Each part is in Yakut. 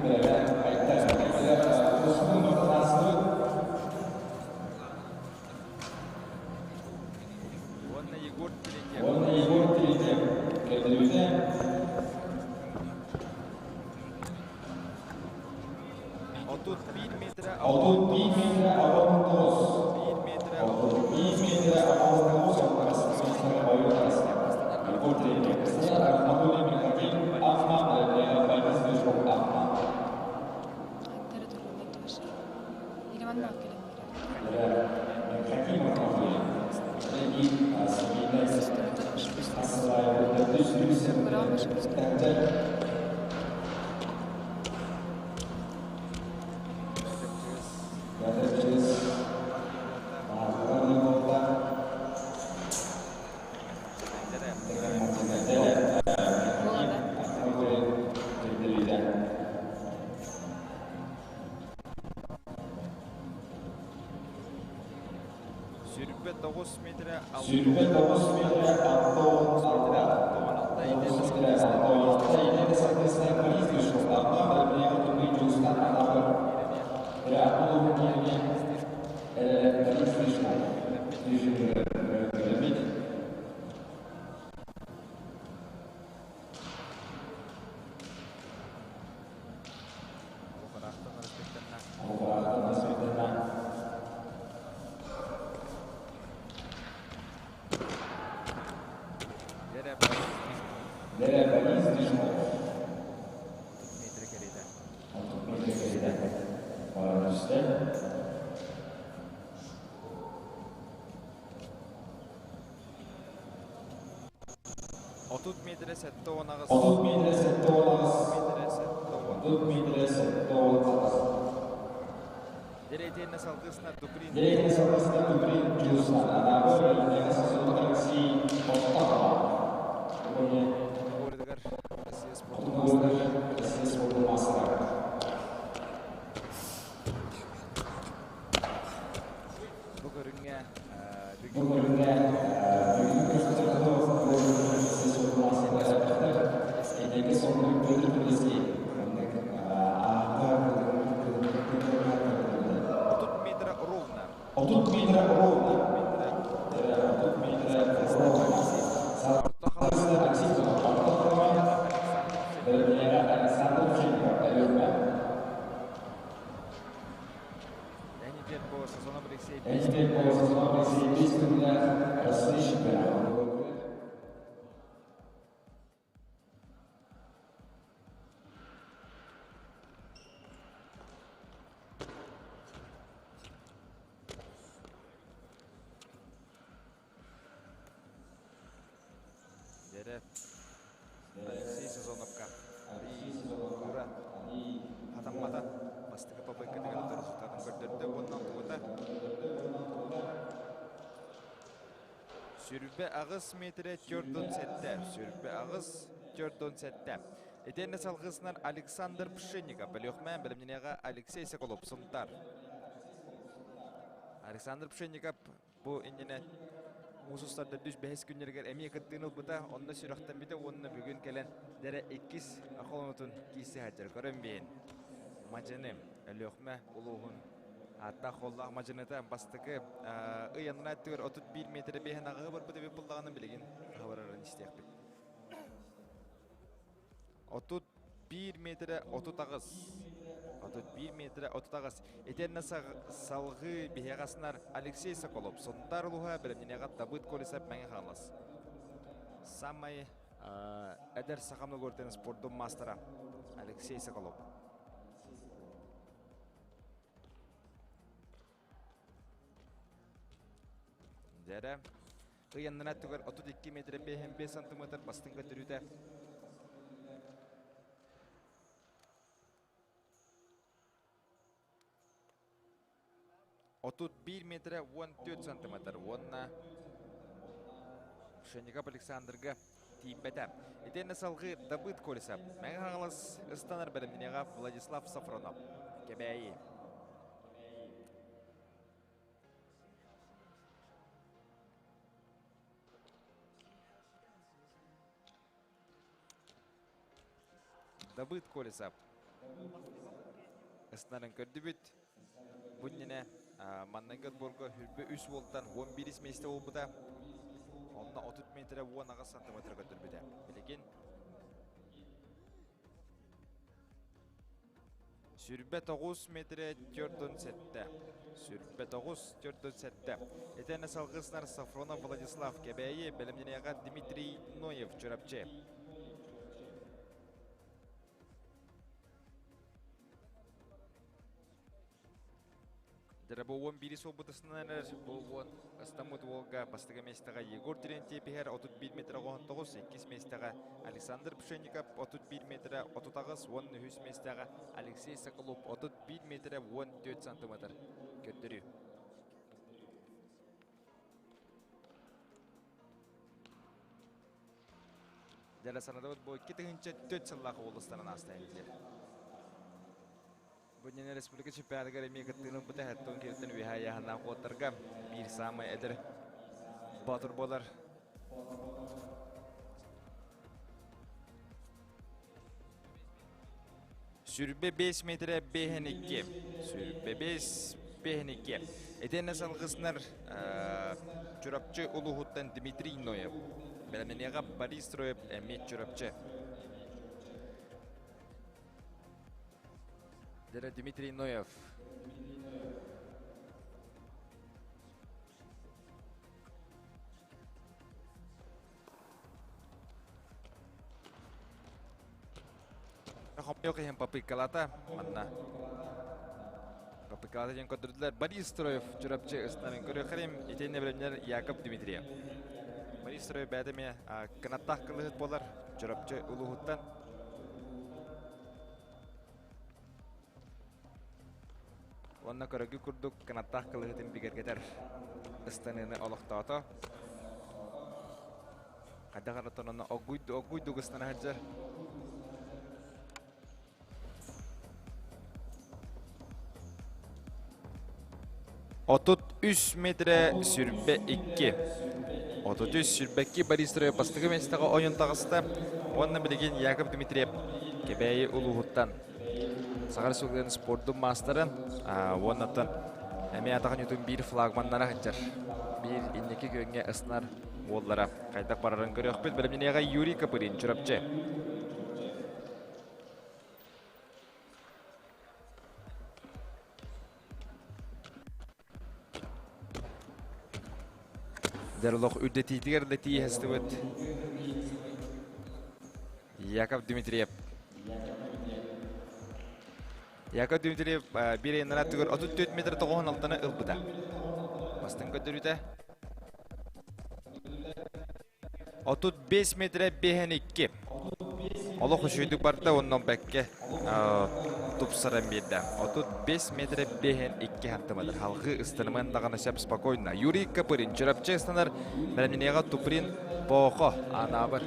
Уонна Егор Терентьев. Уонна Егор Терентьев көрдөрүүтэ 31 метрэ 31 метрэ 69. 1 метрэ 31 метрэ 69 Егор Терентьев. Анатолий Михакин, Амма, Борис Дышков, Амма. Сүрбэ 9 метрэ Сүүрбэ тоҕус метрэ алта уон алта. Тоҕус метрэ алта уон алта. Елена Саргысная Борис Дышков, Амма, Борис Дышков. Борис Дышков. Метрэ кэритэ. Баран түстэ. 30 метрэ 78. 30 метрэ 78. Метрэ 70. 30 метрэ 78. Деретенне салгысына Туприн. Деретенне салгысына Туприн Джусан. Анабы Алексей Остапова. Городыгар Россия спортун мастера. Россия спортун мастера. Бу көрүҥҥэ Бу көрүҥҥэ бүгүн Этэҥҥэ соннук Петр Пелецкий 30 метра ровно. 30 метра ровно. 30 метра ровно. Орто Халыма. Орто Халыма. Александр Пшенников. Өлүөхүмэ. Энитет по Сазонов Алексей. Энитет по Сазонов Алексей 5 күннээх Россия чемпионата. Дere Алексей Сазоновка. Ура. Хатаммата. Бастакы попытка результатын көрдөрдө. Оннан тугута. Сүрбэ аҕыс метрэ төрдун сэттэ. Сүрбэ аҕыс төрдун сэттэ. Итиэннэ салгысынан Александр Пшенников, Өлүөхүмэ бэлэмнэниэҕэ Алексей Соколов Сунтар. Александр Пшенников бу иннинэ муус устарда дүс бэһис күннэригэр эмиэ кыттыыны ылбыта, онно сүрэхтэммитэ уонна бүгүн кэлэн дэрэ иккис холонутун киирсэ сылдьар. Көрөн биһин. Мадьыны Өлүөхүмэ улууһун ааттаах холлоох мадьыныта бастакы ый аннараа өттүгэр 31 метрэ биэһин аҕыһы барбыт эбит буллаҕына билигин аһы барарын истиэхпит. 31 метрэ 38. 31 метрэ 38. Итиэннэ салгыы биһиэхэ аснар Алексей Соколов, Сунтаар улууһа бэлэмнэниэҕэ Табыт Колесов Мэҥэ Хаҥалас. Самай эдэр саха многортен спордун мастера Алексей Соколов. Дьэрэ ыйаннана түгэр 32 метр 5 сантиметр бастыҥ көтөрүүтэ. 31 метрэ 14 сантиметр уонна Пшенников Александрга тиийбэтэ. Итиэннэ салгыы Дабыт Колесов, Мэҥэ Хаҥалас ыстанар бэлэмнэниэҕэ Владислав Сафронов, Кэбээйи. Давыд Колесов. Ыстанарын көрдүбүт. Бу иннинэ манныгы отборго хүрбэ үс уолтан 11 миэстэ буолбута. Онно 30 метрэ 18 сантиметр көрдөрбүтэ. Билигин Сүрбэ тоҕус метрэ төрдүн сэттэ. Сүрбэ тоҕус төрдүн сэттэ. Итиэннэ салгыснар Сафронов Владислав Кэбээйи, бэлэмнэниэҕэ Дмитрий Ноев Чурапчы. Дьэ, бу 11 суолбутусунан эрэр бу уон ыстаммыт уолга бастакы миэстэҕэ Егор Терентьев иһэр 31 метр 99, иккис миэстэҕэ Александр Пшенников 31 метрэ 38 уонна үһүс миэстэҕэ Алексей Соколов 31 метрэ 14 сантиметр көрдөрүү. Дьэ, санатабыт бу 2004 сыллаах уолустарын ааста диир. Бу иннинэ республика чемпионатыгар эмиэ кыттыыны ылбыта Хэттон кириттэн үөһээ ыйааһыннаах уоттарга биир саамай эдэр боотур буолар. Сүрбэ 5 метрэ бэһэн икки. Сүрбэ 5 бэһэн икки. Итиэннэ салгыснар Чурапчы улууһуттан Дмитрий Ноев. Бэлэмнэниэҕэ Борис Троев эмиэ Чурапчы. Дэрэ Дмитрий Ноев. Хомойуох иһин попыткалата манна. Попыткалата диэн көрдөрдүлэр. Борис Строев Чурапчы ыстарын көрүөххэрим. Итиэннэ бэлэмнэр Яков Дмитриев. Борис Строев бэйэтэ эмиэ кынаттаах кылыһыт буолар Чурапчы улууһуттан. Уонна көрөгү курдук кынаттаах кылыһытын бигэргэтэр ыстаныыны олохтоото. Хайдах эрэ онно оггуйдук ыстана сылдьар. 33 метрэ сүрбэ икки. 33 сүрбэ икки Борис Троев бастакы миэстэҕэ ойон таҕыста. Уонна билигин Яков Дмитриев Кэбээйи улууһуттан Саха Республикатын спордун маастарын уоннаттан эмиэ атаҕын ютун биир флагманнара сылдьар. Биир инники күөҥҥэ ыснар уоллара хайдах барарын көрүөхпүт. Бэлэмнэниэҕэ Юрий Копырин, Чурапчы. Дерлох үрдэтиитигэр да тииһэстибит Яков Дмитриев. Яков Дмитриев биир ыйыннара түгэр 34 метр 96-ны ылбыта. Бастыҥ көрдөрүүтэ 35 метрэ 5-2. Олох үчүгэйдик барда уонна бэккэ тупсаран биэрдэ. 35 метрэ 5-2 сантиметр. Халгыы ыстаныман даҕаны сөп спокойно. Юрий Копырин Чурапчы ыстанар бэлэмнэниэҕэ Туприн Поохо анаабыр.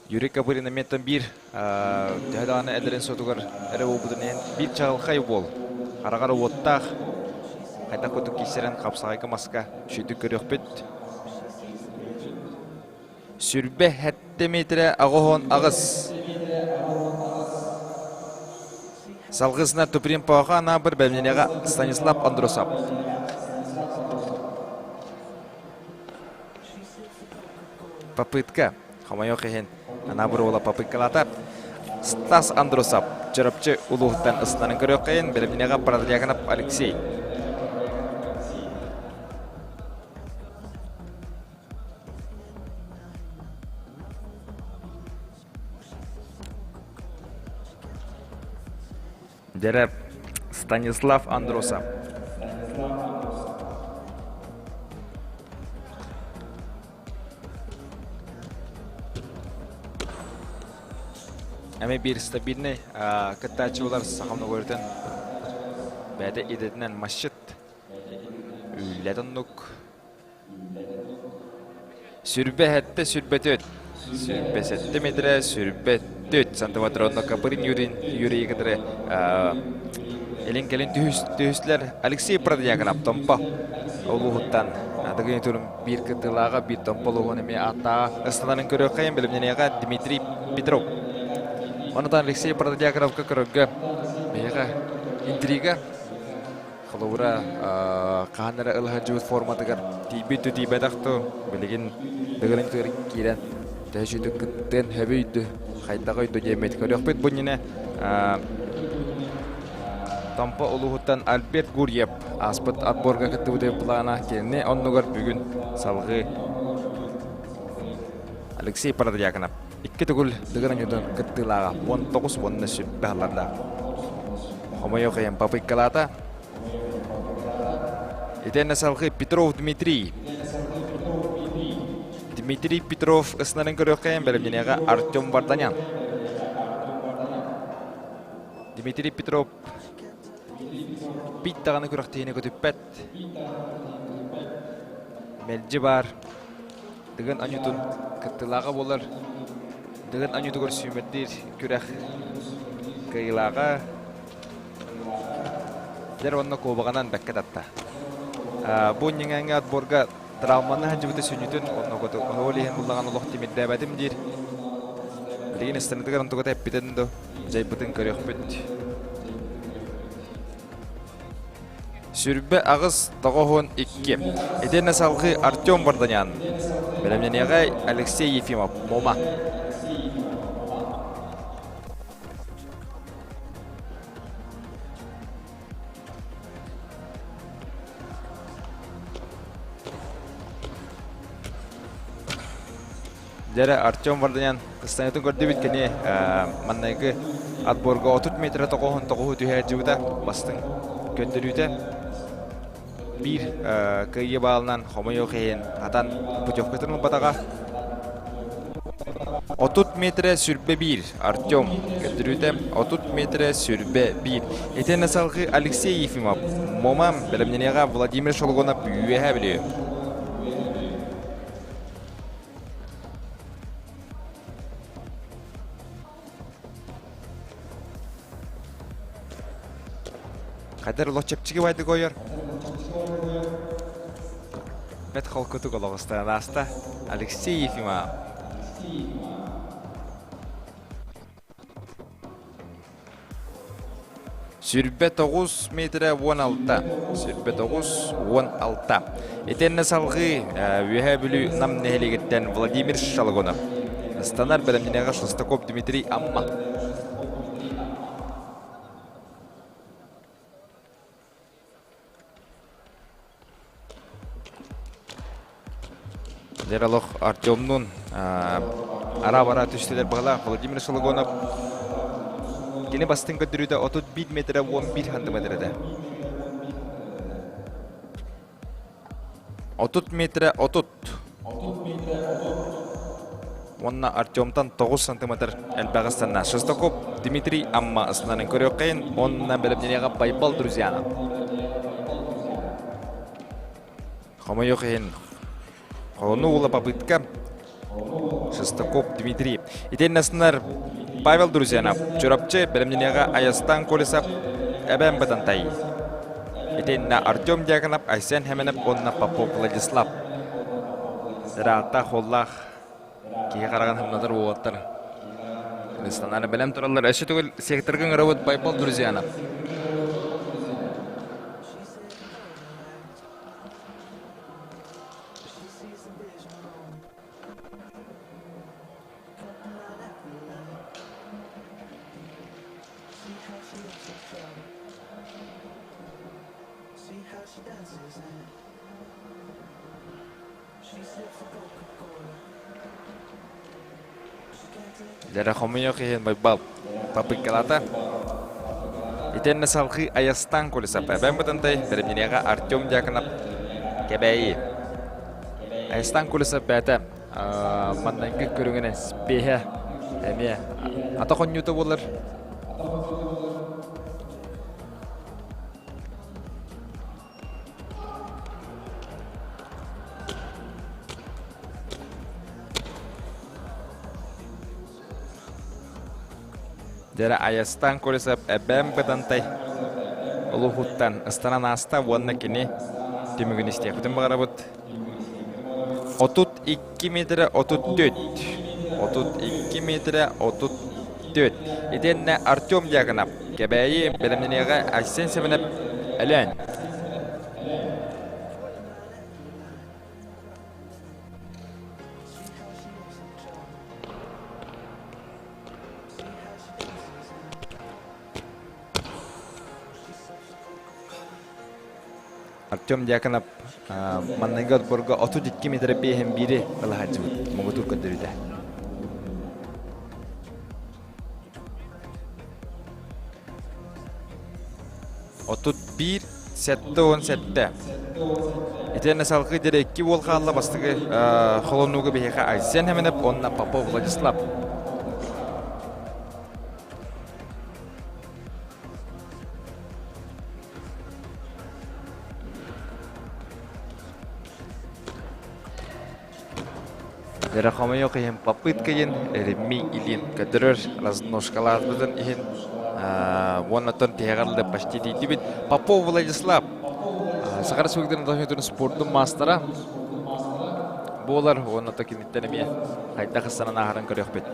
Юрий Копырин эмиэттэн биир төһө даҕаны эдэрин суотугар эрэ буолбутун иһин биир чаҕылхай уол. Хараҕар уоттаах, хайдах курдук киирсэрин хапсаҕайга маска үчүгэйдик көрүөхпүт. Сүрбэ сэттэ метрэ аҕыс аҕыс. Салгысына Туприн Паха анаабыр бэлэмнэниэҕэ Станислав Андросов. Попытка. Хомойуох иһин, Анаабыр уола попыткалаата. Стас Андросов Чурапчы улууһуттан ыстанан көрүөххэйин, бэлэмнэниэҕэ Протодьяконов Алексей. Дьэрэ Станислав Андросов. Эми биир стабильный кыттааччылар сахам көрүтэн бэйэтэ идэтинэн масчыт үлэтин оннук Сүрбэ сэттэ сүрбэ түөрт. Сүрбэ сэттэ метрэ сүрбэ түөрт сантиметр онно Копырин Юрий Юрий кытары Илин-кэлин түһүстүлэр Алексей Протодьяконов Томпо улууһуттан Дыгын турун биир кыттыылааҕа биир Томпо улууһун эмиэ ааттааҕа ыстанарын көрүөххэйин бэлэмнэниэҕэ Дмитрий Петров. Онутан Алексей Протодьяконовка көрөргө биһиэхэ интрига холобура хаһан эрэ ылыһа дьыбыт форматыгар тиийбит да тиийбэтэх ту билигин дыгын тыыр киирэн төһө сүтүк кыттыан хөбүйдү хайдах өйдө диэммит көрүөхпүт бу иннинэ Томпо улууһуттан Альберт Гурьев ааспыт отборга кыттыбыт былаана кинини оннугар бүгүн салҕыы Алексей Протодьяконов икки төгүл Дыгын оонньуутун кыттыылааҕа 19 уонна сүрбэ халлардаах. Хомойуох иһин попыткалаата. Итиэннэ салҕыы Петров Дмитрий. Дмитрий Петров ысынарын көрүөххэйин бэлэмнэниэҕэ Артем Варданян. Дмитрий Петров бит даҕаны күрэхтэһиини көтүппэт. Мэлдьи баар Дыгын Анютун кыттыылааҕа буолар. Дыгын Анютугар сүүмэрдиир күрэх кыайыылааҕа. Дьэр уонна куобаҕынан бэккэ татта. Бу ньиҥээҥҥэ отборга травманы сылдьыбыта сүнньүтүн онно ол иһин буллаҕан олох тимирдээбэтим диир. Билигин ыстанытыгар онтугата эппитин до дьайбытын көрүөхпүт. Сүрбэ аҕыс 92. Итиэннэ салҕыы Артем Варданян. Бэлэмнэниэҕэ Алексей Ефимов, Мома. Дьэрэ Артем Варданян кыстаныытын көрдүбүт кини маннайгы отборга 30 метрэ тоҕуһун тоҕуһу түһээччибитэ бастыҥ көрдөрүүтэ биир кыайыы баалынан хомойуох иһин атан путевкатын ылбатаҕа 30 метрэ сүрбэ биир Артем көрдөрүүтэ 30 метрэ сүрбэ биир итиэннэ салҕыы Алексей Ефимов Мома бэлэмнэниэҕэ Владимир Шологонов үөһээ Бүлүү Хайдар олох чэпчэки байдык ойор. Бэт холкутук олоҕустан ааста. Алексей Ефимов. 29 метрэ 16. 29 16. Итиэннэ салҕыы Үөһээ Бүлүү Нам нэһилиэгиттэн Владимир Шалгонов. Станар бэлэмнэнэҕэ Шестаков Дмитрий Амма. Дьэр олох Артемнуун ара-бара түстүлэр быһалаах Владимир Шологонов кини бастыҥ көрдөрүүтэ 31 метрэ 11 сантиметр этэ. 30 метрэ 30. Уонна Артемтан 9 сантиметр элбэх ыстанна. Шестаков Дмитрий Амма ыстанарын көрүөххэйин, онна бэлэмнэниэҕэ Байбал Друзьяна. Хомойуох иһин, холону ула попытка Шестаков Дмитрий. Итиэннэ астынар Павел Друзьянов, Чурапчы бэлэмнэниэҕэ Айастан Колесов, Эбээн Бытантай. Итиэннэ Артем Дьяконов, Айсен Хеменов уонна Попов Владислав. Ыраатта холлаах киһи хараҕын хымнатар уолаттар. Ыстанаары бэлэм тураллар. Өссө төгүл секторга ыҥырабыт Байбал Друзьянов. Дьэрэ хомуйуох иһин Байбал попыткалаата. Итиэннэ салҕыы Айастан Колесов эбэм Бытантай бэлэмнэниэҕэ Артем Дьяконов Кэбээйи. Айастан Колесов бэйэтэ маннайгы көрүҥүнэн спеһэ эмиэ атах оонньуута буолар. Дьэрэ Айастан Колесов эбэм Бытантай. улууһуттан ыстанан ааста уонна кини түмүгүн истиэхпитин баҕарабыт. 32 метрэ 34. 32 метрэ 34. Итиэннэ Артем Дьяконов Кэбээйи бэлэмнэниэҕэ Айсен Семенов Өлөөн. Артем Дьяконов манныгы отборго 32 метр биэһин биири ылаһааччыбыт муҥутуур көрдөрүүтэ. 31 77. Итиэннэ салгыы диэри икки уол хаалла бастакы холонууга биһиэхэ Айсен Хеменев уонна Попов Владислав. Дьэрэ хомойуох иһин попытка иһин Ремми Ильин көрдөрөр разножкалаабытын иһин уоннаттан тиһэҕэр почти тиийдибит. Попов Владислав Саха Республикатын спордун маастара буолар уонна киниттэн эмиэ хайдах ыстанан ааһарын көрүөхпүт.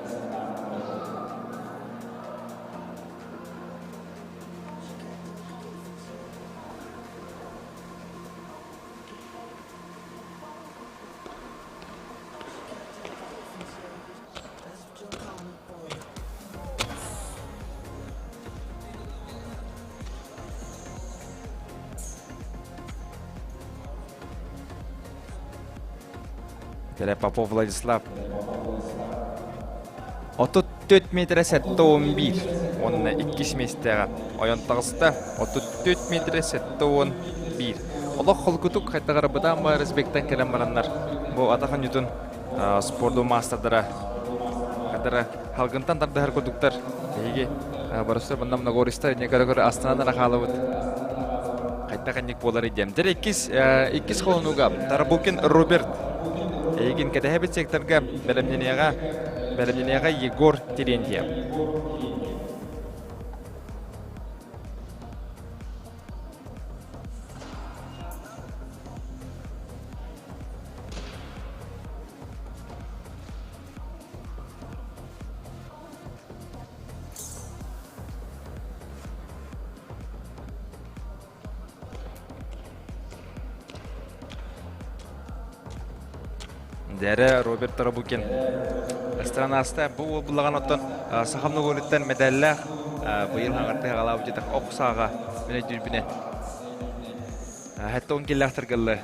Кэлэ Попов Владислав 34 метрэ 71 уонна иккис миэстэҕэ ойон таҕыста 34 метрэ 71 олох холкутук хайдах бытаан баар респектан кэлэн бараннар бу атах оонньуутун спорду маастардара хадара халгынтан тардыһар курдуктар биһиги барыстар манна многористар не көрө көрө астынан хаалабыт хайдах инник буолар диэн дьэ иккис иккис холонууга Тарабукин Роберт эйигин кэтэһэбит секторга бэлэмнэниэҕэ бэлэмнэниэҕэ Егор Терентьев Дэрэ Роберт Тарабукин Ыстранаста бу уол буллаҕан оттон сахам ноголуттан мэдээллээх быйыл хаҥарты хаҕалаабыт дьэтэх ох сааҕа мин өйдүүрбүнэн Хэтте он киллээхтэргэллэ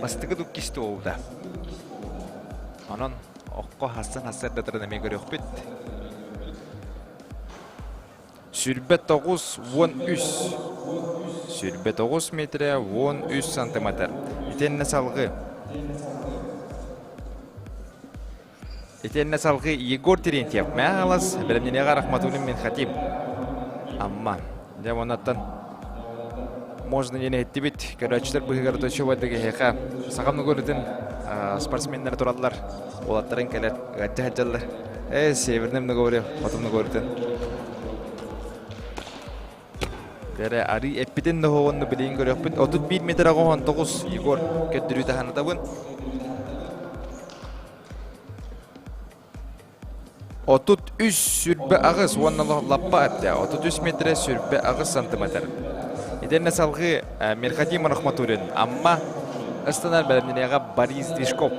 бастакы дуккисты оуда. Онон окко хассан хассар датарын эмиэ көрүөхпүт. 29 13. 29 метрэ 13 сантиметр. Итиэннэ салгыы. Итиэннэ салгыы Егор Терентьев, Мэҥэ бэлэмнэниэҕэ Рахматуллин Минхатим. Амма. Дьэ, оннаттан можно диэн иһиттибит. Көрөөччүлэр быһыгар точуобайдык эһиэхэ сахам нугурутун спортсменнэр тураллар. Уолаттарын кэлэр ыаддьа сылдьаллар. Э, северным наговорю, потом наговоритын. Дэрэ арыы эппитин ноһоҕонну билигин көрүөхпүт. 31 метр 19 Егор көрдөрүү таһанатабын. 33 сүрбэ аҕыс уонна лаппа эптэ 33 метрэ сүрбэ аҕыс сантиметр. Итиннэ салгыы Мирхадим Рахматуллин Амма ыстанар бэлэмнэниэҕэ Борис Движков.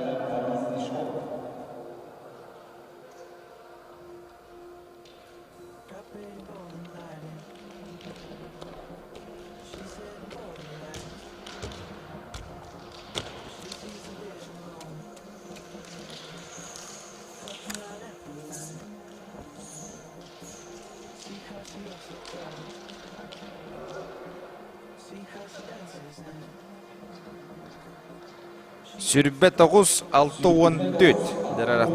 29 64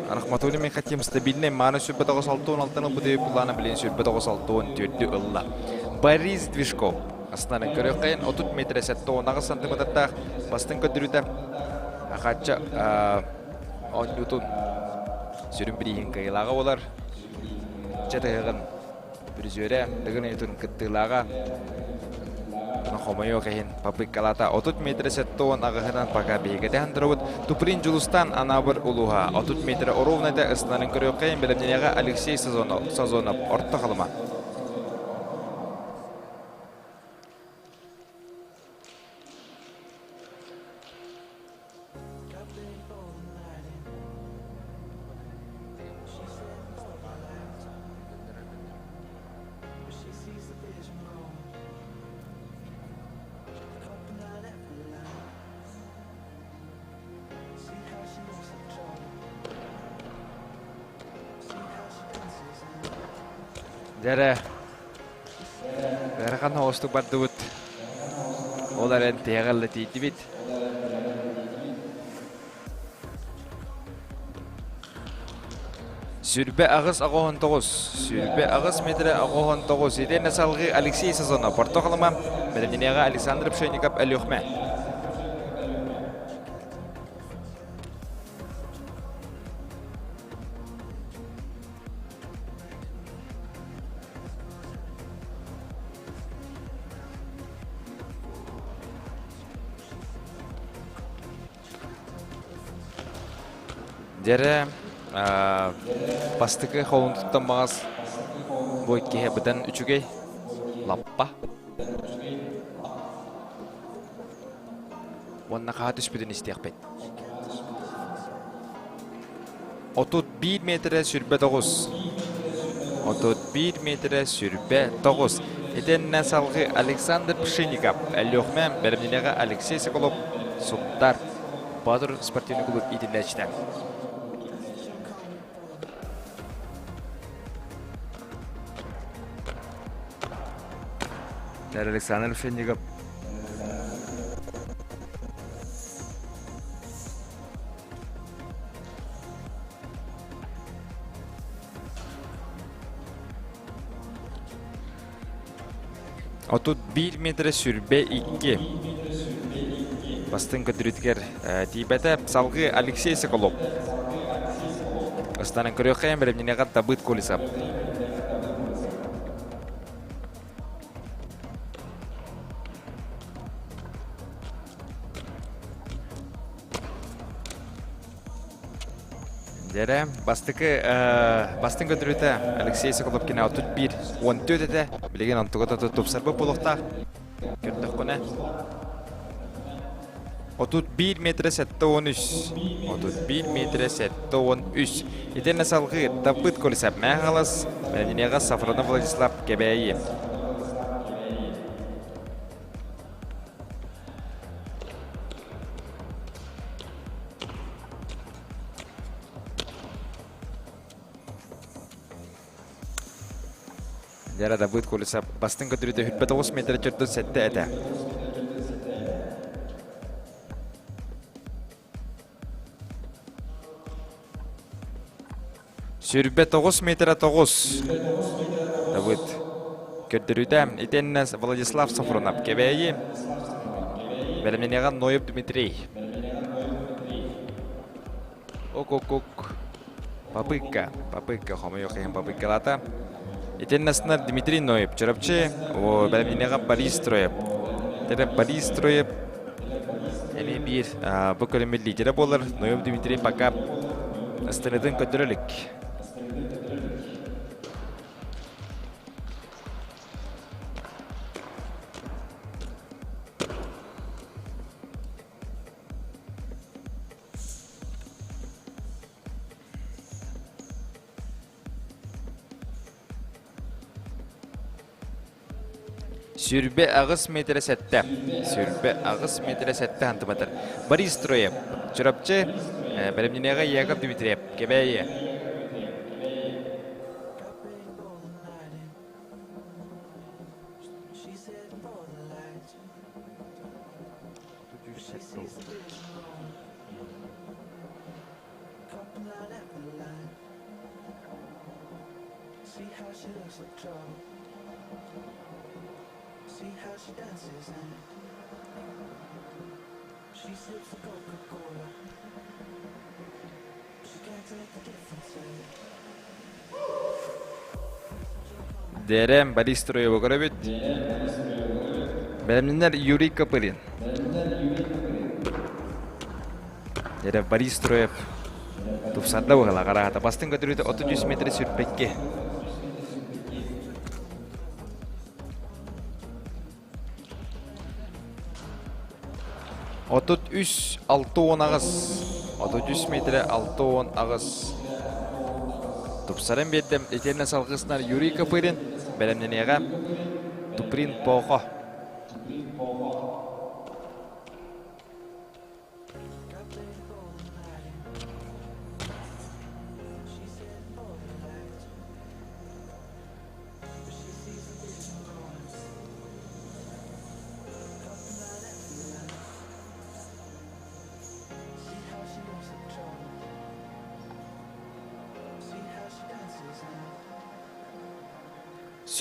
Рахматуллин Михатим стабильный мааны 29 66 ылбыты плана билин 29 64 ылла. Борис Движков астынан көрөккайын 30 метр 78 сантиметрдаах бастың көдүрүтэ Ахачча оонньуутун сүрүн бирииһин кыайыылааҕа буолар. Чэ тыһыгын. Призерэ Дыгын ыйытын кыттыылааҕа хомойуох иһин попыткалаата 30 метр 78-ынан пока биһиги турабыт. Туприн Дьулустан Анаабыр улууһа 30 метр оруобунайда ыстанарын көрүөххэйин бэлэмнэниэҕэ Алексей Сазонов Орто Халыма. Дьэрэ, ыарахан оҕустук бардыбыт. Ол эрэн тиһэҕэ тиийдибит. Сүрбэ аҕыс аҕоһон тоҕус, сүрбэ аҕыс метрэ аҕоһон тоҕус. Итиэннэ салгыы Алексей Сазонов, Порто Халыма, бэлэмнэниэҕэ Александр Пшенников, Өлүөхмэ. Дьэрэ бастакы холунтуттан баҕас бу киһи быдан үчүгэй лаппа уонна хаһа түспүтүн истиэхпит. 31 метрэ сүрбэ тоҕус. 31 метрэ сүрбэ тоҕус. Итиннэ салгыы Александр Пшенников, Өлүөхүмэ бэлэмнэниэҕэ Алексей Соколов, Сунтаар Боотур спортивный клуб иитиллээччитэ. Александр Пшенников 31 метрэ сүрбэ икки. Бастыҥ көтүрүтүгэр тиийбэтэ. Салгыы Алексей Соколов. Ыстанан көрүөххэйэн бэлэмнэниэҕэ Давыд Колесов. Дьэрэ, бастакы бастыҥ көтүрүтэ Алексей Соколовкина 31 14 этэ. Билигин онтугата тупсарбыт буолуохтаах. Көрдөххүнэ 31 метрэ 73. 31 метрэ 73. Итиннэ салгыы Давыд Колесов Мэхалас, Мәдинеҕэ Сафронов Владислав Кэбээйи. Дьара Давыд Колесов бастыҥ көтүрүтэ 29 метр 47 этэ. Сүрбэ тоҕус метрэ тоҕус. Давыд көрдөрүүтэ итиэннэ Владислав Сафронов Кэбээйи бэлэмнэниэҕэ Ноев Дмитрий. Ок-ок-ок. Попытка. Попытка. Хомойуох иһин попыткалаата. Итиэннэ Дмитрий Ноев Чурапчы бэлэмнэниэҕэ Борис Троев. Тэбэ Борис Троев эмиэ биир бу көрүммүт лидерэ буолар. Ноев Дмитрий пока ыстырытын көрдөрө илик. Сүрбэ аҕыс метрэ сэттэ. Сүрбэ аҕыс метрэ сэттэ сантиметр. Борис Троев, Чурапчы, бэлэмнэниэҕэ Яков Дмитриев, Кэбээйи. Дэрем Борис Троева көрөбүт. Бэлэмнэнэр Юрий Копырин. Дэрэ Борис Троев тупсарда быһыла караата. Бастыҥ көтүрүүтэ 33 метр сүрбэкки. 33 68 33 метрэ 68 тупсаран биэрдим. Итиэннэ салгыснар Юрий Копырин бэлэмнэниэҕэ Туприн Похо.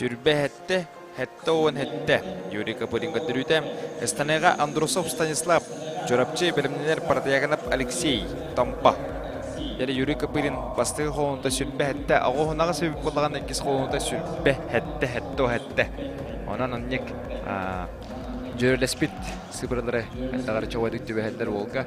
Сүрбэ сэттэ, 77 Юрий Копырин көрдөрүүтэ. Эстанега Андросов Станислав, Чурапчы бэлэмнэнэр Протоягонов Алексей, Томпо. Дьэ Юрий Копырин бастакы холонута сүрбэ сэттэ, оҕоһунаҕа сөбүк буоллаҕына иккис холонута сүрбэ сэттэ, сэттэ Онон оннук дьүөрэлэспит сыбыралары элбэҕэр чоҕойдук түбэһэллэр уолга.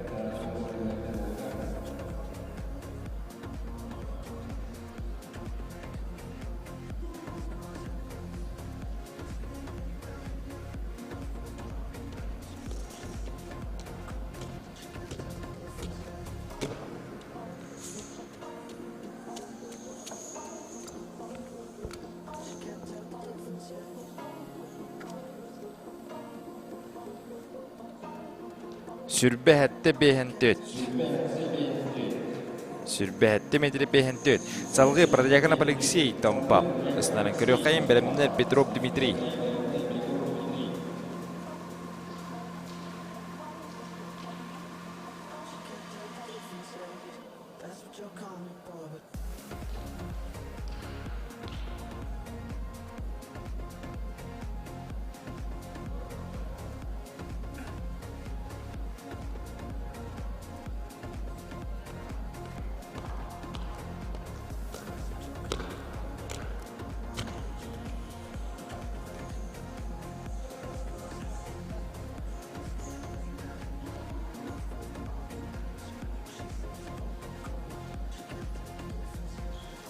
Сүрбэ сэттэ биэһэн түөрт. Сүрбэ сэттэ метри биэһэн түөрт. Салгыы Протодьяконов Алексей Томпа. Ыстанан көрүөххэйин бэлэмнэр Петров Дмитрий.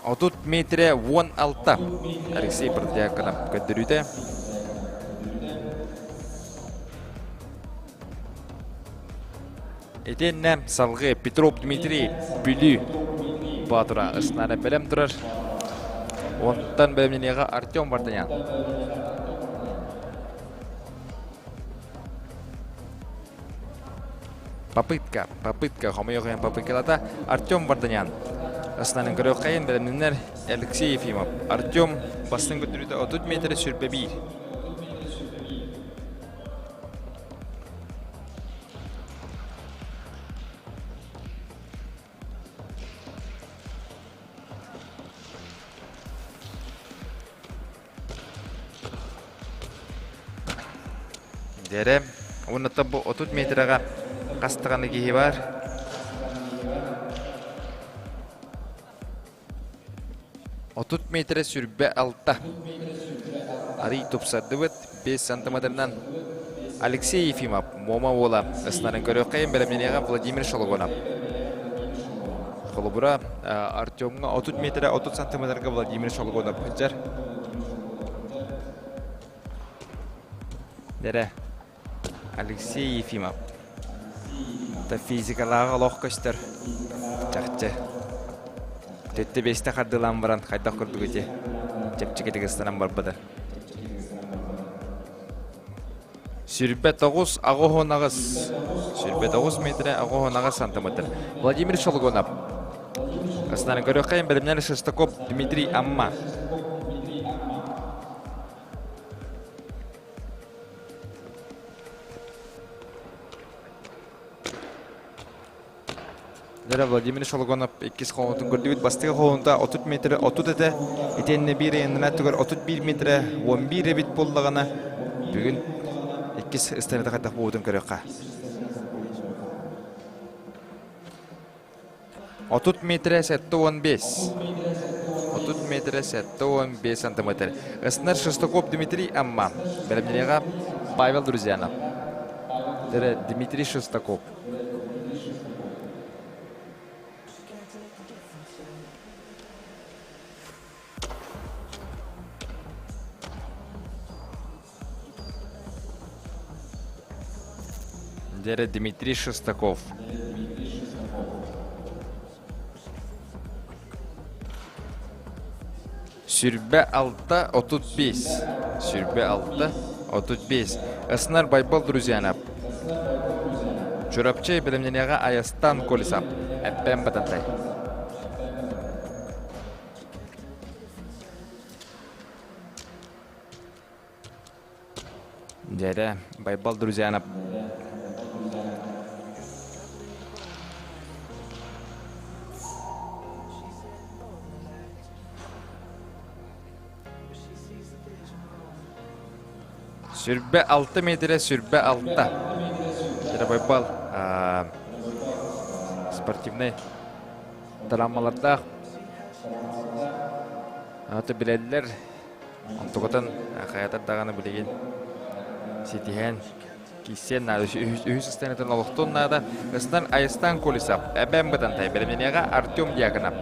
30 метрэ 16 Алексей Протодьяконов көрдөрүүтэ. Итиэннэ салгыы Петров Дмитрий Бүлүү Баатыра ыснара бэлэм турар. Онтон бэлэмнэниэҕэ Артем Варданян. Попытка, попытка, хомойуох попыткалата Артем Варданян. Ыстанан көрүөххэйин бэлэмнэнэр Алексей Ефимов. Артем бастыҥ көрдөрүүтэ 30 метр сүрбэ биир. Дьэрэ, уонна бу 30 метрэҕэ хас даҕаны киһи баар. 30 метрэ сүрбэ алта. Арый тупсардыбыт 5 сантиметрынан Алексей Ефимов, Муома уола, ыстанан көрүөххэйин бэлэмнэниэҕэ Владимир Шологонов. Холобура, Артемҥа 30 метрэ 30 сантиметрга Владимир Шологонов сылдьар. Дэрэ, Алексей Ефимов. Та физикалааҕа олох көстөр. Чахчы. Төттө бэстэ хардылаан баран хайдах курдук ити чэпчэкитик ыстанан барбыта. 29 аҕыс 29 метрэ 98 сантиметр. Владимир Шолгонов. Астана көрүөххэйин бэлэмнэр Шестаков Дмитрий Амма. Дьэ, Владимир Шологонов иккис холонутун көрдүбүт. Бастакы холонута 30 метрэ 30 этэ. Итиэннэ биир айаннара түгэр 31 метрэ 11 эбит буоллаҕына, бүгүн иккис ыстаныыта хайдах буолбутун көрүөххэ. 30 метрэ 75. 30 метрэ 75 сантиметр. Ыснар Шестаков Дмитрий Амма. Бэлэмнэниэҕэ Павел Друзьянов. Дмитрий Шестаков. Дьэрэ Дмитрий Шестаков. Сүрбэ алта 35. Сүрбэ алта 35. Ыснар Байбал Друзьянов. Чурапчы бэлэмнэниэҕэ Айастан Колесов. Эппэн Батантай. Дьэрэ, Байбал Друзьянов. Сүрбэ алта метрэ сүрбэ алта. Дьэрэ Байбал спортивный травмалардаах. Аты билэллэр. Онтукатын хайатар даҕаны билигин ситиһэн киссиэн наада үһүс ыстаанатын олохтуон наада. Ыстан Айыстан Колесов, Эбэм Бытантай, бэлэмнэниэҕэ Артем Дьяконов.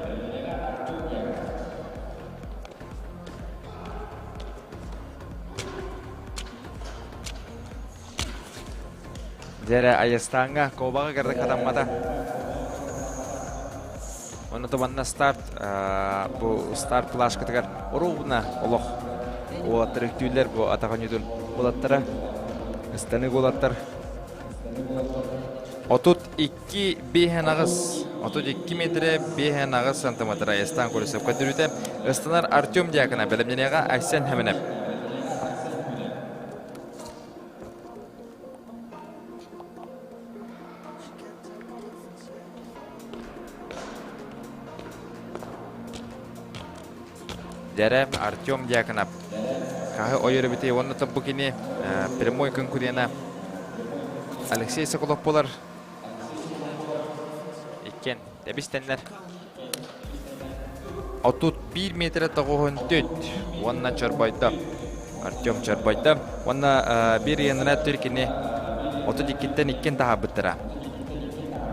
Дьэрэ Айастааҥҥа куобаҕы кытары хатаммата. Онно манна старт бу старт плашкатыгар ровно олох уолаттар үктүүллэр бу атах оонньуутун уолаттара ыстанык уолаттар 32 биэһэн аҕыс 32 метрэ биэһэн аҕыс сантиметр Айастаан Колесов көрдөрүүтэ ыстанар Артем Дьякона бэлэмнэниэҕэ Айсен Хэмэнэп Дьэрэ Артем Дьяконов хаһы ойор эбитий уонна бу кини прямой конкурена Алексей Соколов буолар иккиэн тэбистэннэр 31 метрэ 94 уонна чорбойдо. Артем чорбойдо. Уонна биир ыйанына түркини 32-ттэн иккин таһаарбыттара.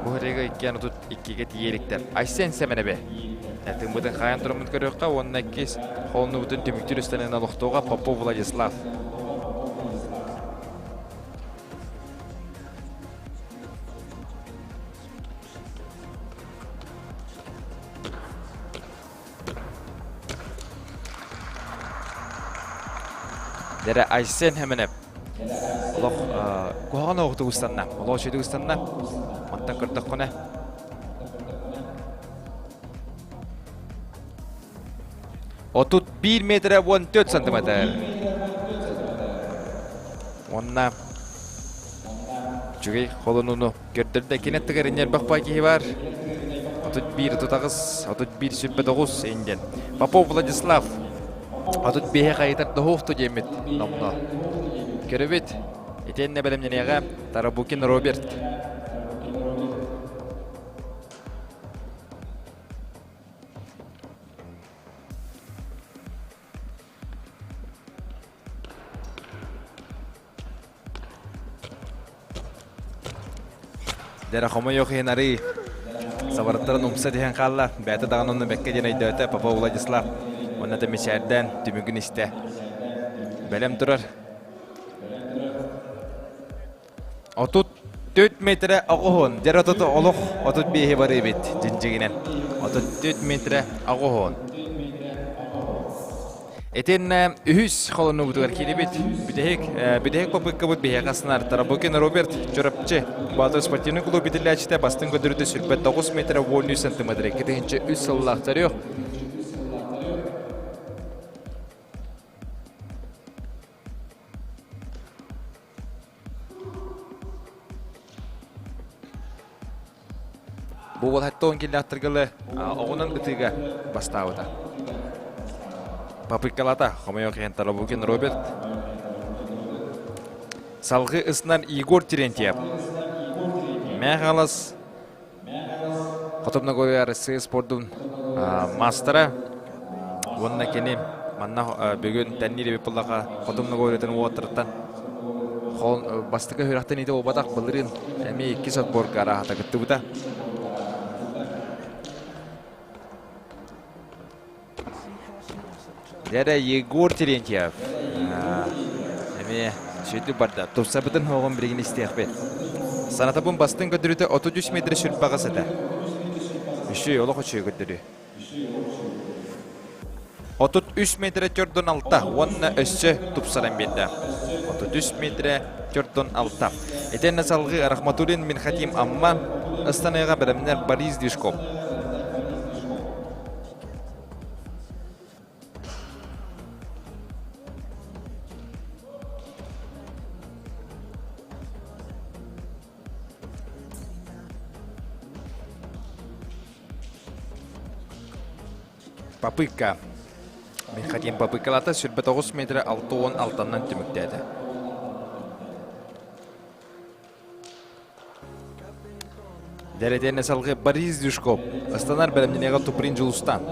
Бу ырыга иккиэн 32-ге тиийэриктэр. Айсен Сэмэнэбэ. Тыммытын хайан тураммыт көрүөххэ уонна иккис холоннубутун түмүктүүр үстэнэн олохтуоҕа Попов Владислав. Дэрэ Айсен Хэмэнэп олох куһаҕан оҕутук ыстанна. Олох үчүгэй ыстанна. Мантан көрдөххүнэ 31 метрэ 14 сантиметр. Уонна үчүгэй холонууну көрдөрдө. Кини аттыгар инньэрбэх бай киһи бар. 31 38, 31 29 инден. Попов Владислав 35 хайытар доһуохту диэммит номно. Көрөбүт. Итиэннэ бэлэмнэниэҕэ Тарабукин Роберт. Дэрэ хомойуох иһин арыы сабарыттарын умса түһэн хаалла. Бэйэтэ даҕаны онно бэккэ диэн өйдөөтө. Попов Владислав уонна да мичээрдээн түмүгүн истэ. Бэлэм турар. 34 метрэ оҕуһун. Дьэр отут олох 35-и барыыбит дьиҥ-дьиҥинэн. 34 метрэ оҕуһун. Итиннэ үһүс холонуубутугар киирибит. Бүтэһик, бүтэһик попыткабыт биһиэхэ сынар Тарабукин Роберт Чурапчы Баатыр спортивный клуб битиллээччитэ бастыҥ көрдөрүүтэ сүрбэт 9 метрэ 13 сантиметр 2 3 сыллаах төрүөх. Бу уол 70 киллэхтэргэлэ оҕунан ытыыга бастаабыта. Попыткалата хомойуох иһин Тарабукин Роберт. Салгыы ыснар Егор Терентьев. Мэхалас Хотомногоя Россия спордун мастера. Уонна кини манна бүгүн тэнниир эбит буллаха хотум ногооритын уоттарыттан бастакы үрэхтэн ити буолбатах былырыын эмиэ иккис отборга арааһата кыттыбыта. Дьэрэ Егор Терентьев эмиэ сүдү барда. Тупсабытын хоҕун билигин истиэхпит. Санатабын бастыҥ көрдөрүүтэ 33 метр сүрбэҕэ сыта. Үчүгэй, олох үчүгэй көрдөрүү. 33 метрэ төрдүн алта уонна өссө тупсаран биэрдэ. 33 метрэ төрдүн алта. Итиэннэ салгыы Рахматуллин Минхатим Амма ыстаныыга бэлэмнэр Борис Движков. Попытка. Михаил попыткалата 29 метр 66-нан түмүктээтэ. Дәрэтиэнэ салгыы Борис Дюшков ыстанар бэлэмнэниэҕэ Туприн Дьулустан.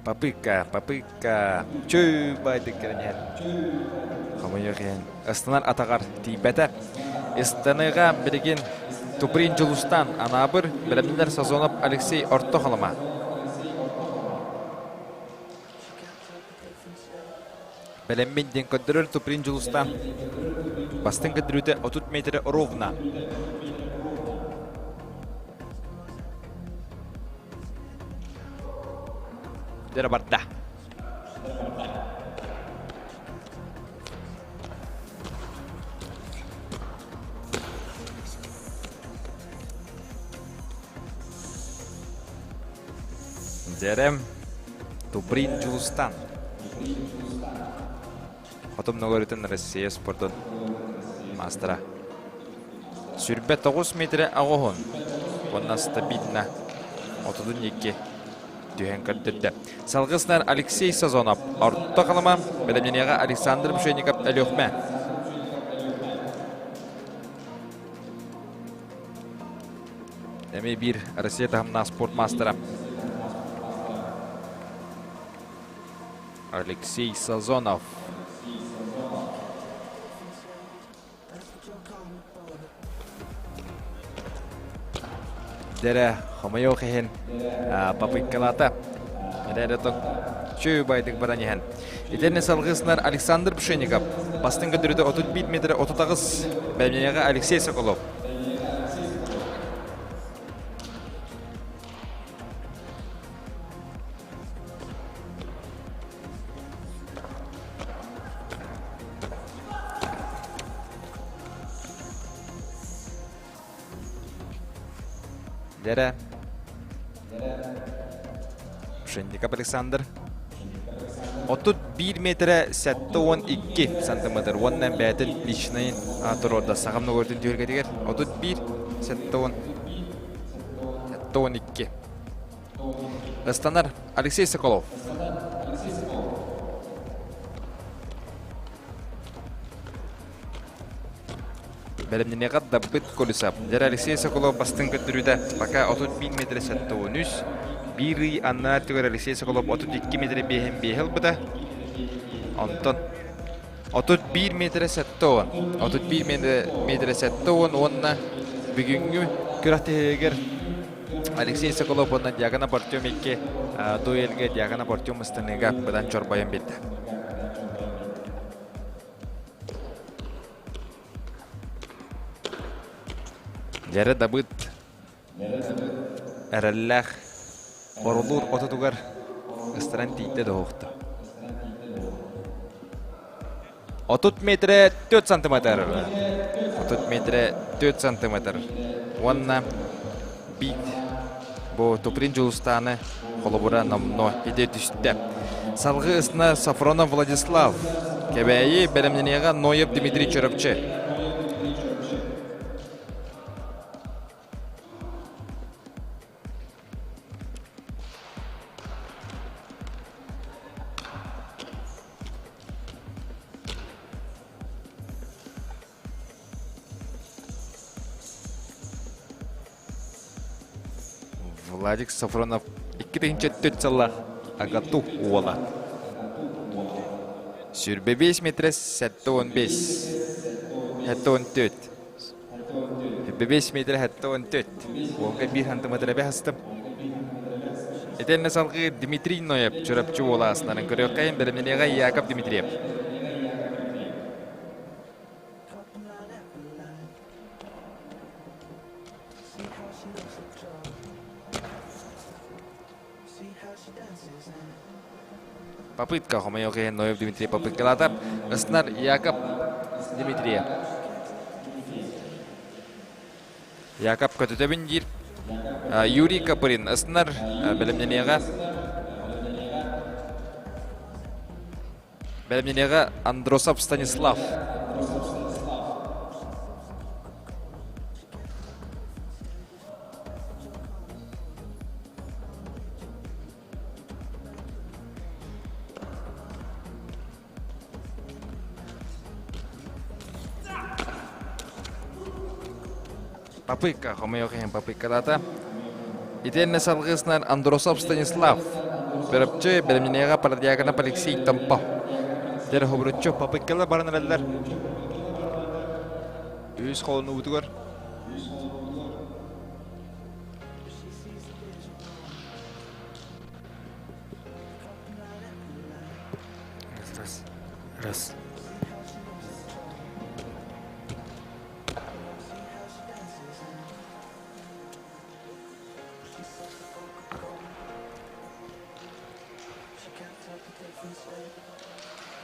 Попытка, попытка. Чүй байдык кэрэнэр. Хомойуох иһин ыстанар атаҕар тиийбэтэ. Ыстаныыга билигин Туприн Дьулустан Анаабыр бэлэмнэнэр Сазонов Алексей Орто Халыма. Бэлэммин диэн көрдөрөр Туприн Дьулустан бастыҥ көрдөрүүтэ 30 метрэ ровно. Дьэ барда. Дьэрэм Туприн Дьулустан. Хотум ногорутун Россия спордун маастара. Сүрбэ 9 метрэ аҕоһун уонна стабильно 32 түһэн көрдөрдө. Салгыснар Алексей Сазонов, Орто Халыма, бэлэмнэниэҕэ Александр Мшенников Өлүөхмэ. Эмиэ биир Россия таһымнаах спорт маастара Алексей Сазонов. Дэрэ хомойуох иһин попыткалаата. Эрэ чүү байдык баран иһэн. Итиннэ салгыснар Александр Пшенников бастыҥ көрдөрүүтэ 31 метр 38 бэлэмнэниэҕэ Алексей Соколов. Дэрэ. Пшенников Александр. 31 метрэ 72 сантиметр уонна бэйэтин личнайын туруорда саҕам ногордун түһүлгэтигэр 31 72. Ыстанар Алексей Соколов. Бэлэмнэниэҕэ Дабыт Колесов. Дьэр Алексей Соколов бастыҥ көрдөрүүтэ пока 31 метр 73. Биир ый аннаа өттүгэр Алексей Соколов 32 метр биэһин биэһи ылбыта. Онтон 31 метр 70. 31 метр 70 уонна бүгүҥҥү күрэхтэһиигэр Алексей Соколов уонна Дьяконов Артем икки дуэлгэ Дьяконов Артем ыстаныыга быдан чорбойон биэрдэ. Дьэрэ Дабыт эрэллээх Борулуур отутугар ыстаран тиийдэ да оһохто. 30 метрэ 4 сантиметр. 30 метрэ 4 сантиметр. Уонна бит бу Туприн Дьулустааны холобура номнуо ити түстэ. Салгыы ысна Сафронов Владислав. Кэбээйи бэлэмнэниэҕэ Ноев Дмитрий Чөрөпчү. Владик Сафронов 2004 сыллаах Агату уола. Сүүрбэ биэс метрэ 75. 74. Сүүрбэ биэс метрэ 74. Уолга биир сантиметр эбэ хастым. Итиэннэ салгыы Дмитрий Ноев Чурапчы уола астарын көрүөххэйин бэлэмнэниэҕэ Яков Дмитриев. Попытка хомойуох иһин Ноев Дмитрий попыткалаата. Ыснар Яков Дмитриев. Яков көтүтөбүн диир. Юрий Копырин ыснар бэлэмнэниэҕэ. Бэлэмнэниэҕэ Андросов Станислав. Попытка, хомойуох иһин попыткалаата. Итиэннэ салгыысынан Андросов Станислав, Бөрөпчү, бэлэмнэниэҕэ Парадиаконов Алексей Томпо. Дэр хобуруччу попыткалар баран эрэллэр. Үс холонуубутугар Раз, раз.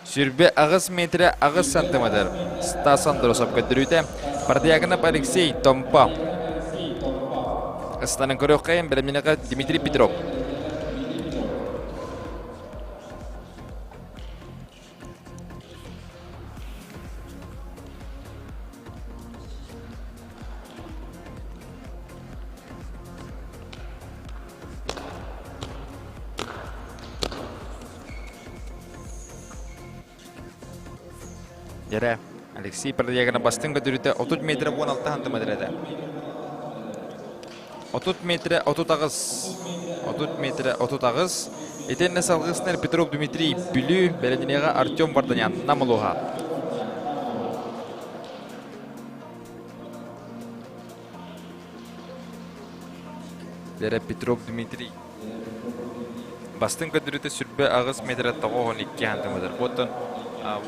Сүрбэ аҕыс метрэ аҕыс сантиметр. Стас Андросов көрдөрүүтэ. Протиагнов Алексей Томпо. Ыстанан көрүөххэйин бэлэмнэнэҕэ Дмитрий Петров. Дьэрэ, Алексей Продьягина бастыҥ көтүрүтэ 30 метрэ 16 сантиметр этэ. 30 метрэ 38. 30 метрэ 38. Итиэннэ салгыснар Петров Дмитрий Бүлүү бэлэмнэниэҕэ Артем Варданян Нам улууһа. Дьэрэ Петров Дмитрий Бастыҥ көрдөрүүтэ 28 метрэ 92 сантиметр. Оттон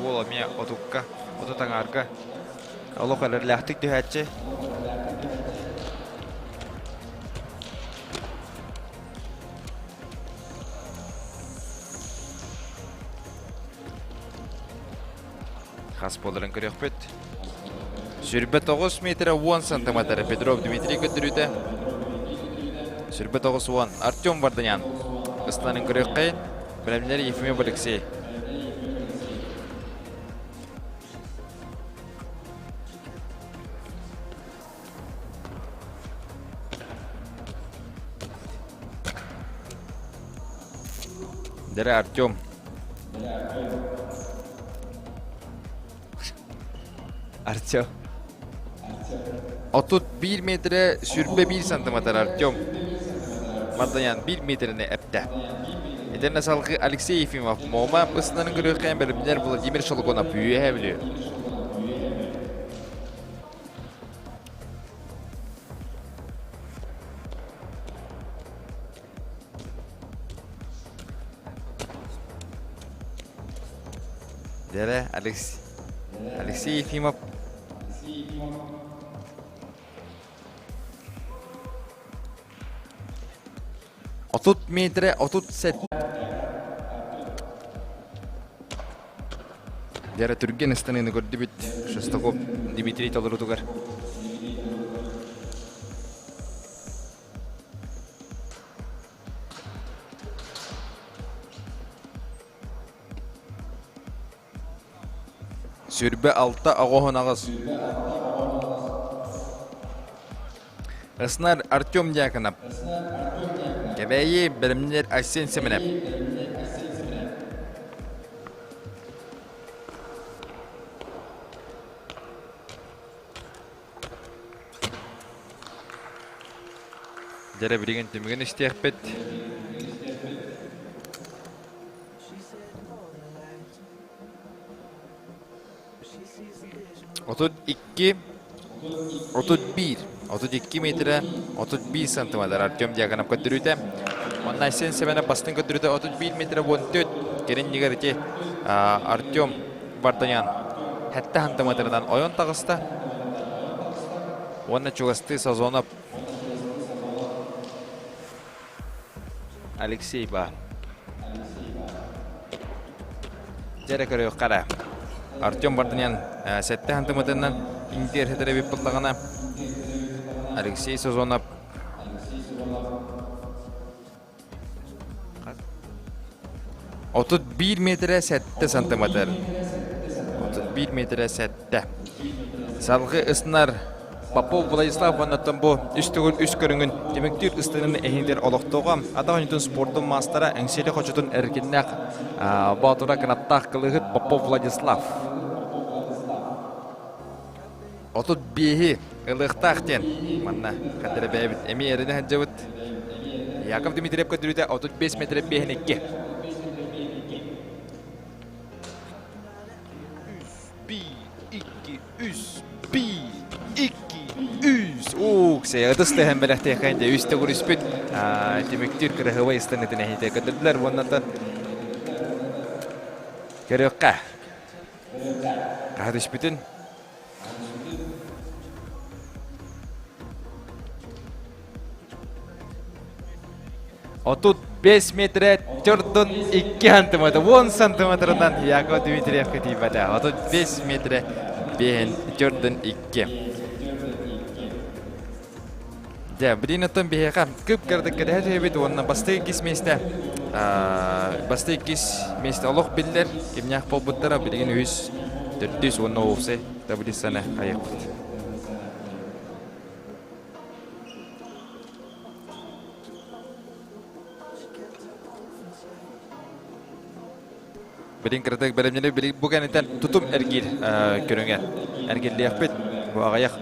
уол эмиэ отукка, отут аҥаарга олох эрэллээхтик түһээччи. Хас буоларын көрүөхпүт. 29 метрэ 10 сантиметр Петров Дмитрий көрдөрүүтэ. 29 10 Артем Варданян. Ыстанын көрүөххэйин. Бэлэмнэр Ефимов Алексей. Дэрэ Артем. Артем. 31 метрэ 21 сантиметр Артем. Мардаян 1 метрини эптэ. Итиннэ салгыы Алексей Ефимов Мома бысынан көрүөххэ бэлэмнэр Владимир Шолгонов үөһэ бүлүү. Дэрэ Алексей Ефимов 30 метрэ 37 Дьэрэ түргэн ыстаныыны көрдүбүт Шестаков Дмитрий толорутугар. Сүрбэ алта оҕоһун аҕыс. Ыснар Артем Дьяконов. Кэбээйи бэлэмнэр Айсен Семенов. Дьэрэ билигин түмүгүн истиэхпит. 32 31 32 метрэ 31 сантиметр Артем Дьяконов көрдөрүүтэ. Онно Айсен Семенов бастыҥ көрдөрүүтэ 31 метрэ 14 кэлин ити Артем Варданян 7 сантиметрынан ойон таҕыста. Уонна чугастыы Сазонов Алексей баар. Дьэрэ көрүөххэ эрэ. Артем Варданян сэттэ сантиметрынан иҥтиэр эбит буоллаҕына Алексей Сазонов 31 метрэ 7 сантиметр. 31 метрэ 7. Салгыы ыснар Попов Владислав уоннаттан бу үс төгүл үс көрүҥүн түмүктүүр ыстыынын эһиндер олохтооҕо атах оонньуутун спордун маастара Эҥсиэли хочотун эркиннээх боотура кынаттаах кылыһыт Попов Владислав 35-и ылыахтаах диэн манна хаддара бэйэбит эмиэ эрэнэ сылдьабыт. Яков Дмитриев көрдөрүүтэ 35 метр 5 2. 1, 2, 3, 1, 2, 3. Уук, ытыс тэһэн бэлэхтиэххэ дьэ үс төгүл үспүт түмүктүүр кыраһыабай ыстаныытын эһиитэ көрдөрдүлэр уоннатан көрүөххэ. Хаһа түспүтүн 35 метрэ төрдүн 2 сантиметр, 10 сантиметрынан Яков Дмитриевка тиийбэтэ. 35 метрэ 5 төрдүн 2. Дьэ, билин оттон биһиэхэ кып-кыратык кэтэһэ түһэбит уонна бастакы иккис миэстэ бастакы иккис миэстэ олох биллэр кимнээх буолбуттара билигин үһүс, төрдүс уонна уопсай таблицаны хайыахпыт. Билин кыратык бэлэмнэни били бу кэнниттэн тутум эргиир көрүҥэ эргиллиэхпит. Бу аҕыйах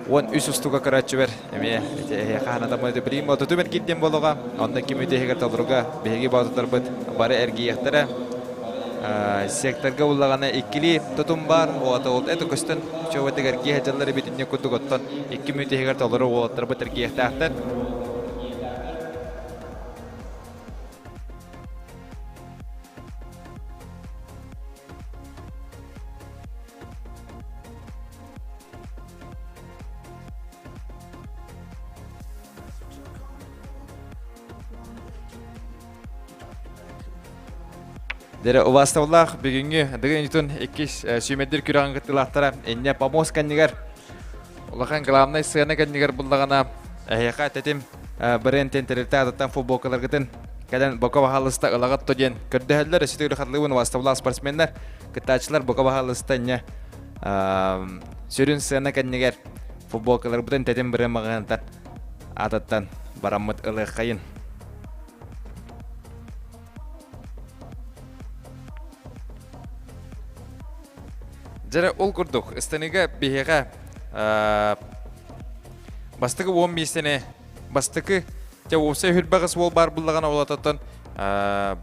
13 устуга көрөөччүбэр эмиэ ити эһиэхэ ханатаммыт билигин тутум эргиир диэн буолуоҕа. Онно ким үтүөһүгэр толоруга биһиги боотурдарбыт бары эргийиэхтэрэ. Секторга буллаҕына иккилии тутум баар. Уота ол это көстөн чуобатыгар эргиэ сылдьаллар эбит инньэ курдук оттон икки мүнүүтэ толору уолаттарбыт эргийиэхтээхтэр. Дэрэ убаастабыллаах бүгүҥҥү Дыгын Ньютон иккис сүүмэрдир күрэҕин кыттыылаахтара инньэ помост кэннигэр улахан главнай сыана кэннигэр буллаҕына эһиэхэ тэтим бренд тэрилтэ аатыттан футболкаларгытын кэлэн бока баһаалыста ылаҕыт то диэн көрдөһөллөр өссө төгүл хатылыыбын убаастабыллаах спортсменнар кыттааччылар бока баһаалыста инньэ сүрүн сыана кэннигэр футболкаларбытын тэтим бренд маҕаһыынтан аатыттан бараммыт ылыаххайын. Дьэрэ ол курдук ыстаныыга биһиэхэ бастакы уон миэстэни бастакы дьэ уопсай үрбэҕис уол баар буллаҕына олототтон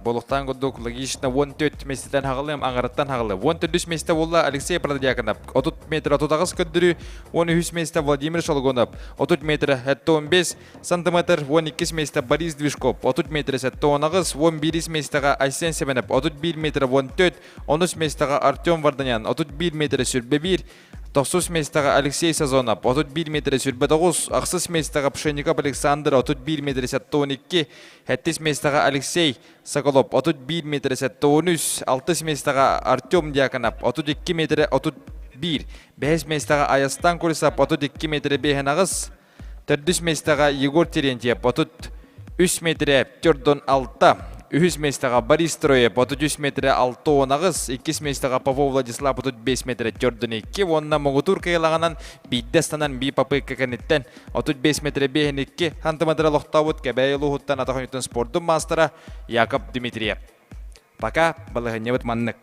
Болуктаан курдук логично 14 миэстэтэн хаҕылыам аҥарыттан хаҕылы. 14 миэстэ буолла Алексей Протодьяконов 30 метр 38 көрдөрүү, 13 миэстэ Владимир Шолгунов 30 метр 15 сантиметр, 12 миэстэ Борис Движков 30 метр 78, 11 миэстэҕэ Айсен Семенов 31 метр 14, 13 миэстэҕэ Артем Варданян 31 метр 21, Тохсус миэстэҕэ Алексей Сазонов 31 метрэ 29, ахсыс миэстэҕэ Пшенников Александр 31 метрэ 72, сэттис миэстэҕэ Алексей Соколов 31 метрэ 73, алтыс миэстэҕэ Артем Дьяконов 32 метрэ 31, бэһис миэстэҕэ Айастан Курсап 32 метрэ 58, Төрдүс миэстэҕэ Егор Терентьев 33 метрэ 46, үһүс миэстэҕэ Борис Троев 33 метрэ 68, иккис миэстэҕэ Попов Владислав 35 метрэ 42 уонна муҥутуур кыайылаҕынан биирдэ ыстанан биир попытка кэнниттэн 35 метрэ 52 сантиметр олохтообут Кэбээйи улууһуттан атах оонньуутун спордун маастара Яков Дмитриев. Пока балаһыанньабыт маннык.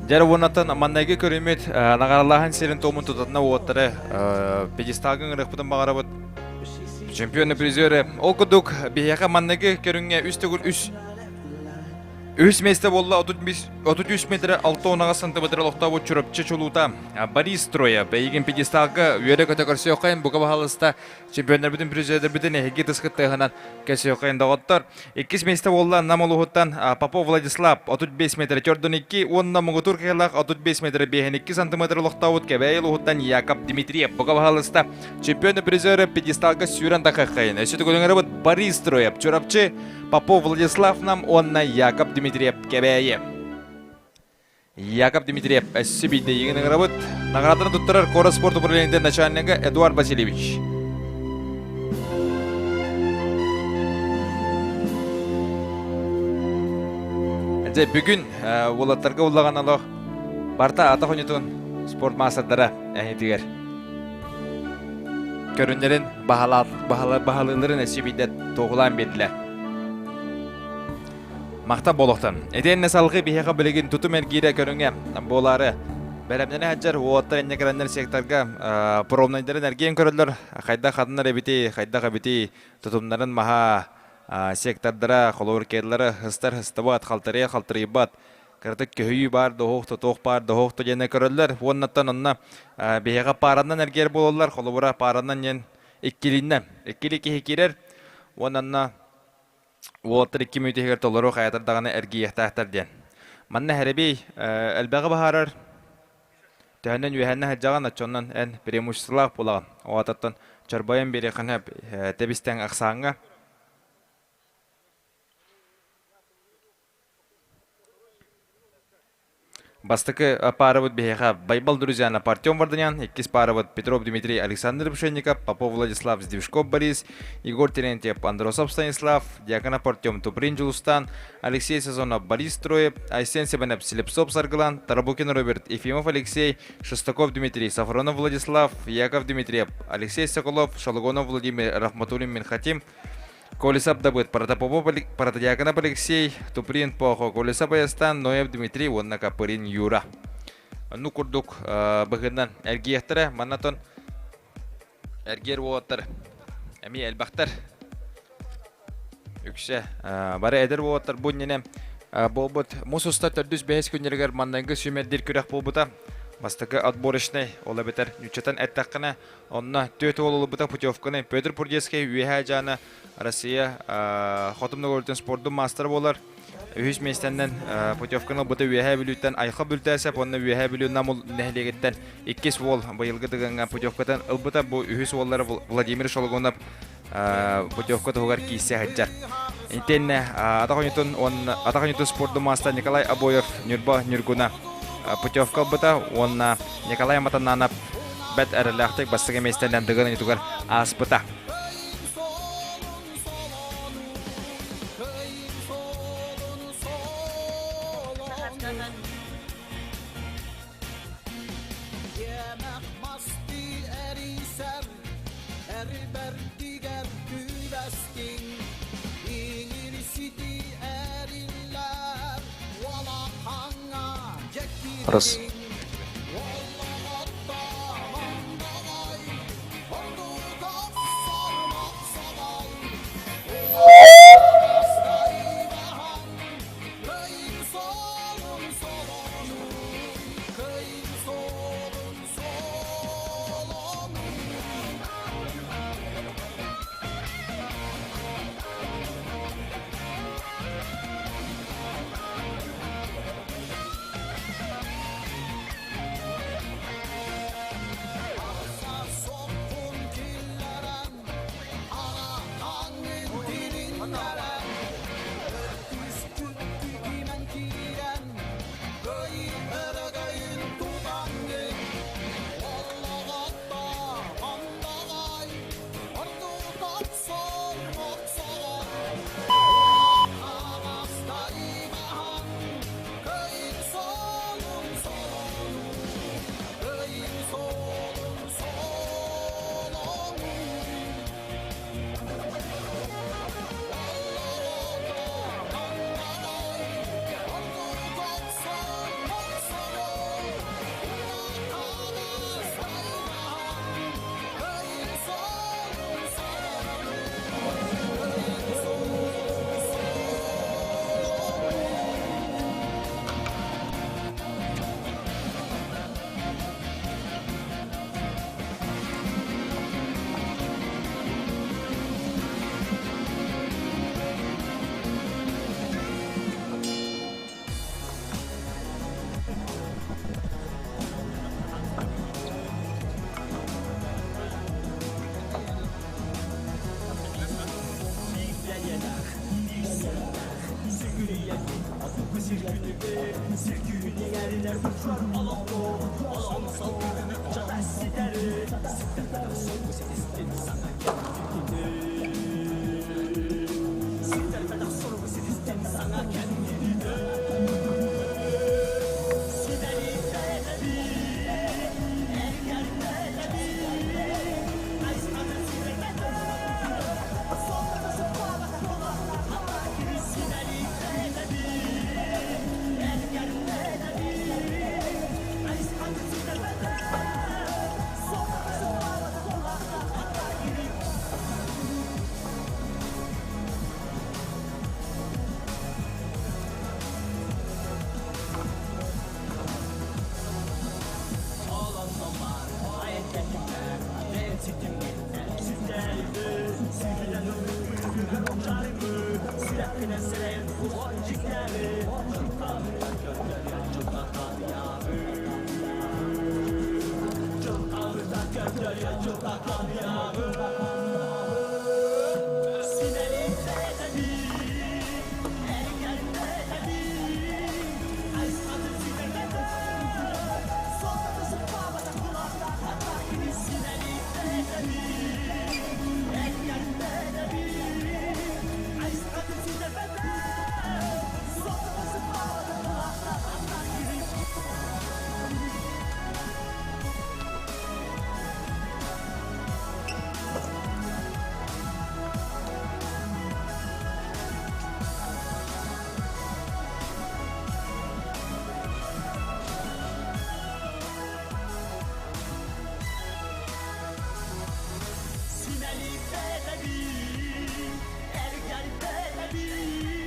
Дьэр уоннаттан маннайгы көрүммүт наҕаралааһын сирин туомун тутатына уоттары пьедесталга ыҥырыахпытын баҕарабыт. Чемпионы призеры. Ол курдук биһиэхэ маннайгы көрүҥҥэ үс төгүл үс Үһүс миэстэ буолла 33 метрэ 6 сантиметр олохтообут Чурапчы чулуута Борис Троев. Эйигин пьедесталга үөрэ-көтө көрсүөххэйин, бука баһалыста чемпионнарбытын, призердэрбитин эһиги тыскыт тыаһынан кэсиэххэйин доҕоттор. Иккис миэстэ буолла Нам улууһуттан Попов Владислав 35 метр 4 уонна муҥутуур кыһылаах 35 метр 5 сантиметр олохтообут Кэбээйи улууһуттан Яков Дмитриев. Бука баһалыста чемпионы призеры пьедесталга сүүрэн тахыаххайын. Өссө төгүлүҥэрбит Борис Троев, Чурапчы, Попов Владислав Нам уонна Яков Дмитриев Кэбээйи. Яков Дмитриев өссө биирдэ ийигин ыҥырабыт. Наҕарааданы туттарар куорат спорт управлениетын начальнига Эдуард Васильевич. Дьэ, бүгүн уолаттарга уллаҕан олох барта атах ойнутун спорт маастардара эһитигэр көрүннэрин баһалыыларын өссө биирдэ туоһулаан биэрдилэр. Махта буолуохтан. Итиэннэ салгыы биһиэхэ билигин тутум эргиирэ көрүҥэ буолаары бэлэмнэнэ сылдьар уолаттар инньэ кэлэннэр секторга пробнайдарын эргийэн көрөллөр. Хайдах хатынар эбитий, хайдах эбитий тутумнарын маһа сектордара, холобур керлары ыстар ыстыбат, халтарыйа халтарыйбат. Кыратык көһүйүү баар доһуох тотуох баар доһуох диэнэ көрөллөр. Уоннаттан онно биһиэхэ пааранан эргийэр буолаллар. Холобура пааранан диэн иккилиннэ. Иккили киһи киирэр. Уонна Уолаттар икки мүнүүтэ иһигэр толору хайатар даҕаны эргийиэхтээхтэр диэн. Манна Хэрэбий элбэҕи баһаарар, төһөнөн үөһэннэ сылдьаҕын, оччонон эн преимуществолаах буолаҕын. Оҕототтон чорбойон биэриэххин сөп тэбис-тэҥ ахсааҥҥа. Бастакы паарабыт биһиэхэ Байбал Друзьянов Артем Варданян, иккис паарабыт Петров Дмитрий Александр Пшенников, Попов Владислав Сдвижков Борис, Егор Терентьев Андросов Станислав, Дьяконов Артем Туприн Дьулустан, Алексей Сазонов Борис Троев, Айсен Семенов Слепцов Саргылан, Тарабукин Роберт Ефимов Алексей, Шестаков Дмитрий Сафронов Владислав, Яков Дмитриев, Алексей Соколов, Шалгонов Владимир Рахматуллин Минхатим, Колесов Давыд, Протопопов Протодьяконов Алексей, Туприн Похо, Колесов Баястан, Ноев Дмитрий уонна Капырин Юра. Ну курдук быһыынан эргиэхтэрэ, маннатон эргиэр уолаттар эмиэ элбэхтэр. Үксэ бары эдэр уолаттар бу иннинэ буолбут мус уста төрдүс бэһис күннэригэр маннайгы сүүмэрдиир күрэх буолбута. Бастакы отборочнай, ол эбэтэр ньуччатан эттэххинэ, Онно түөрт уол ылбыта путевканы Петр Пурдецкий Үөһээ Дьаана Россия Хотун Ногородтан спордун маастара буолар. Үһүс миэстэннэн путевканы ылбыта Үөһээ Бүлүүттэн Айха Бүлтээсэп уонна Үөһээ Бүлүү Нам нэһилиэгиттэн иккис уол быйылгы Дыгыҥҥа путевкатын ылбыта. Бу үһүс уоллара Владимир Шологунов путевка туһугар киирсэ сылдьар. Итиэннэ атах оонньуутун уонна атах оонньуутун спордун маастара Николай Обоев Ньурба Ньургуна путевка ылбыта уонна Николай Матананов бэрт эрэллээхтик бастакы миэстэнэн Дыгын оонньуутугар ааспыта. Раз.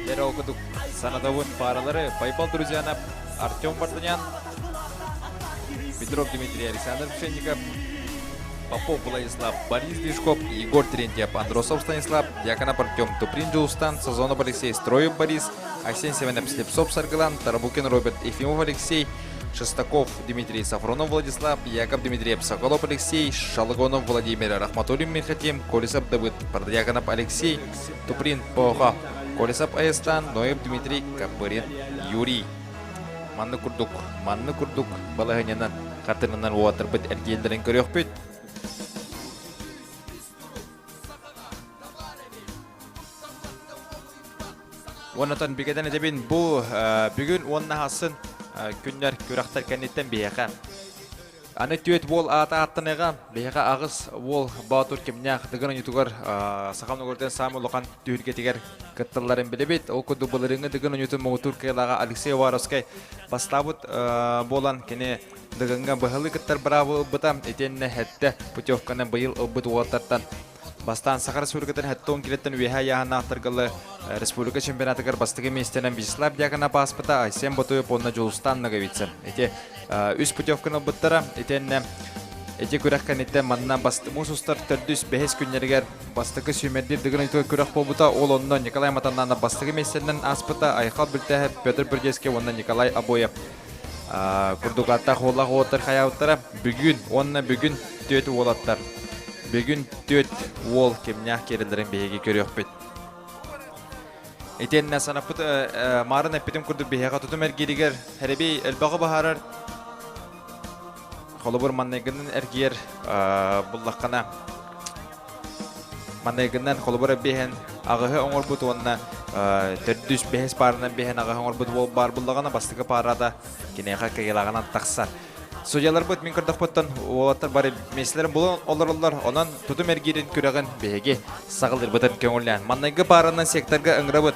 Дэр ол кудук санатабын паралары Байбал Друзьянов, Артем Вартанян, Петров Дмитрий, Александр Пшенников, Попов Владислав, Борис Движков, Егор Терентьев, Андросов Станислав, Дьяконов Артем, Туприн Джулстан, Сазонов Алексей, Строев Борис, Арсен Семенов, Слепцов Саргылан, Тарабукин Роберт, Ефимов Алексей, Шестаков Дмитрий, Сафронов Владислав, Яков Дмитриев, Соколов Алексей, Шалгонов Владимир, Рахматуллин Михатим, Колесов Давыд, Продьяконов Алексей, Туприн Поха, Колесов Айастан, Ноев Дмитрий, Копырин Юрий. Манны курдук, манны курдук балаһыннан хартынынан уолаттарбыт эргиэллэрин көрүөхпүт. Уоннатан бигэтэн этэбин бу бүгүн уонна хасын күннэр күрэхтэр кэнниттэн биһиэхэ Аны түөт уол аата ааттаныаҕа, биһиэхэ аҕыс уол Боотур кимнээх Дыгын оонньуутугар саха омугурдун саамай улахан түһүлгэтигэр кытталларын билэбит. Ол курдук былырыыҥҥы Дыгын оонньуутун муҥутуур кыайыылааҕа Алексей Уваровскай бастаабыт буолан, кини Дыгыҥҥа быһалыы кыттар быраабы ылбыта. Итиэннэ сэттэ путевканы быйыл ылбыт уолаттартан Бастаан Саха Республикатын 70 килеттэн үөһээ ыйааһыннаахтарга республика чемпионатыгар бастакы миэстэнэн Вячеслав Дьяконов ааспыта, Айсен Ботуев уонна Дьулустан Ноговицын. Ити үс путевканы ылбыттара. Итиэннэ ити күрэх кэнниттэн манна муус устар төрдүс бэһис күннэригэр бастакы сүүмэрдиир Дыгын ыйтыгар күрэх буолбута. Ол онно Николай Матаннанов бастакы миэстэнэн ааспыта, Айхал Бүлтээһэп, Петр Бердецкий уонна Николай Обоев курдук аттаах уоллаах уолаттар хайаабыттара. Бүгүн уонна бүгүн түөт уолаттар. Бүгүн түөт уол кимнээх киирэллэрин биһиги көрүөхпүт. Итиэннэ санаппыт маарын эппитим курдук биһиэхэ тутум эргииригэр хэрэбий элбэҕи баһаарар холобур манныгынан эргийэр буллаххына Манныгынан холобура биһэн аҕыһы оҥорбут уонна төрдүс бэһис пааранан биһэн аҕыһы оҥорбут уол баар буллаҕына бастакы паарата киниэхэ кыайыылааҕынан тахсар. Судьяларбыт мин көрдөхпүттэн уолаттар бары миэстэлэрин булан олороллор. Онон тутум эргиирин күрэҕин биһиги саҕалыырбытын көҥүллээн. Манныгы пааранан секторга ыҥырабыт.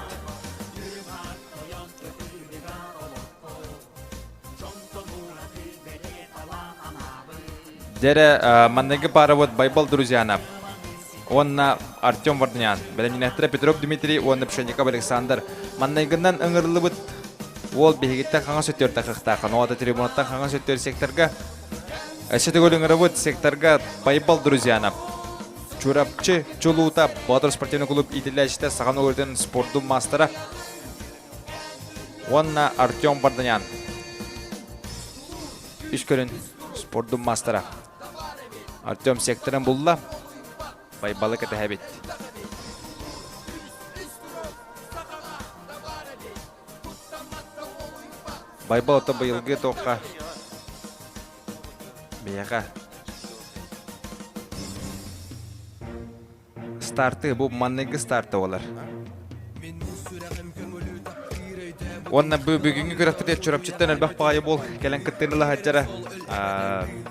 Дьэрэ, манныгы паарабыт Байбал Друзьянов уонна Артем Варданян, бэлэмнэнээхтэрэ Петров Дмитрий уонна Пшенников Александр. Манныгынан ыҥырыллыбыт уол биһигиттэн хаҥас өттүгэр тахыахтаах. Ону трибунаттан хаҥас өттүгэр секторга өссө төгүл ыҥырабыт секторга Байбал Друзьянов. Чурапчы Чулуута Боотур спортивный клуб иитиллээччитэ Саха норуотун спордун маастара уонна Артем Варданян. Үс көрүн спордун маастара. Артем секторын булла. Байбалы кэтэһэбит. Байбал ото быйылгы туохха биһиэхэ старты бу манныгы старты буолар. Уонна бу бүгүҥҥү күрэхпитигэр Чурапчыттан элбэх баҕайы буол кэлэн кыттыыны ыла сылдьара.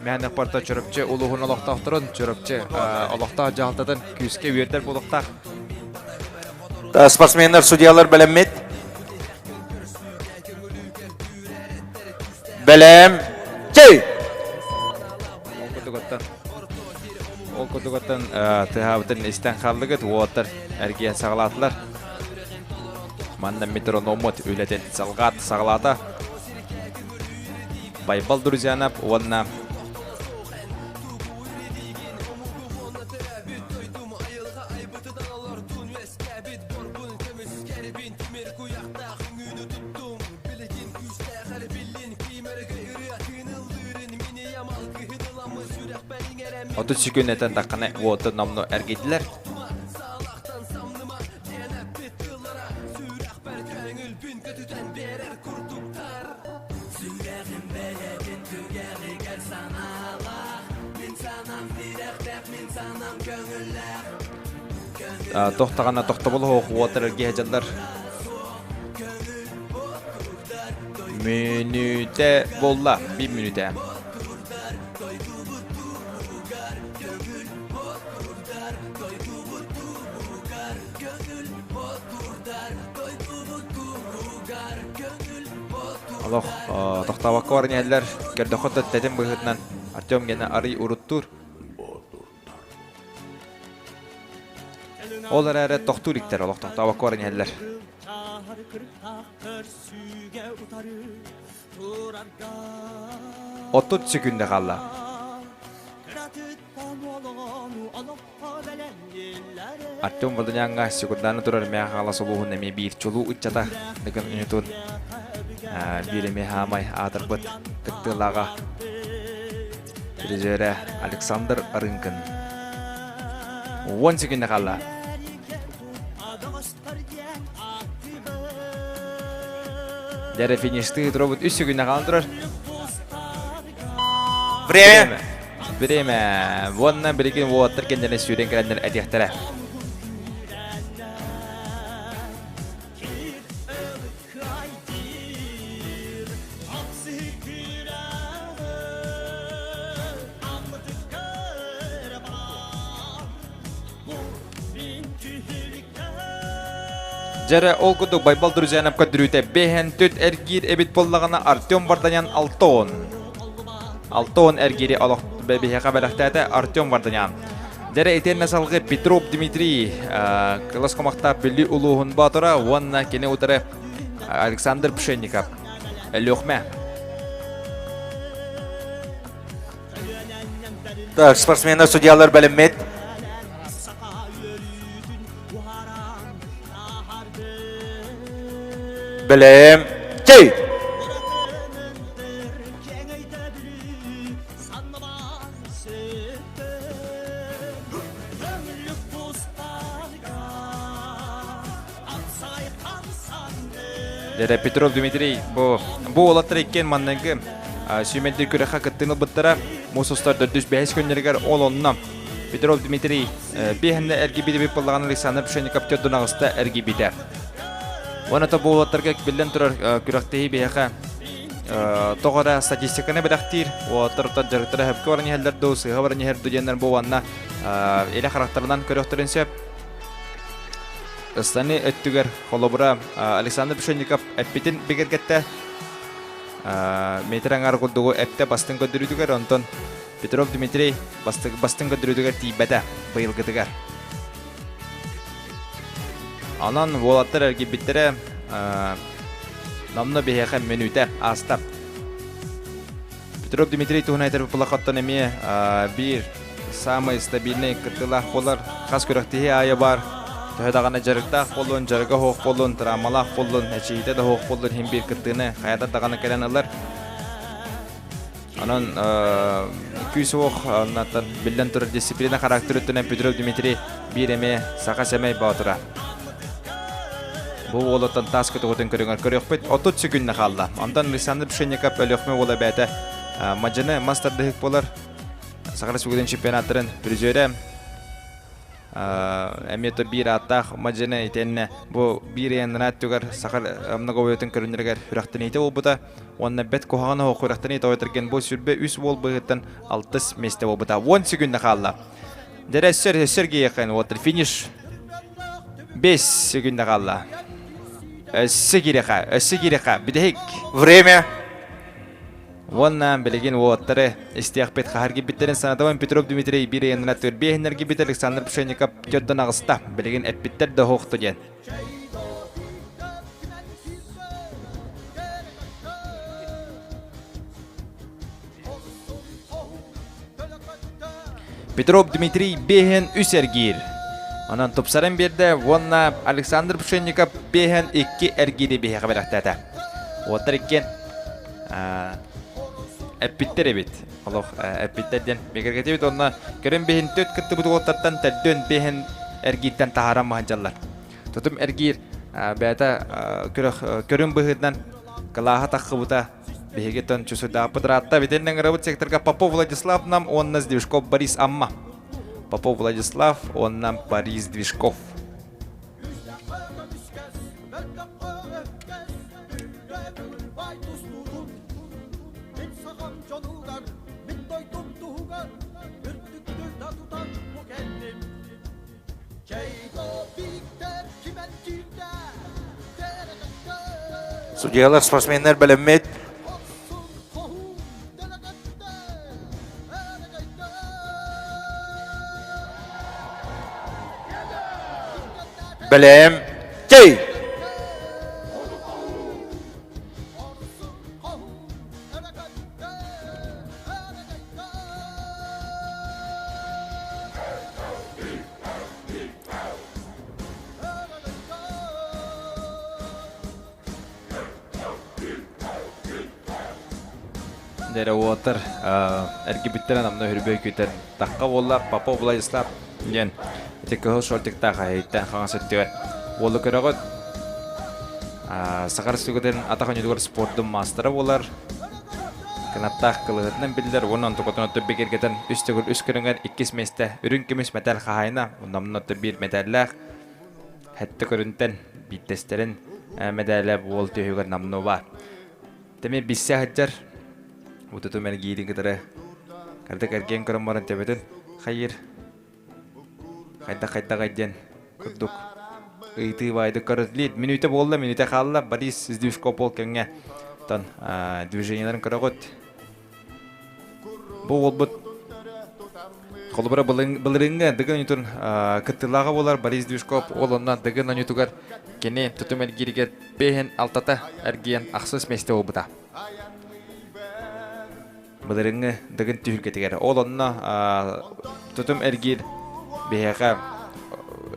Мээнэ порто Чурапчы улууһун олохтоохторун, Чурапчы олохтоох дьаһалтатын күүскэ үөрдэр буолуохтаах. Спортсменнар, судьялар бэлэммит. Бэлэм. Чэй! Ол курдугуттан ол курдугуттан тыһаабытын истэн хааллыгыт, уоттар эргийэн саҕалаатылар. Манна метрономмут үлэтин салҕаат саҕалаата. Байбал Друзьянов уонна 30 секүннэтэн таххана уоту номну эргийдилэр. Тохтаҕына тохтобул оһох уотар эргиһэ дьаллар. Мүнүүтэ буолла, биир мүнүүтэ. Олох тохтообокко баран иһэллэр. Көрдөххө да тэтим быһыытынан Артем гена арый уруттуур. Ол эрээри тохтуур иктэр олох тохтообокко баран иһэллэр. 30 секүндэ хаалла. Артем Владыняҥҥа секундааны турар Мэҥэ Хаҥалас улууһун эмиэ биир чулуу ыччата Дыгын Үнүтун биир эмиэ хаамай аатырбыт кыттыылааҕа призерэ Александр Рынкин. 10 секунда хаалла. Дьэрэ фиништыы туробут үс секунда хаалан турар. Время. Время. Уонна билигин уолаттар кэннэрин сүүрэн кэлэннэр этиэхтэрэ. Дьэрэ ол курдук Байбал Друзьянов көрдөрүүтэ бэһэн түт эргиир эбит буоллаҕына Артем Варданян 6 6 эргиири олох биһиэхэ бэлэхтээтэ Артем Варданян. Дьэрэ итиэннэ салгыы Петров Дмитрий кылас кумахтаах Бүлүү улууһун боотура уонна кини утары Александр Пшенников. Өлүөхмэ. Так, спортсменнар, судьялар бэлэммит. Бэлэм. Чэй! Дэрэ Петров Дмитрий бу бу уолаттар иккиэн манныгы сүүмэрдир күрэххэ кыттыыны ылбыттара. Муус устар төрдүс бэһис күннэригэр ол онно Петров Дмитрий биэһиннэ эргийбит буоллаҕына Александр Пшенников төрдүн аҕыста эргийбитэ. Уонна то бу уолаттарга биллэн турар күрэхтэһии биһиэхэ тоҕо эрэ статистиканы бэлэхтиир. Уолаттар дьарыктара сөпкө баран иһэллэр дуу, сыыһа баран иһэр дуу диэннэр бу уонна илэ харахтарынан көрүөхтэрин сөп. Ыстаны өттүгэр холобура Александр Пшенников эппитин бигэргэттэ. Метр аҥаар курдугу эптэ бастыҥ көрдөрүүтүгэр, онтон Петров Дмитрий бастыҥ көрдөрүүтүгэр тиийбэтэ быйылгытыгар. Онон уолаттар эргийбиттэрэ номно биһиэхэ мүнүүтэ ааста. Петров Дмитрий туһунан этэр булахаттан эмиэ биир самый стабильный кыттыылаах буолар. Хас күрэхтэһии аайы баар. Төһө даҕаны дьарыктаах буоллун, дьарыга суох буоллун, травмалаах буоллун, эчийиитэ да суох буоллун иһин биир кыттыыны хайата даҕаны кэлэн ылар. Онон күүс уох оннуттан биллэн турар дисциплина характер өттүнэн Петров Дмитрий биир эмиэ саха сэмэй боотура. Бу уолуттан таас көтөҕүтүн көрүҥэр көрүөхпүт. 30 секүндэ хаалла. Онтон Александр Пшенников Өлүөхмэ уола бэйэтэ мадьыны мас тардыһык буолар. Саха Республикатын чемпионаттарын призерэ. Эмиэ то биир ааттаах мадьыны итиэннэ бу биир ыйаннараат түгэр саха многовойтун көрүннэригэр күрэхтэниитэ буолбута. Уонна бэт куһаҕан оһох күрэхтэнии тоҕо бу сүрбэ үс уол быһыттан алтыс миэстэ буолбута. 10 секүндэ хаалла. Дьэрэ өссөр өссөр киһиэхэ вот финиш 5 секүндэ хаалла. Өссө киирэхэ, өссө киирэхэ, бүтэһик. Время. Уонна билигин уолаттары истиэхпит хаһар киирбиттэрин санатабын Петров Дмитрий биир ыйаннара төрбиэһиннэр киирбит Александр Пшенников төрдөн аҕыста. Билигин эппиттэр да оһохто диэн. Петров Дмитрий биэһин үс эргиир. Онон тупсаран биэрдэ уонна Александр Пшенников биэһин икки эргиири биһиэхэ бэлэхтээтэ. Уоттар иккиэн эппиттэр эбит. Олох эппиттэр диэн бигэргэтибит уонна көрөн биһин төт кыттыбыт уолаттартан төрдүөн биэһин эргииртэн таһааран маһанчаллар. Тутум эргиир бэйэтэ көрүн быһыытынан кылааһа таххыбыта Биһиги тон чусудааппыт ыраатта битиннэн ыҥырабыт секторга Попов Владислав нам уонна Сдвижков Борис Амма. Попов Владислав уонна Борис Движков. Судьялар, спортсменнар бэлэммит. Бэлэм. Чэй! Дэрэ уотар эргибиттэрин амна хүрбөй күтэр тахха буолла Попов Владислав диэн ити кыһыл шортиктаах аһыйтан хаҥас өттүгэр уолу көрөҕүт Сахар сүгүтүн атах өнүтүгэр спордун маастара буолар Кынаттаах кылыһытынан биллэр уонна онтукатын оттон бигэргэтэн үс төгүл үс көрүҥэр иккис миэстэ үрүҥ көмүс мэтээл хаһаайына онномно биир мэтээллээх хэттэ көрүнтэн биирдэстэрин мэдээлэ буол түһүгэр намнуо баар. Тэми биссэ сылдьар утутум эргиирин кытары кырдык эргиэн көрөн баран төбөтүн хайыр хайдах-хайдаҕай диэн курдук ыйытыы баайдык көрөтлиир. Мүнүүтэ буолла, мүнүүтэ хаалла. Борис Сдвижков ол кэмҥэ тон движениеларын көрөҕүт. Бу уолбут холобура былырыыҥҥы Дыгын оонньуутун кыттыылааҕа буолар Борис Движков ол онно Дыгын оонньуутугар кини тутум эргииригэр бэһин алтата эргийэн ахсыс миэстэ буолбута. Былырыҥҥы Дыгын түһүлгэтигэр. Ол онно тутум эргиир биһиэхэ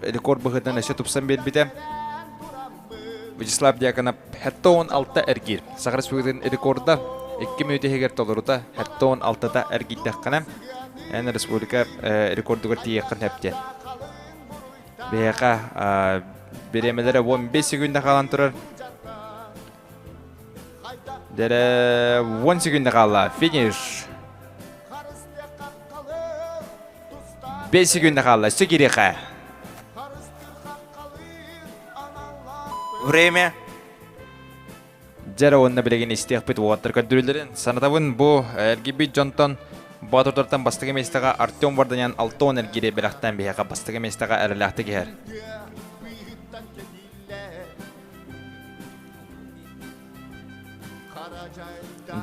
рекорд быһыытынан өссө тупсан биэрбитэ. Вячеслав Дьяконов 76 эргиир. Саха Республикатын рекорда 2 мүнүүтэ иһигэр толорута 76-та эргийдэххинэ эн республика рекордугар тиийиэххин сөп диэн. Биһиэхэ бириэмэлэрэ 15 секунда хаалан турар. Дэрэ 10 секунда хаалла. Финиш. 5 секунда хаалла. Өссө кириэхэ. Время. Дьэрэ уонна билигин истиэхпит уолаттар көрдөрүүлэрин санатабын бу эргийбит дьонтон Боотурдартан бастакы миэстэҕэ Артем Варданян 60 эргиири бэлэхтээн биһиэхэ бастакы миэстэҕэ эрэлээхтик иһэр.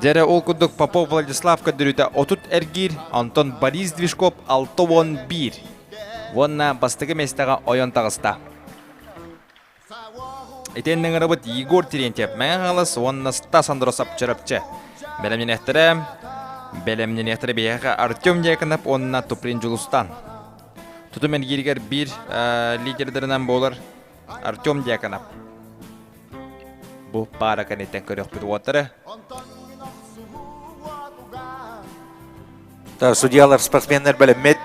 Дьэрэ ол курдук Попов Владислав көрдөрүүтэ 30 эргиир, онтон Борис Движков 61 уонна бастакы миэстэҕэ ойон таҕыста. Итиэннэ ыҥырабыт Егор Терентьев Мэҥэ Хаҥалас уонна Стас Андросов Чөрөпчө. Бэлэмнэниэхтэрэ бэлэмнэниэхтэрэ биһиэхэ Артем Дьяконов уонна Туприн Дьулустан. Тутум эргииригэр биир лидердэринэн буолар Артем Дьяконов. Бу паара кэнниттэн көрүөхпүт уоттары. Судьялар, спортсменнар бэлэммит.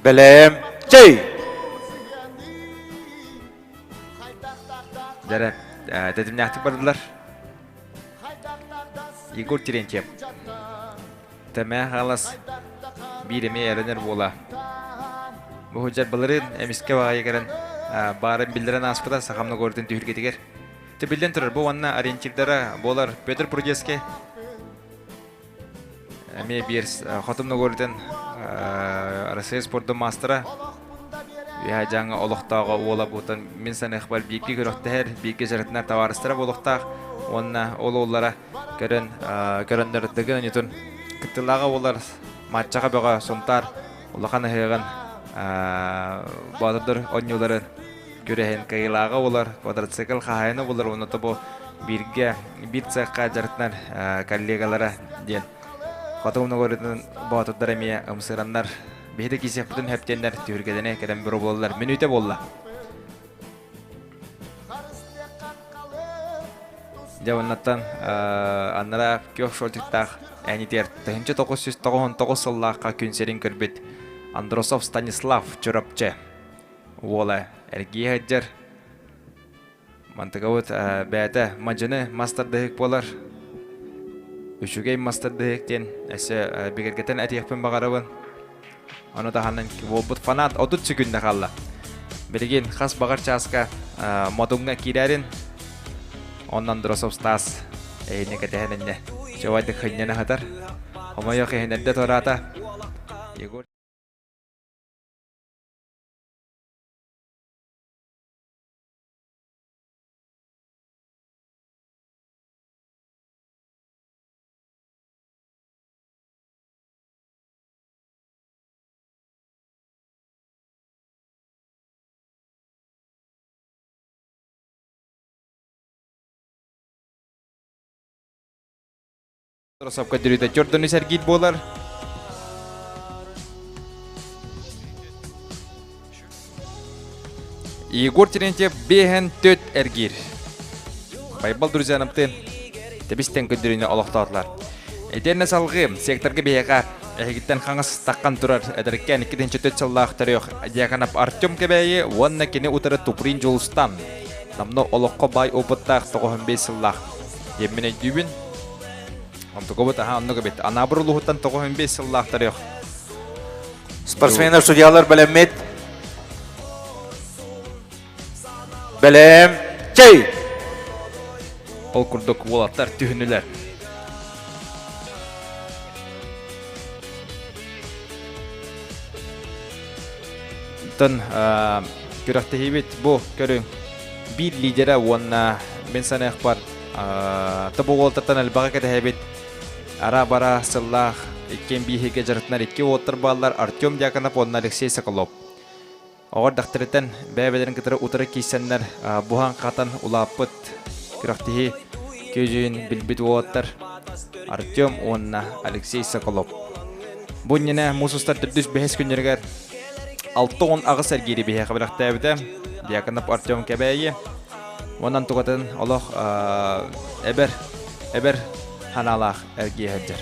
Бэлэм, чэй! Дэрэ, тэтимнээхтик бардылар. Егор Терентьев. Тэмээ хаалас биир эмиэ эрэнэр буола. Бу сылдьар былырыын эмискэ баҕайы кэлэн баарын биллэрэн ааспыта Сахам Ногородун түһүлгэтигэр. Те биллэн турар, бу уонна ориентирдара буолар Петр Прудецкий эмиэ биир Хотун Ногородун Россия спордун маастара Үһэ дьаҥа олохтооҕо уола буутан мин саныахпар бииргэ күрэхтэһэр, бииргэ дьарыктанар табаарыстара буолуохтаах уонна ол уоллара көрөн көрөннөр Дыгын Анютун кыттыылааҕа буолар матчаҕа бөҕө Сунтаар улахан ыһыаҕын боотурдар оонньууларын күрэһин кыайыылааҕа буолар, квадроцикл хаһаайына буолар уонна тобу бииргэ биир цехха дьарыктанар коллегалара диэн Хотун Ногородун боотурдар эмиэ ымсыраннар биһиги киисиэхпитин хөптүөннэр түһүргэлэнэ кэлэн бөрө буоллар мүнүүтэ буолла. Дьэ оннуттан аннара күөх шортиктаах Энитер 1999 сыллаахха күн сирин көрбүт Андросов Станислав Чурапчы уола эргийэ сылдьар. Мантыкабыт бэйэтэ мадьыны мас тардыһык буолар. Үчүгэй мас тардыһык диэн өссө бигэргэтэн этиэхпин баҕарабын. Ону таһынан буолбут фанат 30 секүндэ хаалла. Билигин хас баҕар чааска модуҥҥа киирэрин онон Андросов Стас эйини кэтэһэн иннэ чуобайдык хынньана сытар. Хомойуох иһин эрдэ туораата. Егор Росовка дүрүтэ төрдөнү сэргиит буолар. Егор Терентьев бэһэн төт эргиир. Байбал друзьянымтын тэбистэн көрдөрүүнү олохтоотулар. Итиэннэ салгыы секторга биһиэхэ эһигиттэн хаҥас таххан турар эдэркээн 2-4 сыллаах төрүөх Дьяконов Артем Кэбээйи уонна кини утары Туприн Дьулустан намно олоххо баай опыттаах 95 сыллаах диэммин өйдүүбүн. Онтукубут аха оннук эбит. Анаабыр улууһуттан 95 сыллаах төрүөх. Спортсменнар, судьялар бэлэммит. Бэлэм, чэй! Ол курдук уолаттар түһүнүлэр. Тон күрэхтэһиибит бу көрүҥ биир лидерэ уонна мин саныахпар тобу уолаттартан элбэҕи кэтэһэбит. Ара-бара сыллаах иккиэн бииһигэ дьарыктанар икки уолаттар бааллар Артем Дьяконов уонна Алексей Соколов. Оҕо эрдэхтэриттэн бэйэ-бэйэлэрин кытары утары киирсэннэр буһан-хатан улааппыт күрэхтэһии күөдьүйүн билбит уолаттар Артем уонна Алексей Соколов. Бу иннинэ муус устар төрдүс бэһис күннэригэр 68 эргиири биһиэхэ бэлэхтээбитэ. Дьяконов Артем Кэбээйи. Онон тугатын олох эбэр, эбэр ханаалаах эргиэ сылдьар.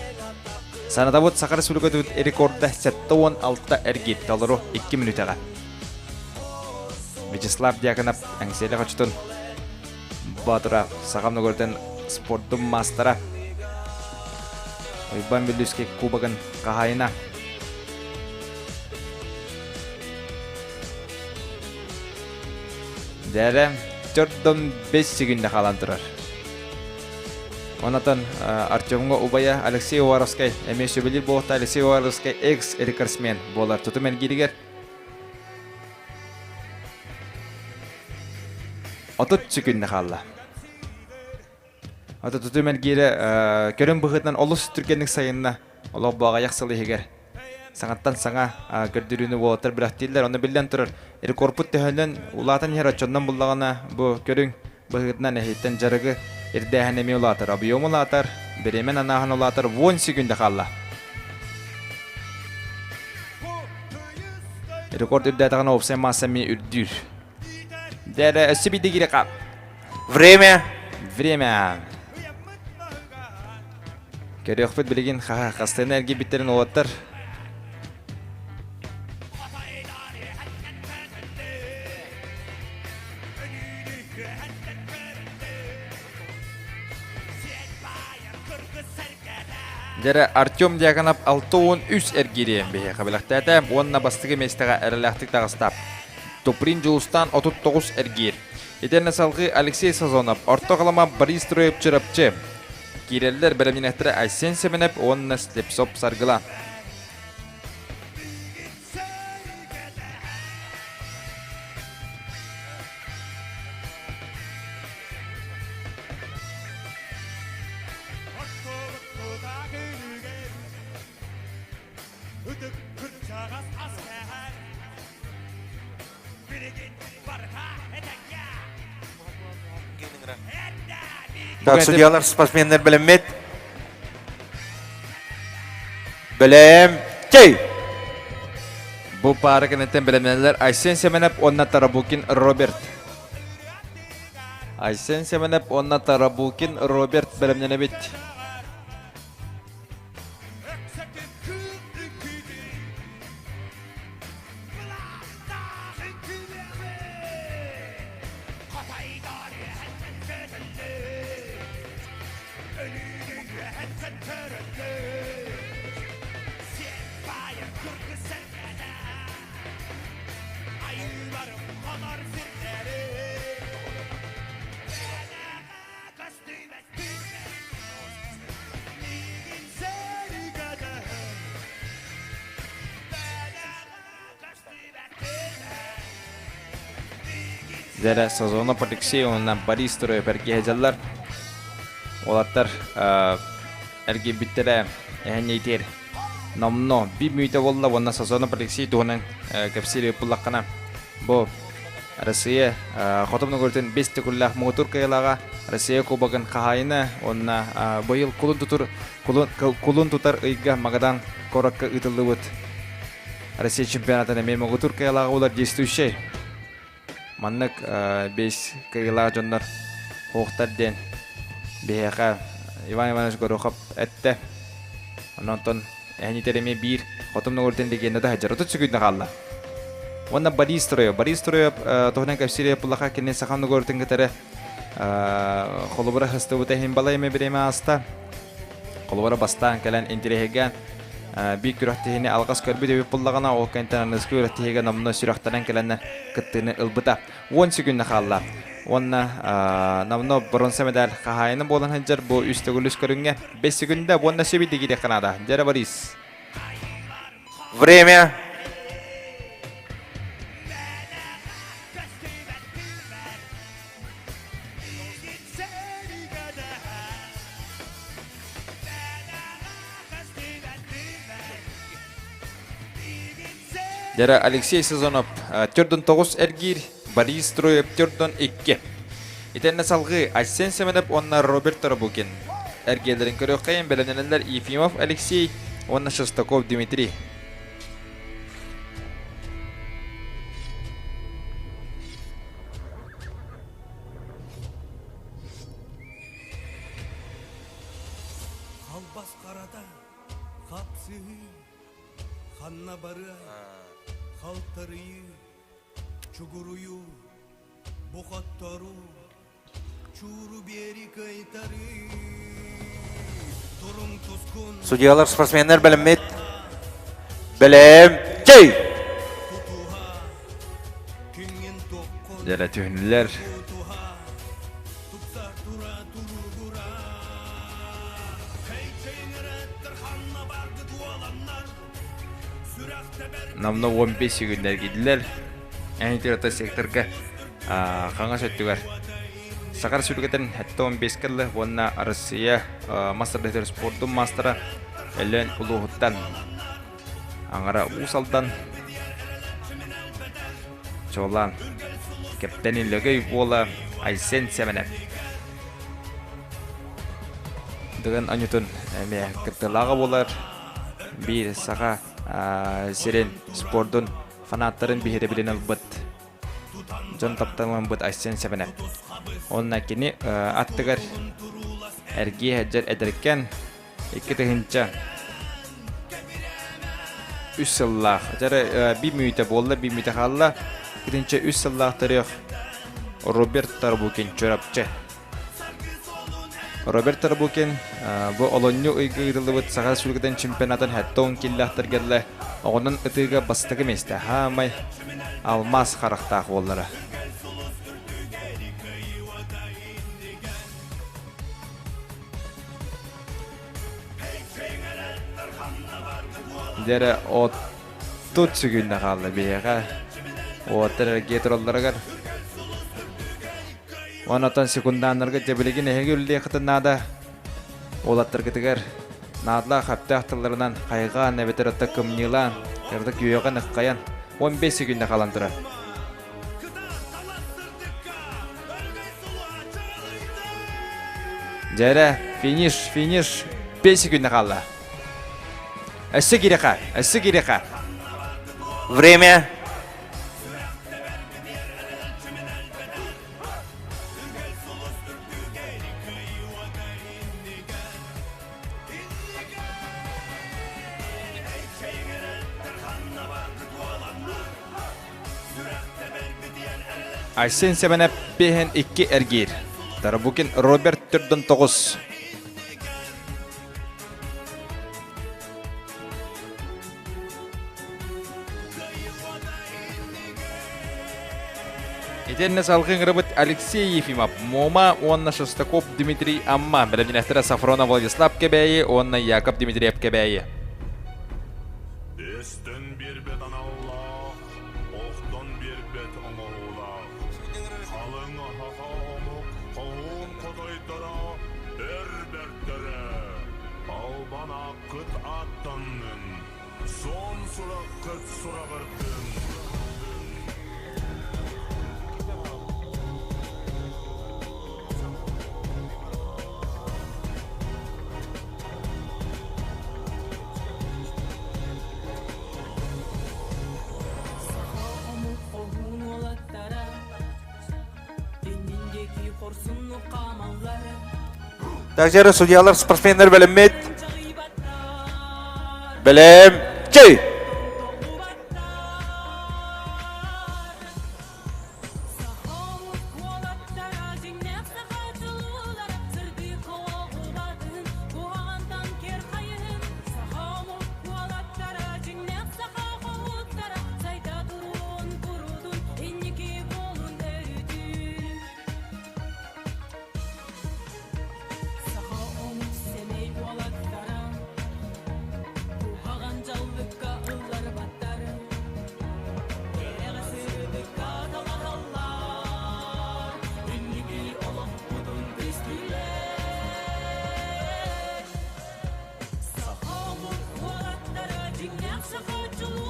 Санатабыт Саха Республикатын рекорда 76 эргиир толору 2 мүнүүтэҕэ. Вячеслав Дьяконов Эҥсиэли хочотун Боотура Саха Многородын спордун маастара Уйбан Бүлүүскэй кубогын хаһаайына. Дээрэ төрдөн бес секүндэ хаалан турар. Онатан Артемҥа убайа Алексей Уваровскай эмиэ сөбүлүүр буолта Алексей Уваровскай экс-рекордсмен буолар тутум эргииригэр 30 секүндэ хаалла. Ата тутум эргиирэ көрүн быһыытынан олус түргэнник сайынна. Олох бу аҕыйах сыл иһигэр саҥаттан саҥа көрдөрүүнү уолаттар бэлэхтииллэр. Онно биллэн турар, рекордпут төһөнөн улаатан иһэр оччоннон буллаҕына бу көрүҥ быһыытынан эһиттэн дьарыгы ирдээһин эмиэ улаатар. Объем улаатар, бириэмэн анааһын улаатар, 10 секунда хаалла. Рекорд үрдээтэҕинэ уопсай маасса эмиэ үрдүүр. Дээрэ өссө биирдэ киирэ хаал. Время. Время. Көрүөхпүт билигин хаһа хастыына эргийбиттэрин уолаттар. Дьэрэ Артем Дьяконов 63 эргиири биһиэхэ бэлэхтээтэ уонна бастакы миэстэҕэ эрэлээхтик таҕыста. Туприн Дьулустаан 39 эргиир. Итиэннэ салгыы Алексей Сазонов, Орто Халыма Борис Троев Чурапчы. Киирэллэр бэлэмнэнэхтэрэ Айсен Семенов уонна Слепцов Саргыла. Так, судьялар, спортсменнар бэлэммит. Бэлэм, чэй! Бу паара кэнниттэн бэлэмнэнэллэр Айсен Семенов уонна Тарабукин Роберт. Айсен Семенов уонна Тарабукин Роберт бэлэмнэнэбит. Дьэрэ Сазонов Алексей уонна Борис Троев эргиһэ дьаллар. Уолаттар эргийбиттэрэ эһэнньэйтиэр номно биир мүнүүтэ буолла уонна Сазонов Алексей туһунан кэпсиир буллаххына бу Россия хотун көрүтүн бес төгүллээх муҥутуур кыайыылааҕа Россия Кубогын хаһаайына уонна быйыл кулун тутур кулун тутар ыйга Магадан куоракка ыытыллыбыт Россия чемпионатын эмиэ муҥутуур кыайыылааҕа буолар действующай. Маннык бес кыайыылаах дьоннор хуохтар диэн биһиэхэ Иван Иванович Горохов эттэ. Онтон эһинитер эмиэ биир хотун ногуртен легенда сылдьар. 30 секунда хаалла. Уонна Борис Троев. Борис Троев туһунан кэпсиир буллаха кини саха ногуртен кытары холобура хыстыбыта иһин балай эмэ бириэмэ ааста. Холобура бастаан кэлэн интириэһиргээн биир күрэхтэһиини алҕас көрбүт эбит буллаҕына, ол кэнниттэн аныгыскы күрэхтэһиигэ номнуо сүрэхтэнэн кэлэннэр кыттыыны ылбыта. 10 секунда хаалла. Уонна номнуо боруонса медаль хаһаайына буолан сылдьар бу үс төгүл үс көрүҥҥэ 5 секунда уонна сөбүйдэ киириэххэ наада. Дьэрэ Борис. Время. Дьэрэ Алексей Сазонов 4-9 эргиир, Борис Троев 4-2. Итиннэ салгыы Айсен Семенов уонна Роберт Тарабукин эргиэлэрин көрүөххэйин бэлэмнэнэллэр Ефимов Алексей уонна Шестаков Дмитрий. Халбас харата, хапсыһыы, ханна барыай, халтарыйыы, чугуруйуу, бу хотторуу, чууру биэри кыайтарыы, туруҥ тускун Судьялар, спортсменнар бэлэммит. Бэлэм, чэй! тутуһа, күҥҥүн туоххун Дьэрэ түһүнүлэр. тутуһа, тупса тура туругура. Хей-чэйиҥирэттэр ханна бардыт уоланнар, сүрэх тэбэр Намна 15 секундэр киирдилэр. Эн секторга хаҥас өттүгэр Сахар сүргэтин 75 кэллэ уонна Россия мастер спордун маастара Өлөөн улууһуттан аҥара Уус Алдан чуолаан Кэптэни Лөгөй уола Айсен Сэмэнэп Дыгын Анютун эмиэ кыттыылааҕа буолар биир саха сирин спордун фанаттарын биһирэбилин ылбыт дьон тапталламмыт Айсен Сэмэнэп. Уонна кини аттыгар эргиэ сылдьар эдэркэн 2003 сыллаах, дьэ биир мүнүүтэ буолла, биир мүнүүтэ хаалла. 2003 сыллаах төрүөх. Роберт Тарбукин Чурапчы. Роберт Тарбукин бу олонньу ыйга ыытыллыбыт Саха Республикатын чемпионатын 70 киллэхтэргэллэ оҕонон ытыыга бастакы миэстэ хаамай алмаас харахтаах уоллара. Дьэрэ от сүгүннэ хаалла биһиэхэ. Уоттар эргиэ туралларыгар. Онотон секундааннарга дьэ билигин эһиги үллиэххитин наада. Уолаттаргытыгар наадалаах хаптаах тылларынан хайҕаан эбэтэр отто кымньыылаан, кырдык үөҕэн ыххайан 15 секүндэ хаалан турар. Дьэрэ, финиш, финиш, 5 секунда хаалла. Өссө кириха, өссө кириха. Время. Айсен Сэмэнэп биэһин икки эргиир. Тарабукин Роберт төрдөн тоҕус. Итиэннэ салгыы ыҥырабыт Алексей Ефимов, Муома уонна Шестаков Дмитрий Амма, бэлэмнэнэхтэрэ Сафронов Владислав Кэбээйи уонна Яков Дмитриев Кэбээйи. Эстэн биэрбэт аналлаах, охтон биэрбэт оҥоһуулаах, халыҥ аһаҕа омук хоһуун хотойдоро өр бэртэрэ, албан ааккыт ааттаннын, суон сураххыт сураҕырдын. Саха омук хоһуун уолаттара иннин диэки хорсуннук хаамаллар. Также судьялар, спортсменнар бэлэммит. Бэлэм. Чэй!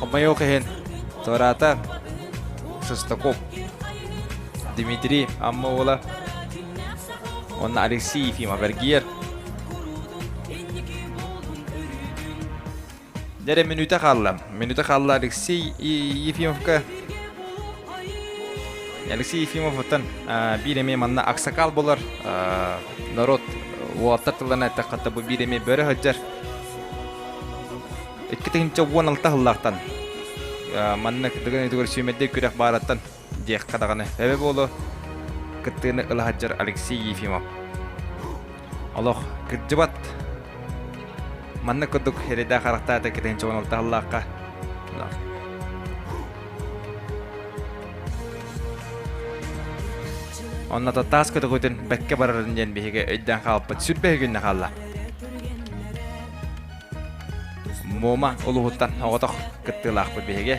Хомойуох иһин, туораата Шестаков Дмитрий Амма уола уонна Алексей Ефимов эргийэр. Дьэ мүнүүтэ хаалла. Мүнүүтэ хаалла Алексей Ефимовка. Алексей Ефимов оттон биир эмиэ манна аксакал болар. Народ уолаттар тылларынан эттэххэ бу биир эмиэ бөрө сылдьар. 2016 сыллаахтан манна кытыгын өтүгэр сүүмэрдэй күрэх баараттан диэххэ даҕаны эбэ буолу кыттыыны ыла сылдьар Алексей Ефимов. Олох кырдьыбат манна курдук эрэйдээх харахтаата 2016 сыллаахха Онно таас көтөҕүтүн бэккэ барарын диэн биһиги өйдөөн хаалбыт сүрбэ күннэ хаалла. Муома улууһуттан оҕотох кыттыылаахпыт биһиги.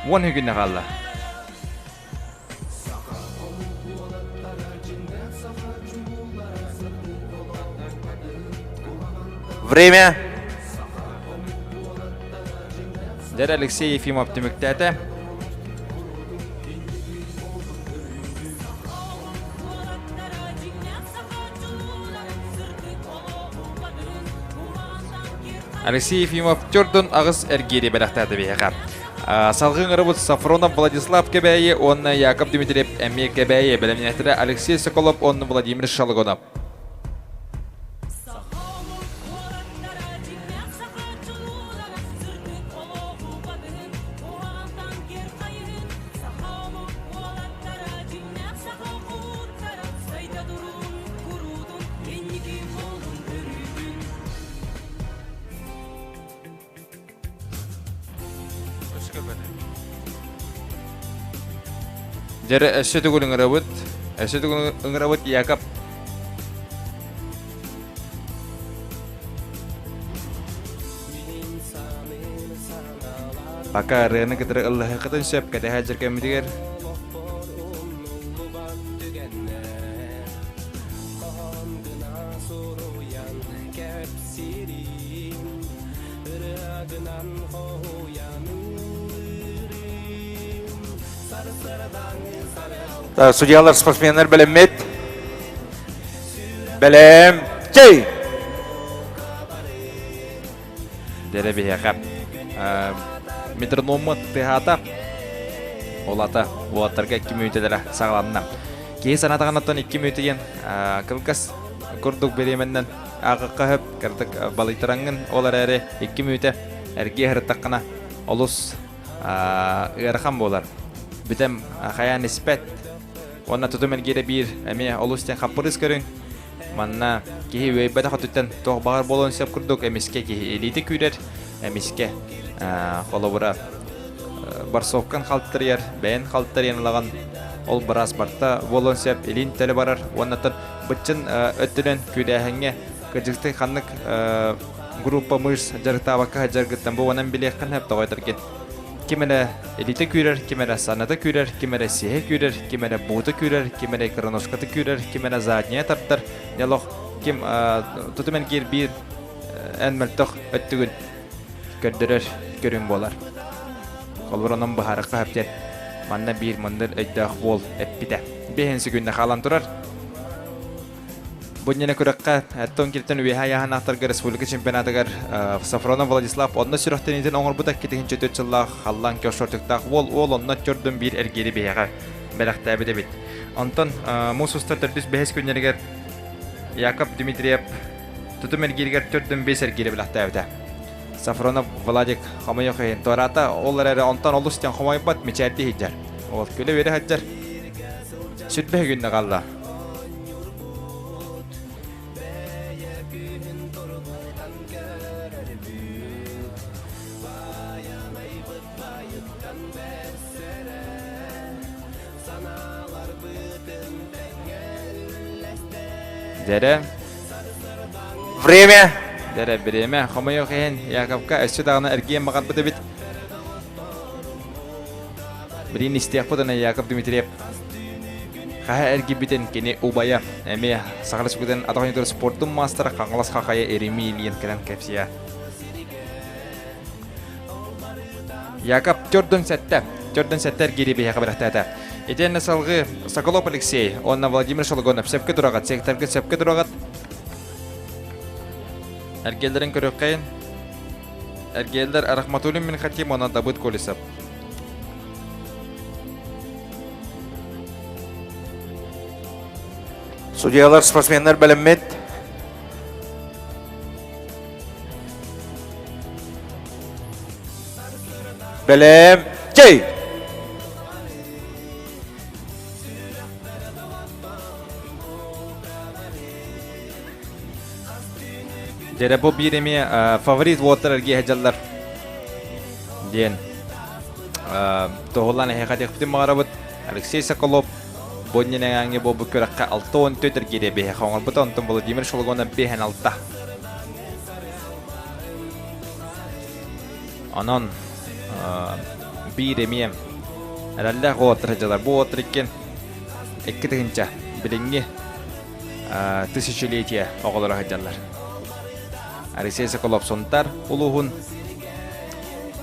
Уон күннэ хаалла. Время. Дэр Алексей Ефимов түмүктээтэ. Алексей Ефимов төрдүн аҕыс эргиири бэлэхтээтэ биһиэхэ. Салгыы ыҥырабыт Сафронов Владислав Кэбээйи уонна Яков Дмитриев эмиэ Кэбээйи бэлэмнээтэрэ Алексей Соколов уонна Владимир Шалгонов. Дьэрэ өссө төгүл ыҥырабыт. Өссө төгүл ыҥырабыт Якоб. Пока ырыаны кытары ыллаһыаххытын сөп кэтэһэ дьэргэммитигэр. Судьялар, спортсменнар бэлэммит. Бэлэм. Чэй! Дэрэ биһиэхэ метрономмут тыаһаата. Ол ата уолаттарга икки мүнүүтэлэрэ саҕаланна. Киһи санаатаҕына 2 мүнүүтэ диэн кылгас курдук бириэмэннэн ааҕыахха сөп. Кырдык балыйтараҥҥын ол эрээри 2 мүнүүтэ эргиэ сырыттаххына олус ыарахан буолар. Бүтэм хайаан испэт. Уонна тутум эргиирэ биир эмиэ олус диэн хаппырыыс көрүҥ. Манна киһи үөйбэтэх өттүттэн туох баҕар буолуон сөп курдук эмискэ киһи илиитэ күүрэр, эмискэ холобура барсовкан халтарыйар, бэйэн халтарыйан ылаҕын, ол быраас барта буолуон сөп, илиин төлө барар уоннаттан быччын өттүнэн күүдээһиҥҥэ кырдьыктыы ханнык группа мышц дьарыктаабакка сылдьаргыттан бу уонан билиэххин сөп тоҕойдоргин. Ким эрэ илиитэ күүрэр, ким эрэ саната күүрэр, ким эрэ сиһэ күүрэр, ким эрэ буута күүрэр, ким эрэ икроножката күүрэр, ким эрэ задняя тардар. Нелох ким тутум эргиир биир эн мөлтөх өттүгүн көрдөрөр көрүҥ буолар. Холобур онон быһаарыкка сөп диэн манна биир мындыр өйдөөх буол эппитэ. Биэһин сүгүннэ хаалан турар. Бу иннинэ күрэххэ Эттон килтэн үөһэ айааһынаахтарга республика чемпионатыгар Сафронов Владислав онно сүрэхтэниитин оҥорбута 2004 сыллаах халлаан кешортиктаах уол уол онно төрдүн биир эргиири биһиэхэ бэлэхтээбит эбит. Онтон муус устар төрдүс бэһис күннэригэр Яков Дмитриев тутум эргииригэр төрдүн биэс эргиири бэлэхтээбитэ. Сафронов Владик хомойох иһин туораата, ол эрээри онтон олус диэн хомойбот, мичээрдии сылдьар. Ол күлэ-үөрэ сылдьар. Сүрбэһэ күннэ хаалла. Дэрэ. Время. Дэрэ, бириэмэ. Хомойуох иһин, Яковка өссө даҕаны эргиэн баҕарбыт эбит. Билигин истиэхпит аны Яков Дмитриев хаһа эргийбитин кини убайа эмиэ Саха Республикатын атах оонньуутугар спордун маастара Хаҥалас Хахайа Еремей Ильин кэлэн кэпсиэ. Яков төрдүн сэттэ. Төрдүн сэттэ эргиири биһиэхэ бэлэхтээтэ. Итиэннэ салгыы Соколов Алексей уонна Владимир Шологонов сөпкө тураҕыт, секторга сөпкө тураҕыт. Эргиэллэрин көрүөххэйин. Эргиэллэр Рахматуллин Минхатим уонна Давыд Колесов. Судьялар, спортсменнар бэлэммит. Бэлэм, чэй! Дьэрэ бу биир эмиэ фаворит уоттар эргиэ сылдьаллар диэн туһулаан эһиэхэ этиэхпитин баҕарабыт. Алексей Соколов бу иннинээҥҥи буолбут күрэххэ 64 эргиирэ биһиэхэ оҥорбута, онтон Владимир Шологонов 56. Онон биир эмиэ эрэллээх уолаттар сылдьаллар. Бу уолаттар иккиэн 2 тыһыынча билиҥҥи тысячелетие оҕолоро сылдьаллар. Алексей Соколов Сунтар улууһун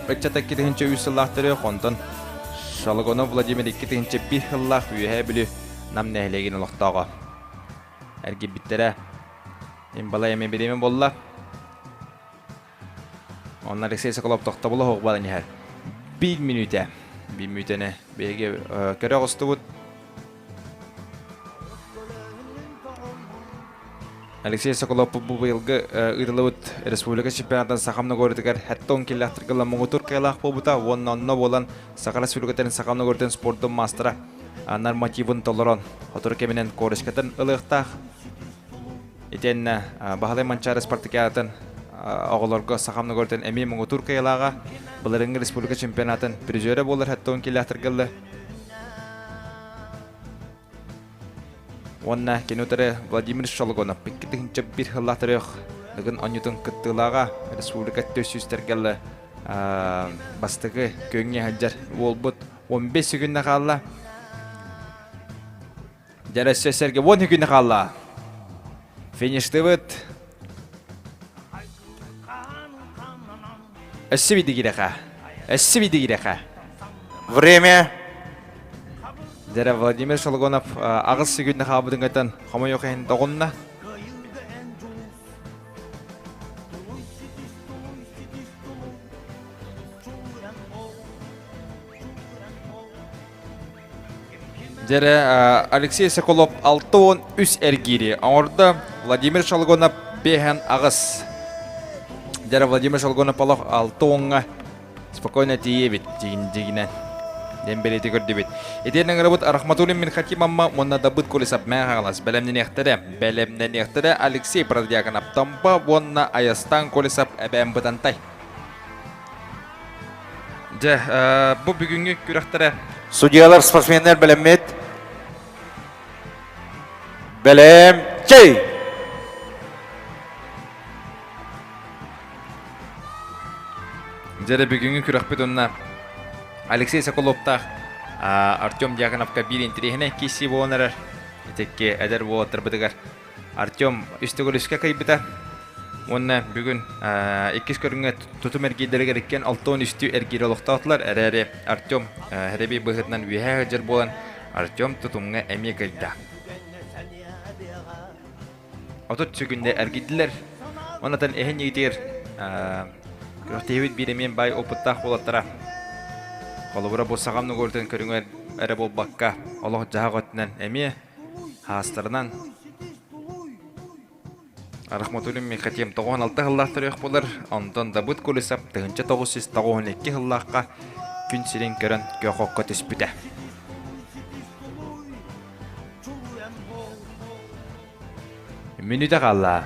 ыччата 2003 сыллаах төрүөх, онтон Шологонов Владимир 2001 сыллаах Үөһээ Бүлүү Нам нэһилиэгин олохтооҕо. Эргийбиттэрэ имбалай эмиэ бириэмэ буолла. Онно Алексей Соколов тохтобула суох буолан иһэр. Биир мүнүүтэ. Биир мүнүүтэни биһиги көрө оҕустубут. Алексей Соколов бу быйылгы ыытыллыбыт республика чемпионатын Саха Многоритыгар 70 киллэхтэргэ муҥутуур кыайыылаах буолбута уонна онно буолан Саха Республикатын Саха Многоритын спордун маастара нормативын толорон сотору кэминэн корочкатын ылыахтаах. Итиэннэ Баһылай Манчаары спартакиадатын оҕолорго Саха Многоритын эмиэ муҥутуур кыайыылааҕа былырыыҥҥы республика чемпионатын призерэ буолар 70 киллэхтэргэ ылла. Уонна кини утары Владимир Шологонов 2001 сыллаах төрүөх Дыгын оонньуутун кыттыылааҕа республика 400 бастакы күөҥҥэ сылдьар уолбут 15 күннэ хаалла. Дьэ өссө сэргэ 10 күннэ хаалла. Фиништыбыт. Өссө бидигирэхэ. Өссө бидигирэхэ. Время. Дьэрэ Владимир Шологонов аҕыс сүгүннэ хаалбытын кытан хомойуох иһин доҕунна. Дьэрэ Алексей Соколов 63 эргиири оҥордо. Владимир Шалгонов 58. Дьэрэ Владимир Шалгонов олох 60-ҥа спокойно тиийэбит дьигинэн. Диэн бэлиэти көрдүбүт. Итиэннэ ыҥырабыт Рахматуллин Минхатим Амма уонна Дабыт Колесов Мэҥэ Хаҥалас бэлэмнэниэхтэрэ. Бэлэмнэниэхтэрэ Алексей Протодьяконов Томпо уонна Айастан Колесов Эбээн Бытантай. Дьэ, бу бүгүҥҥү күрэхтэрэ Судьялар, спортсменнар бэлэммит. Бэлэм, чэй! Дьэ, бүгүҥҥү күрэхпит онно Алексей Соколовтаах Артем Дьяконовка биир интэриэһинэй киирсии буолан эрэр. Итикки эдэр уолаттарбытыгар Артем үс төгүл үскэ кыайбыта. Уонна бүгүн иккис көрүҥҥэ тутум эргиирдэригэр иккиэн 63 эргиир олохтоотулар. Эрээри Артем хэрэби быһыытынан үөһээ сылдьар буолан Артем тутумҥа эмиэ кыайда. 30 сүгүндэ эргийдилэр. Оннотон эһин игитигэр күрэхтэһиибит биир эмиэ баай опыттаах уолаттара. Холобура бу саҕам нугууртун көрүҥэр эрэ буолбакка, олох дьаһах өттүнэн эмиэ хаастарынан Рахматуллин Михатем 96 сыллаах төрүөх буолар, онтон Дабыт Кулисов 1992 сыллаахха күн сирин көрөн күөх окко түспүтэ. Мүнүүтэ хаалла.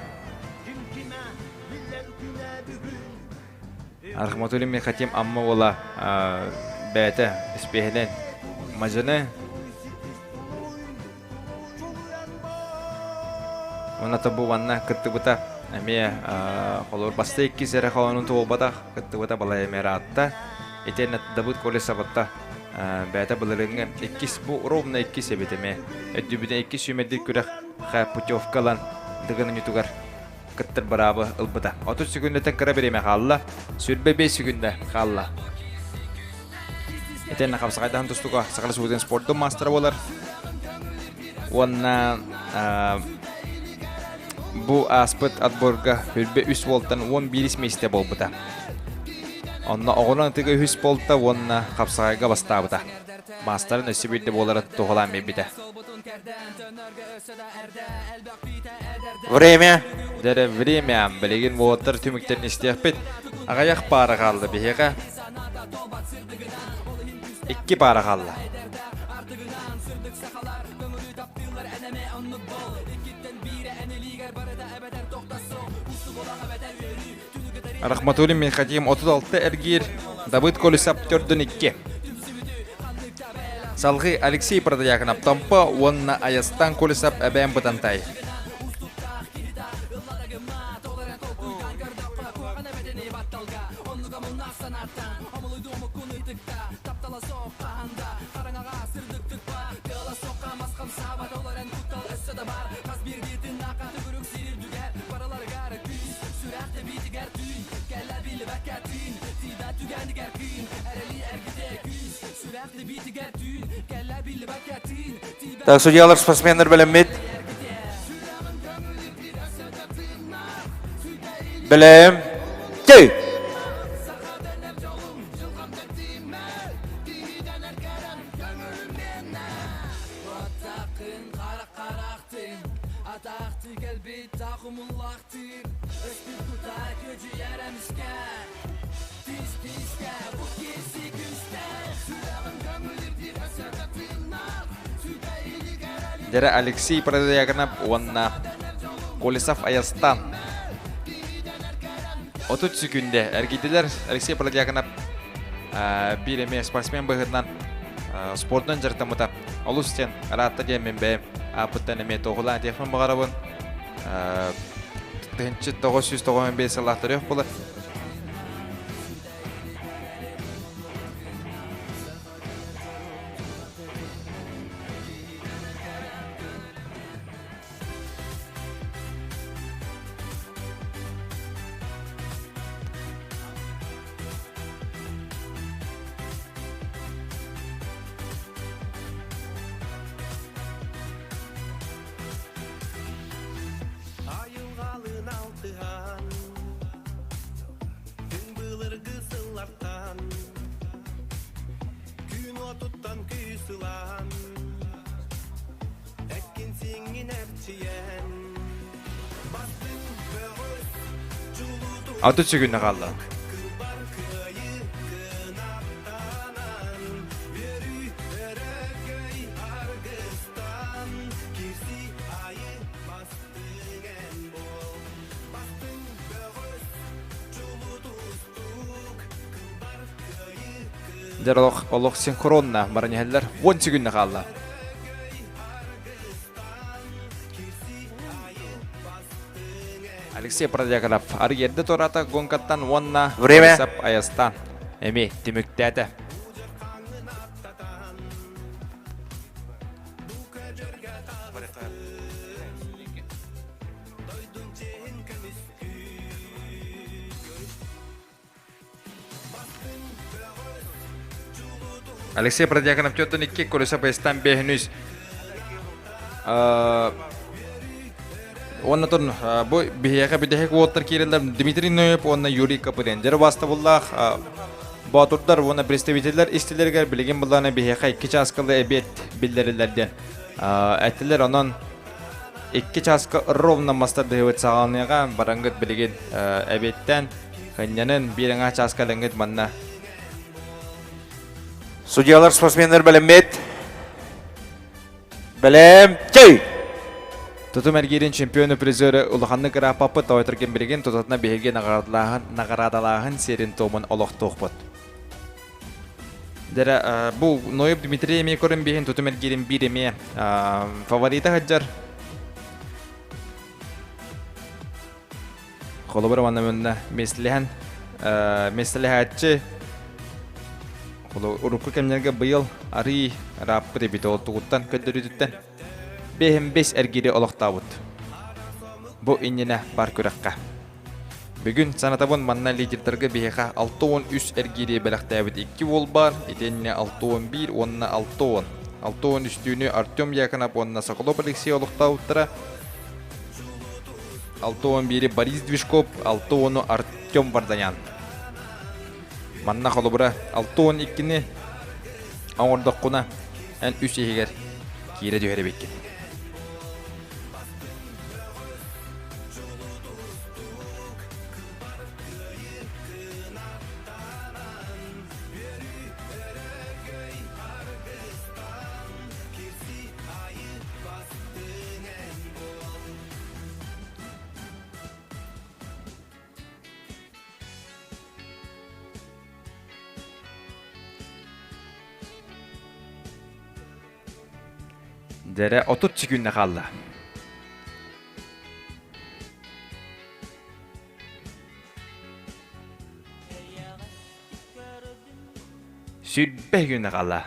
Рахматуллин Михатим Амма уола бэйэтэ испиэһинэн мадьыны Уонна тобу уонна кыттыбыта эмиэ холобур баста иккис эрэ холонун туолбатах кыттыбыта балай эмиэ ыраатта. Итиэннэ Давыд Колесоватта бэйэтэ былырыыҥҥы иккис бу ровно иккис эбит эмиэ. Өйдүүбүнэ иккис сүүмэрдиир күрэх путевка ылан Дыгын оонньуутугар кыттар быраабы ылбыта. 30 секүндэттэн кыра бириэмэ хаалла. 25 секүндэ хаалла. Итиэннэ хапсаҕайдаһан тустууга Саха Республикатын спордун маастара буолар. Уонна бу ааспыт отборга хүрбэ үс уолтан 11 миэстэ буолбута. Онно оҕонон ытыга үһүс буолта уонна хапсаҕайга бастаабыта. Маастарын өссө биирдэ буоларын туһалаан биэрбитэ. Время. Дэрэ время. Билигин уолаттар түмүктэрин истиэхпит. Аҕыйах паара хаалла биһиэхэ. Икки паара хаалла. Рахматуллин Михатим 36 эргиир, Давыд Колесов төрдүн икки. Салгыы Алексей Протодьяконов Томпо уонна Айастан Колесов Эбээн Бытантай. Так, судьялар, спортсменнар бэлэммит. Бэлэм. Чэй! Дьэрэ Алексей Протодьяконов уонна Колесов Айастан 30 секүндэ эргийдилэр. Алексей Протодьяконов биир эмиэ спортсмен быһыытынан. спордунан дьарыктаммыта олус диэн ыраатта диэн мин бэйэм ааппыттан эмиэ туоһулаан этиэхпин баҕарабын. 1995 сыллаах төрүөх буолар. Айылҕалыын алтыһан, түҥ былыргы сыллартан, күн уотуттан күүс ылан, эккин сиҥҥин эрчийэн, бастыҥ бөҕөс Аты сүгүннэ хаалла. Дьэр олох, олох синхронно баран иһэллэр. Уон сүгүннэ хаалла. Алексей Продьяконов аргерді тората гонкаттан уонна Время. Айастан эми түмүктээтэ. Алексей Продьяконов төртөн икки, Колеса Баястан бэһин үс. Уонна тон бу биһиэхэ бүтэһик уоттар киирэллэр Дмитрий Ноев уонна Юрий Копырин. Дьэ бастабыллаах боотурдар уонна представителлэр истилэригэр билигин былаана биһиэхэ икки чааскалы эбиэт биллэриллэр диэн эттилэр. Онон икки чааска ровно мастардыһыбыт саҕаланыаҕа бараҥгыт билигин эбиэттэн хынньанын биир аҥаа чааска элэҥҥит манна. Судьялар спортсменнар бэлэммит. Бэлэм, чэй! Тутум эргиирин чемпиону призеры улаханнык ырааппаппыт тоойторген билигин тутатына биһиги наҕараадалааһын наҕараадалааһын сиэрин туомун олохтуохпут. Дэрэ бу Ноев Дмитрий эмиэ көрөн биһин тутум эргиирин биир эмиэ фаворита сылдьар. Холобур манна манна миэстэлэһэн миэстэлэһээччи урукку кэмнэргэ быйыл арыы ырааппыт эбит ол тугуттан көрдөрүүтүттэн бэһин бэс эргиири олохтообут. Бу иннинэ бар күрэххэ. Бүгүн санатабын манна лидердарга биһиэхэ 63 эргиири бэлэхтээбит икки уол баар, итиэннэ 61 уонна 60. 63-түүнү Артем Яконов уонна Соколов Алексей олохтообуттара. 61-и Борис Движков, 60-у Артем Варданян. Манна холобура 62-ни оҥордоххуна эн үс иһигэр киирэ түһэр эбиккин. Дэрэ 30 секүндэ хаалла. Сүрбэ күнэ хаалла.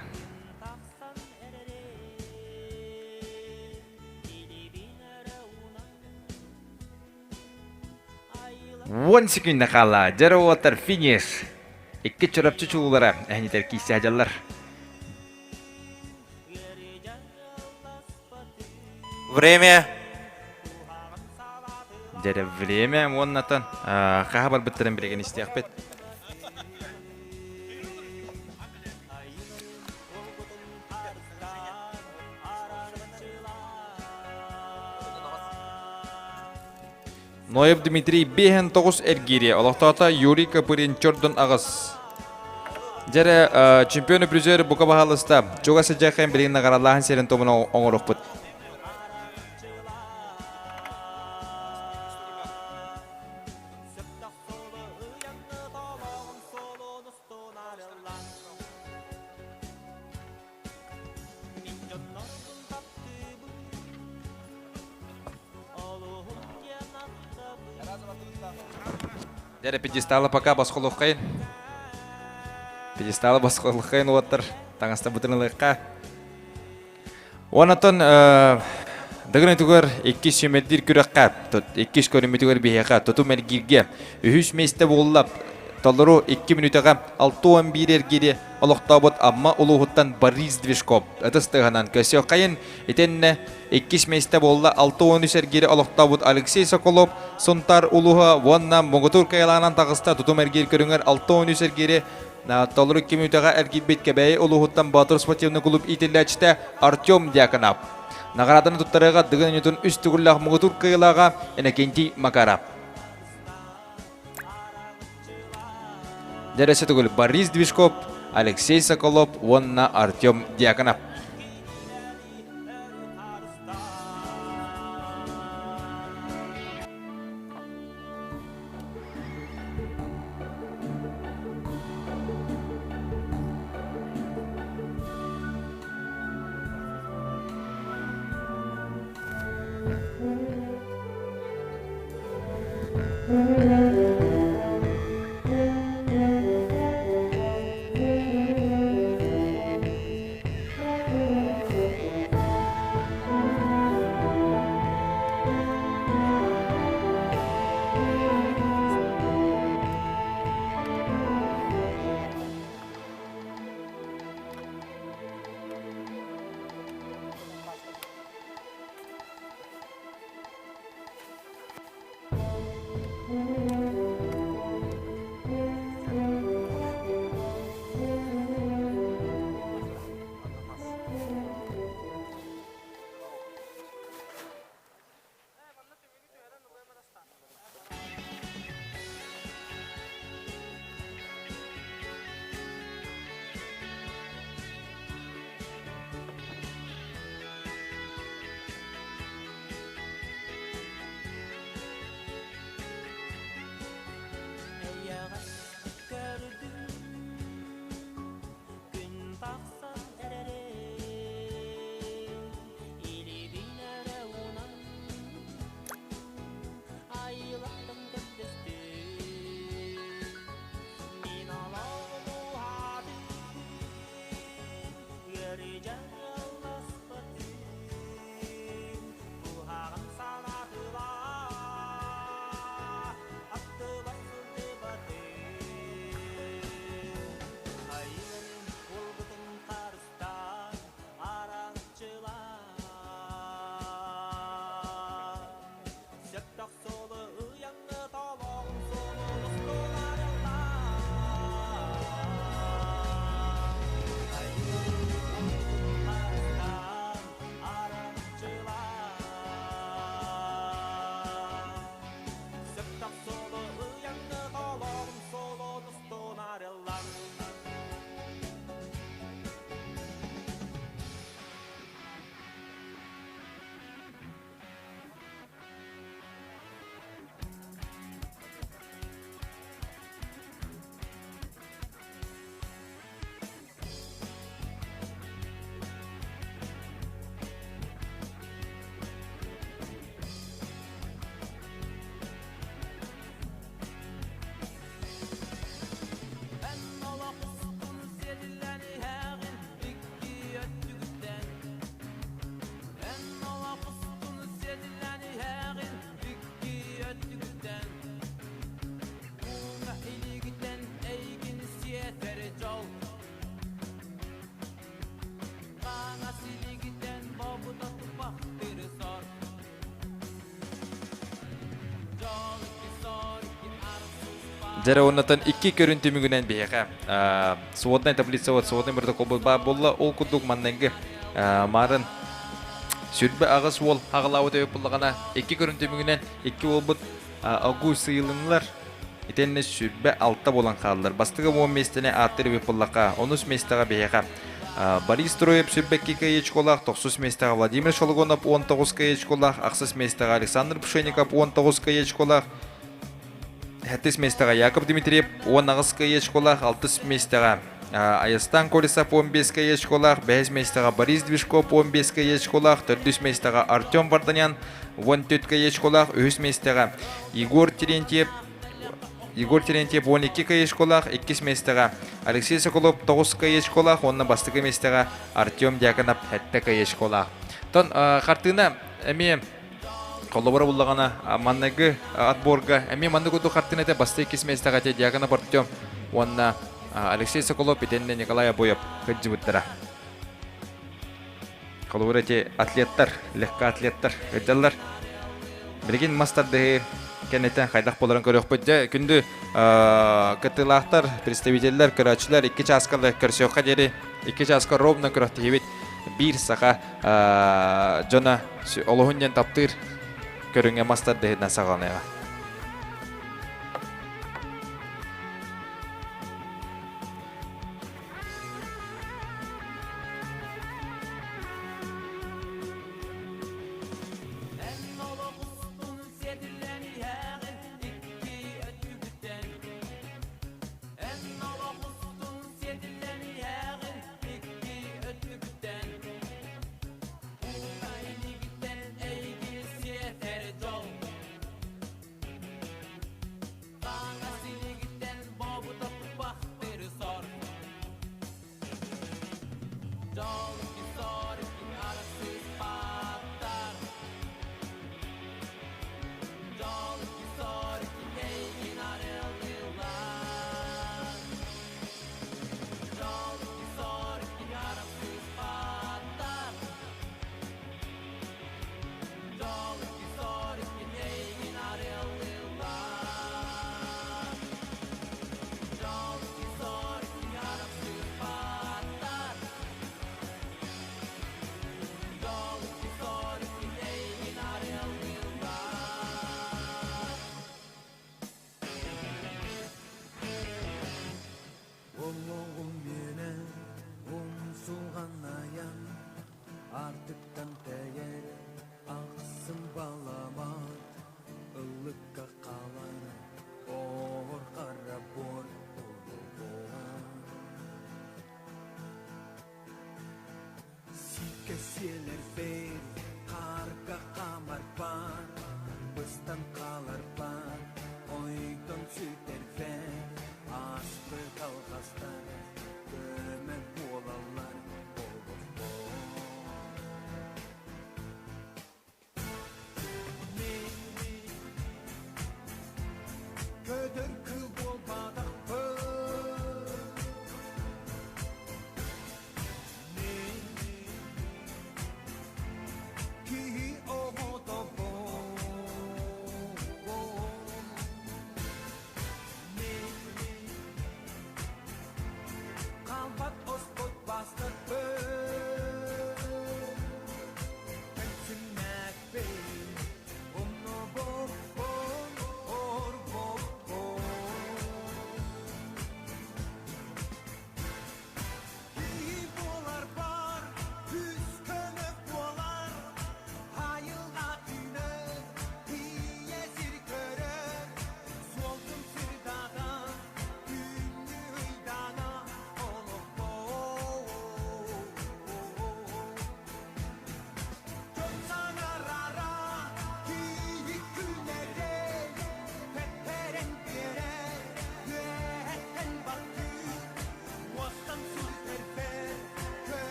Уон секүндэ хаалла. Дьэ уолаттар финиш. Икки чурапчы чуулара эһинитэр киисэ дьаллар. Время. Дьэ время уоннатан хаһа барбыттарын билигин истиэхпит. Ноев Дмитрий биэһэн тоҕус эргиири, олохтоото Юрий Копырин чордун аҕыс. Дьэрэ чемпионы призер бука баһаалыста. Чугас сыдьаахын билигин наҕаралааһын сирин томун оҥорохпут. Дьэ, пьедесталы пока босхолуоххайын. Пьедесталы босхолуоххайын уоттар таҥастабытын ылыахха. Онтон Дыгын өтүгэр иккис сүүмэрдиир күрэххэ, иккис көрүммүтүгэр биһиэхэ тутум эргииргэ үһүс миэстэ буолла. Толору 2 мүнүүтэҕэ 61 эргиири олохтообут Амма улууһуттан Борис Движков ытыс тыаһынан көрсүөххэйин. Итиннэ иккис миэстэ буолла 63 эргиири олохтообут Алексей Соколов Сунтаар улууһа уонна муҥутуур кыайалаанан таҕыста тутум эргиир көрүҥэр 63 эргиири толору 2 мүнүүтэҕэ эргийбит Кэбээйи улууһуттан Боотур спортивный клуб иитиллээччитэ Артем Дьяконов. Наҕарааданы туттарыыга Дыгын оонньуутун үс төгүллээх муҥутуур кыайыылааҕа Иннокентий Макаров. Дьэрэсэ төгүл Борис Движков, Алексей Соколов уонна Артем Дьяконов. Эйэҕэс көрдүм күн тахсан эрэрин илиибин эрэ уунан айылаттан көрдөстүм мин олоҕум уһаатын ыарыы дьаҥыласпытын куһаҕан санаатылар аттыбар сылдьыбатын айылын уолбутун харыстаан араҥаччылаан сөптөөх суолу ыйаҥҥа толоҕун суолун устун арыллаан айылын уолбутун харыстаан араҥаччылаан сөптөөх суолу ыйаҥҥа толоҕун суолун устун арыллан. Эн олох устун сиэтиллэн иһэҕин икки өттүгүттэн. Эн олох устун сиэтиллэн иһэҕин икки өттүгүттэн. Ууна илиигиттэн эйигин сиэтэр дьол. Хаҥас илиигиттэн бобута тупахтыр сор. Дьэрэ уоннатан икки көрүн түмүгүнэн биһиэхэ сводная таблица вот сводный протокол баар буолла. Ол курдук маннайгы марын сүрбэ аҕыс уол аҕалаабыт өйөк буллаҕына икки көрүн түмүгүнэн икки уолбут огу сыйылыннылар. Итиннэ сүрбэ алта буолан хааллар. Бастакы 10 миэстэни ааттыр эбит буллахха, онус миэстэҕэ биһиэхэ Борис Троев сүрбэкки каечколаах, тохсус миэстэҕэ Владимир Шологонов 19 каечколаах, ахсыс миэстэҕэ Александр Пшенников 19 каечколаах, сэттис миэстэҕэ Яков Дмитриев 18 каечколаах, алтыс миэстэҕэ Айастан Колесов 15 каечколаах, бэһис миэстэҕэ Борис Движков 15 каечколаах, төрдүс миэстэҕэ Артем Варданян 14 каечколаах, үһүс миэстэҕэ Егор Терентьев. Егор Терентьев 12 кыайышколаах, иккис миэстэҕэ Алексей Соколов 9 кыайышколаах уонна бастакы миэстэҕэ Артем Дьяконов 7 кыайышколаах. Тон хартыына эмиэ холобура буллаҕына манныгы отборга эмиэ маннык курдук хартыына этэ бастакы иккис миэстэҕэ этэ Дьяконов Артем уонна Алексей Соколов итиннэ Николай Обоев кырдьыбыттара. Холобура эти атлеттар, легко атлеттар ыддаллар. Билигин мас тардыһыы кэнниттэн хайдах буоларын көрүөхпүт. Дьэ, күндү кыттыылаахтар, представителлэр, көрөөччүлэр икки чааска көрсүөххэ диэри икки чааска ровно күрэхтэһиибит биир саха дьоно олуһун диэн таптыыр көрүҥҥэ мас тардыһыытынан саҕаланыаҕа.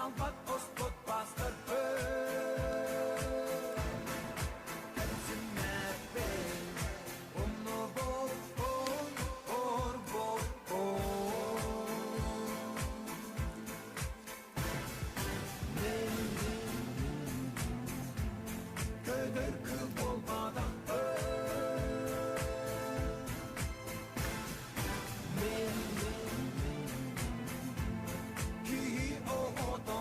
Қалбат оспот бастарбын Кәпсімәппен Оны бол, ор бол, Мен көдөр кыл болмадақпын Мен кии оғото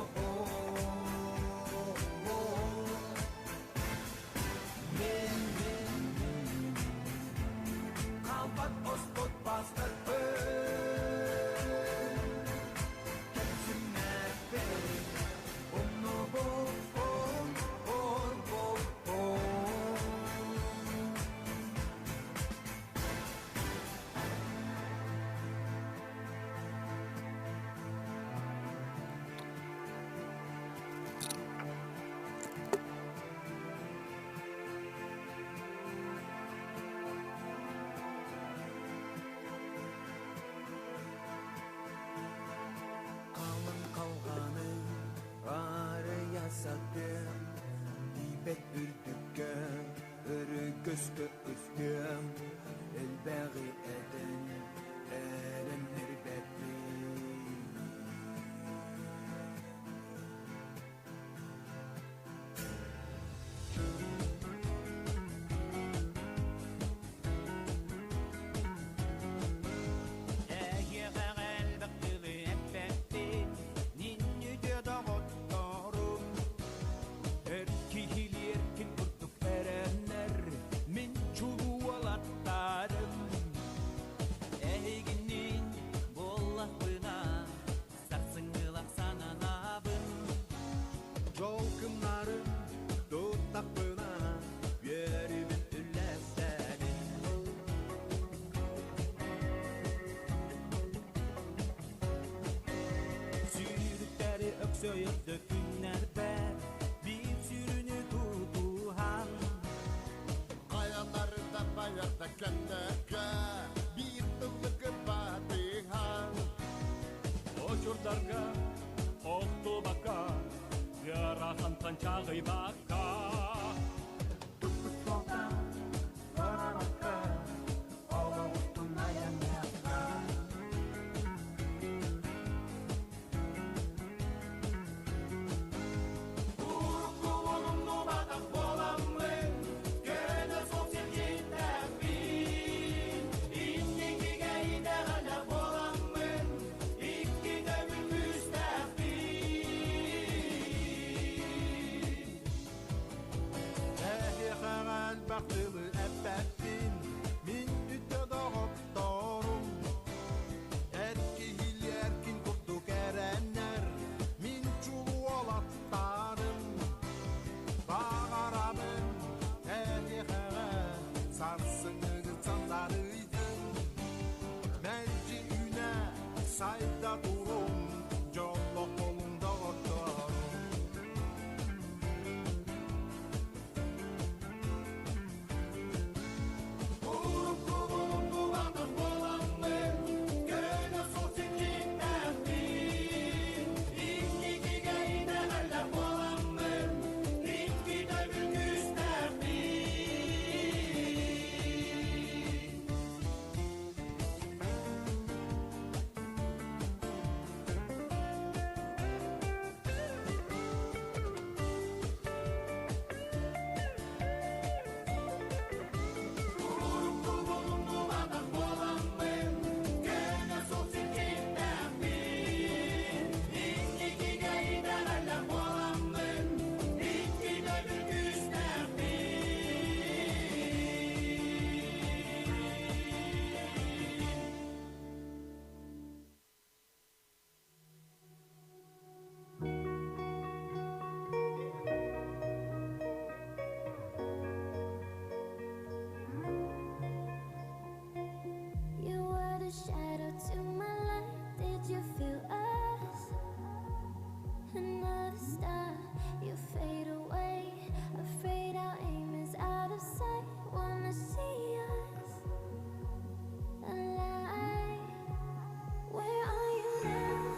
Мен қалбат оспот бастарбын Кәпсімәппен Оны бол, ор бол, Қалың қалғаны ары ясадым Дибет үрдікке, өрі көскі үстем Элбәғи әдін, әріннер бәппін. Жолкымнарын туттақпына Өрібін үләстәбін. Сүйріктері өксөйірді күннер бәр, Bir sürünü tutuhan. Kayalarda bayarda könnökö Bir tıllıkı batıhan Очурдарга, оқтубакка, Ярахантан чағыйбакка. Әхе бақтылы әппәттин Мин үтті доғытторум Әрки хилеркин курдук әрәннәр Мин чулу олаттарым Бағарамын әхе Сарсыңы сандарыйдын Мәлжи үнә сайда турум Жолло колун доғытторум. You were the shadow to my light. Did you feel us? Another star, you fade away. Afraid our aim is out of sight. Wanna see us alive? Where are you now?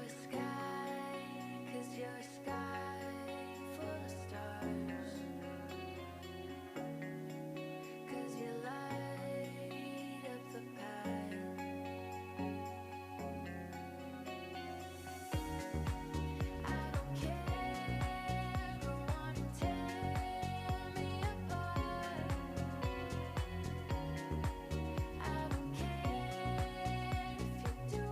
You're a sky, 'cause you're a sky full of stars. 'Cause you light up the path. I don't care, don't wanna tear me apart. I don't care if you do.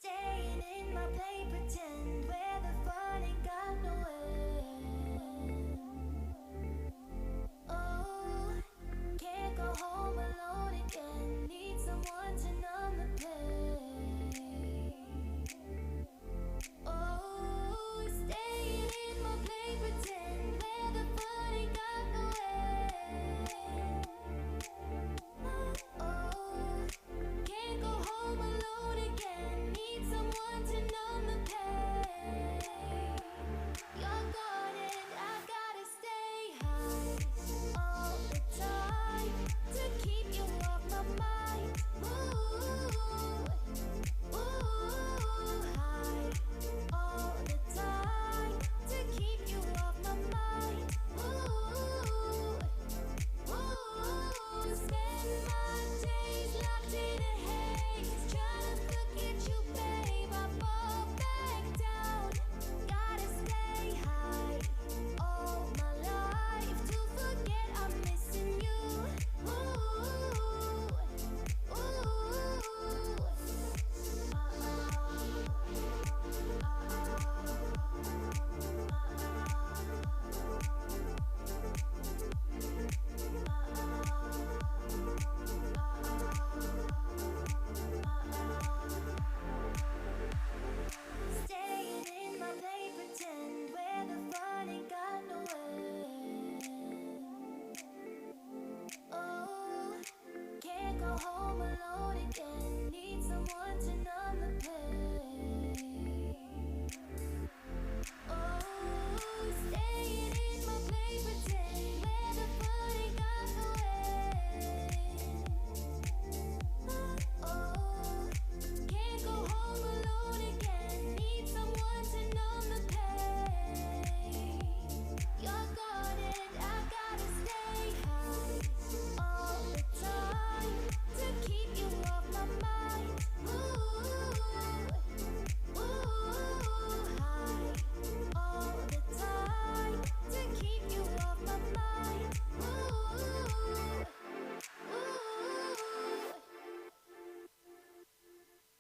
Staying in my play pretend where the fun ain't got no end. Oh, can't go home alone again. Need someone to numb the pain. Oh, staying in my play pretend where the fun ain't got no end. Oh, can't go home alone again. Need someone to numb the pain. You're gone and I gotta stay high all the time to keep you off my mind. Ooh, ooh, high all the time to keep you off my mind. Ooh. Ooh, spend my days locked in a haze, trying to forget you, babe. I fall back down. Gotta stay high all my life to forget I'm missing you. Ooh, ooh. Staying in my play pretend where the fun ain't got no end. Oh, can't go home alone again. Need someone to numb the pain. Oh, staying in my play pretend where the fun ain't got no end. Oh, can't go home alone again. Need someone to numb the pain. You're gone and I gotta stay high all the time to keep you off my mind. Ooh, ooh, high all the time to keep you off my mind. Ooh, ooh.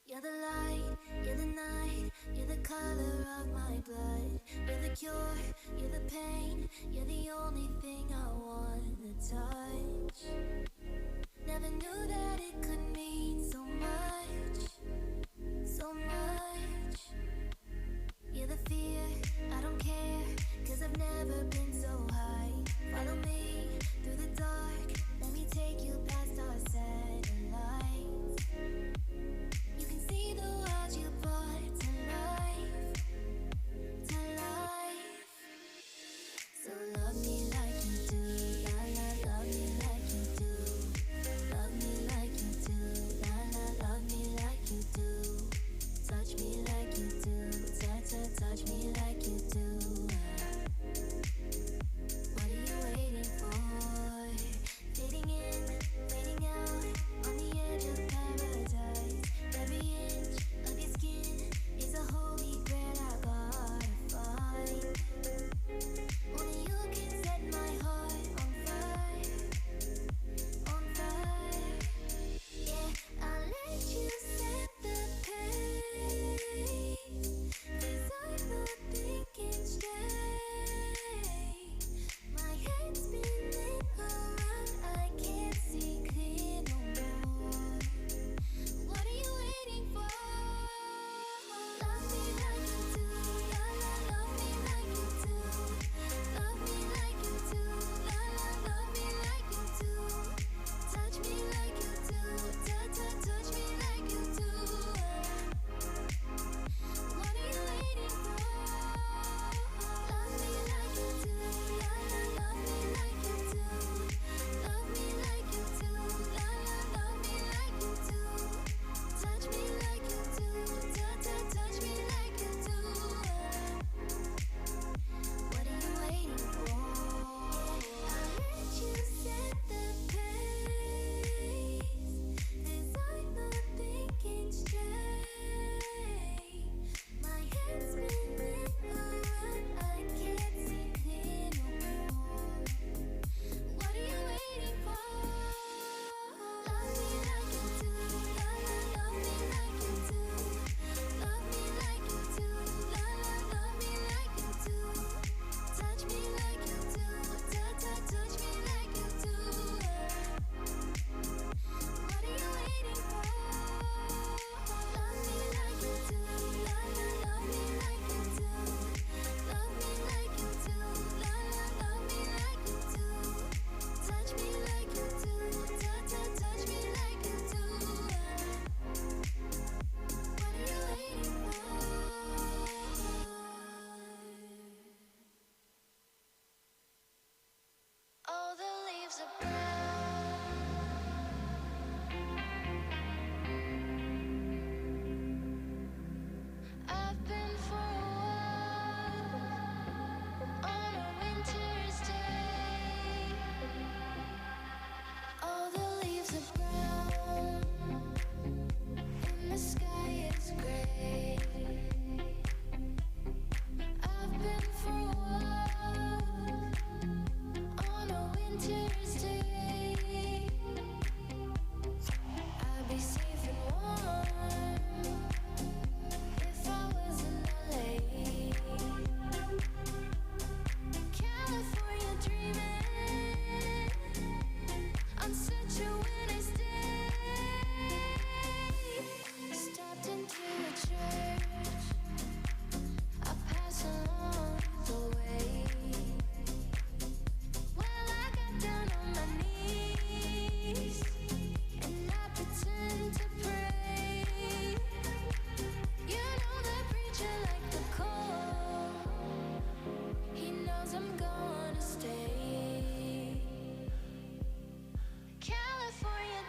You're the light, you're the night, you're the color of my blood. You're the cure, you're the pain, you're the only thing I wanna touch. Never knew that it could mean so much, so much. You're the fear, I don't care, 'cause I've never been so high. Follow me through the dark, let me take you past our satellites. You can see the world you brought to life, to life. So love me like you do, la la, love me like you do,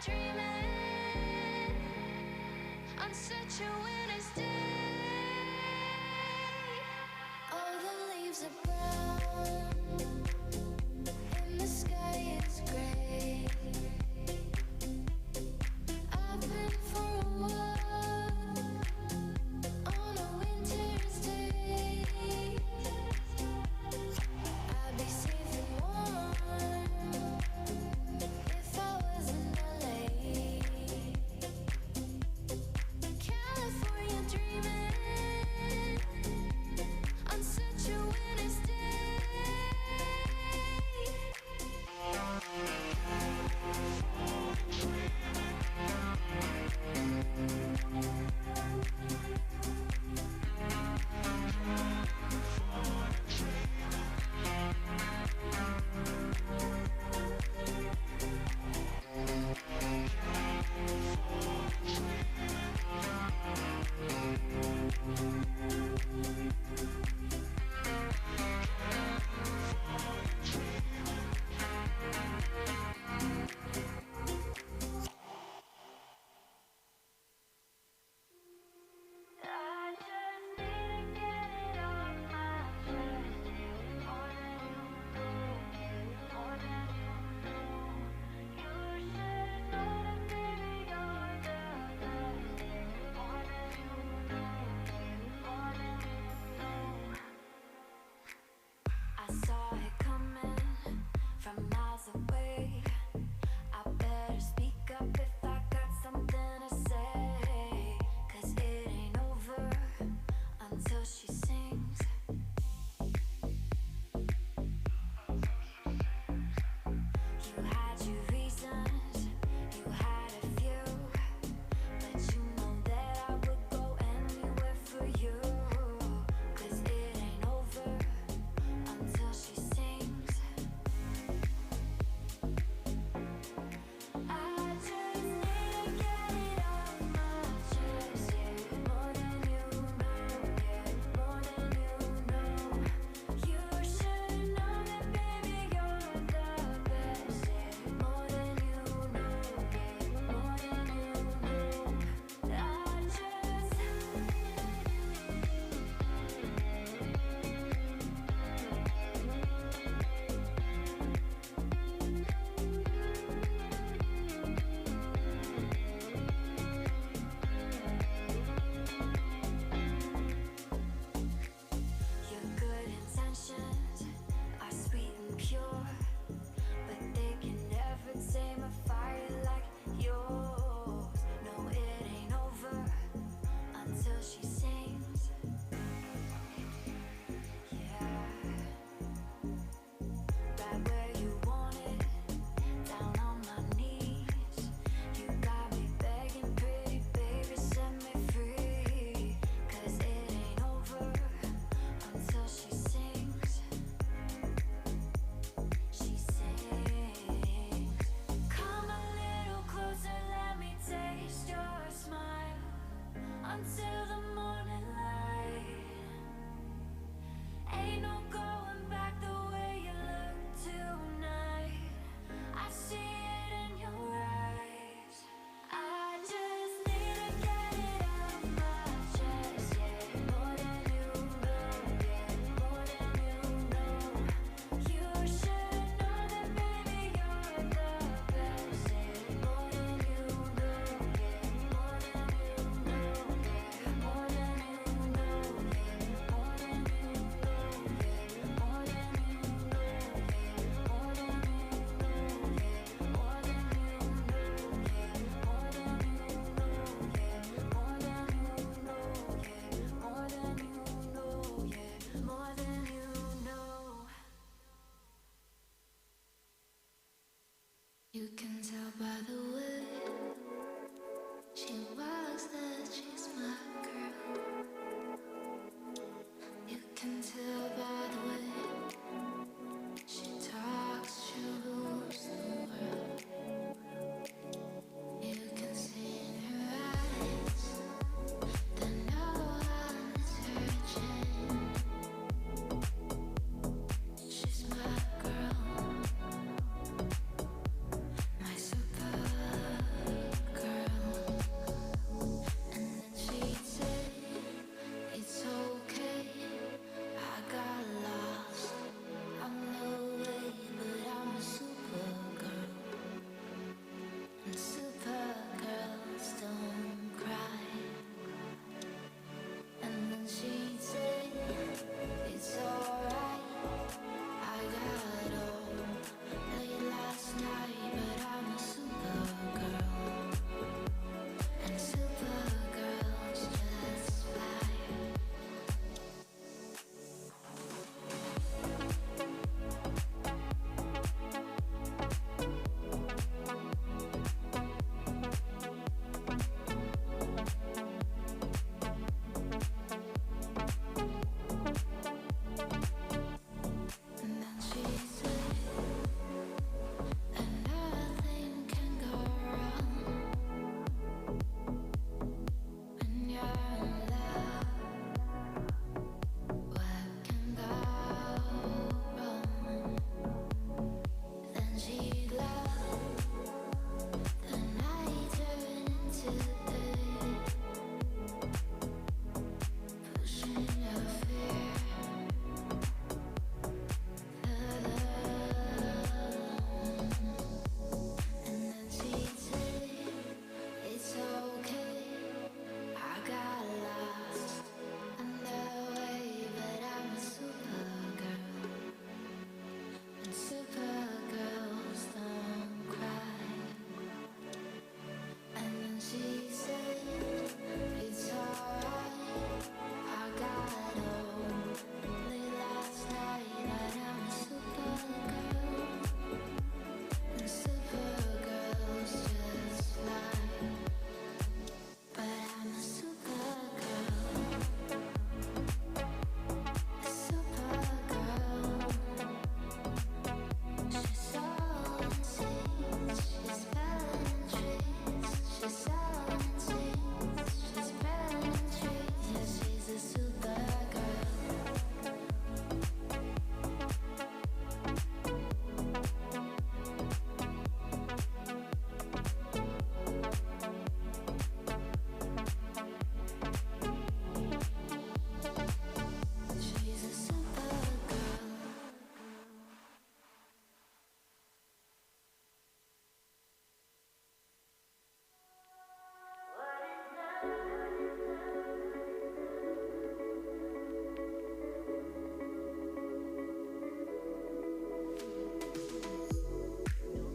Dreaming on such a winter's day. All the leaves are brown and the sky is gray. I've been for a walk on a winter's day. I'd be safe and warm if I was in LA. California.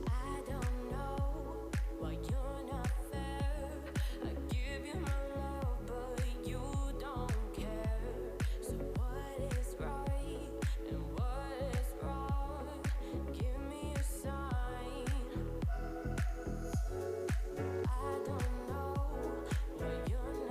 I don't know why you're not fair. I give you my love, but you don't care. So what is right and what is wrong? Give me a sign. I don't know why you're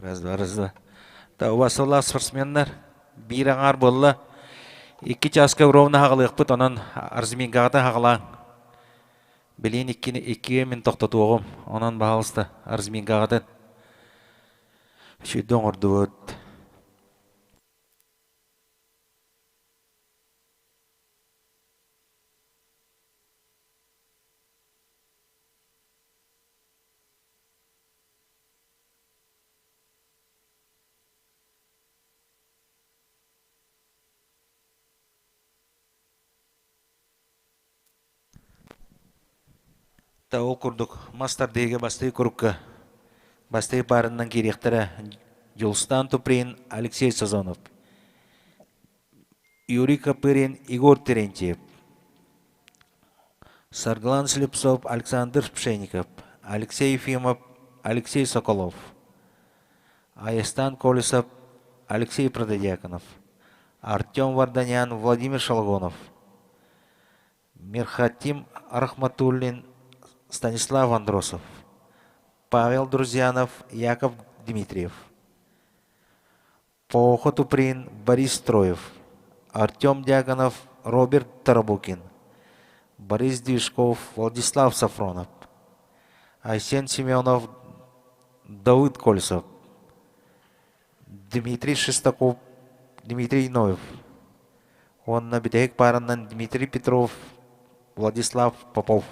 Раз, два, раз, два. Та убасталаах спортсменнар биир аҥаар буолла. Икки чааска ровно хаҕалыахпыт, онон разминкаҕата хаҕалааҥ. Билиин иккини иккигэ мин тохтотуоҕум. Онон баһаалыста разминкаҕытын. Үчүгэй оҥордубут. Та ол курдук мас тардыыга бастыы курукка бастыы паарынан киириэхтэрэ Дьулустаан Туприн, Алексей Сазонов, Юрий Копырин, Егор Терентьев, Саргылан Слепцов, Александр Пшенников, Алексей Ефимов, Алексей Соколов, Айастан Колесов, Алексей Протодьяконов, Артем Варданян, Владимир Шалгонов, Мирхатим Рахматуллин, Станислав Андросов, Павел Друзьянов, Яков Дмитриев, Поохо Туприн, Борис Строев, Артем Дьяконов, Роберт Тарабукин, Борис Движков, Владислав Сафронов, Айсен Семенов, Давыд Кольцов, Дмитрий Шестаков, Дмитрий Ноев уонна бүтэһик пааранан Дмитрий Петров, Владислав Попов.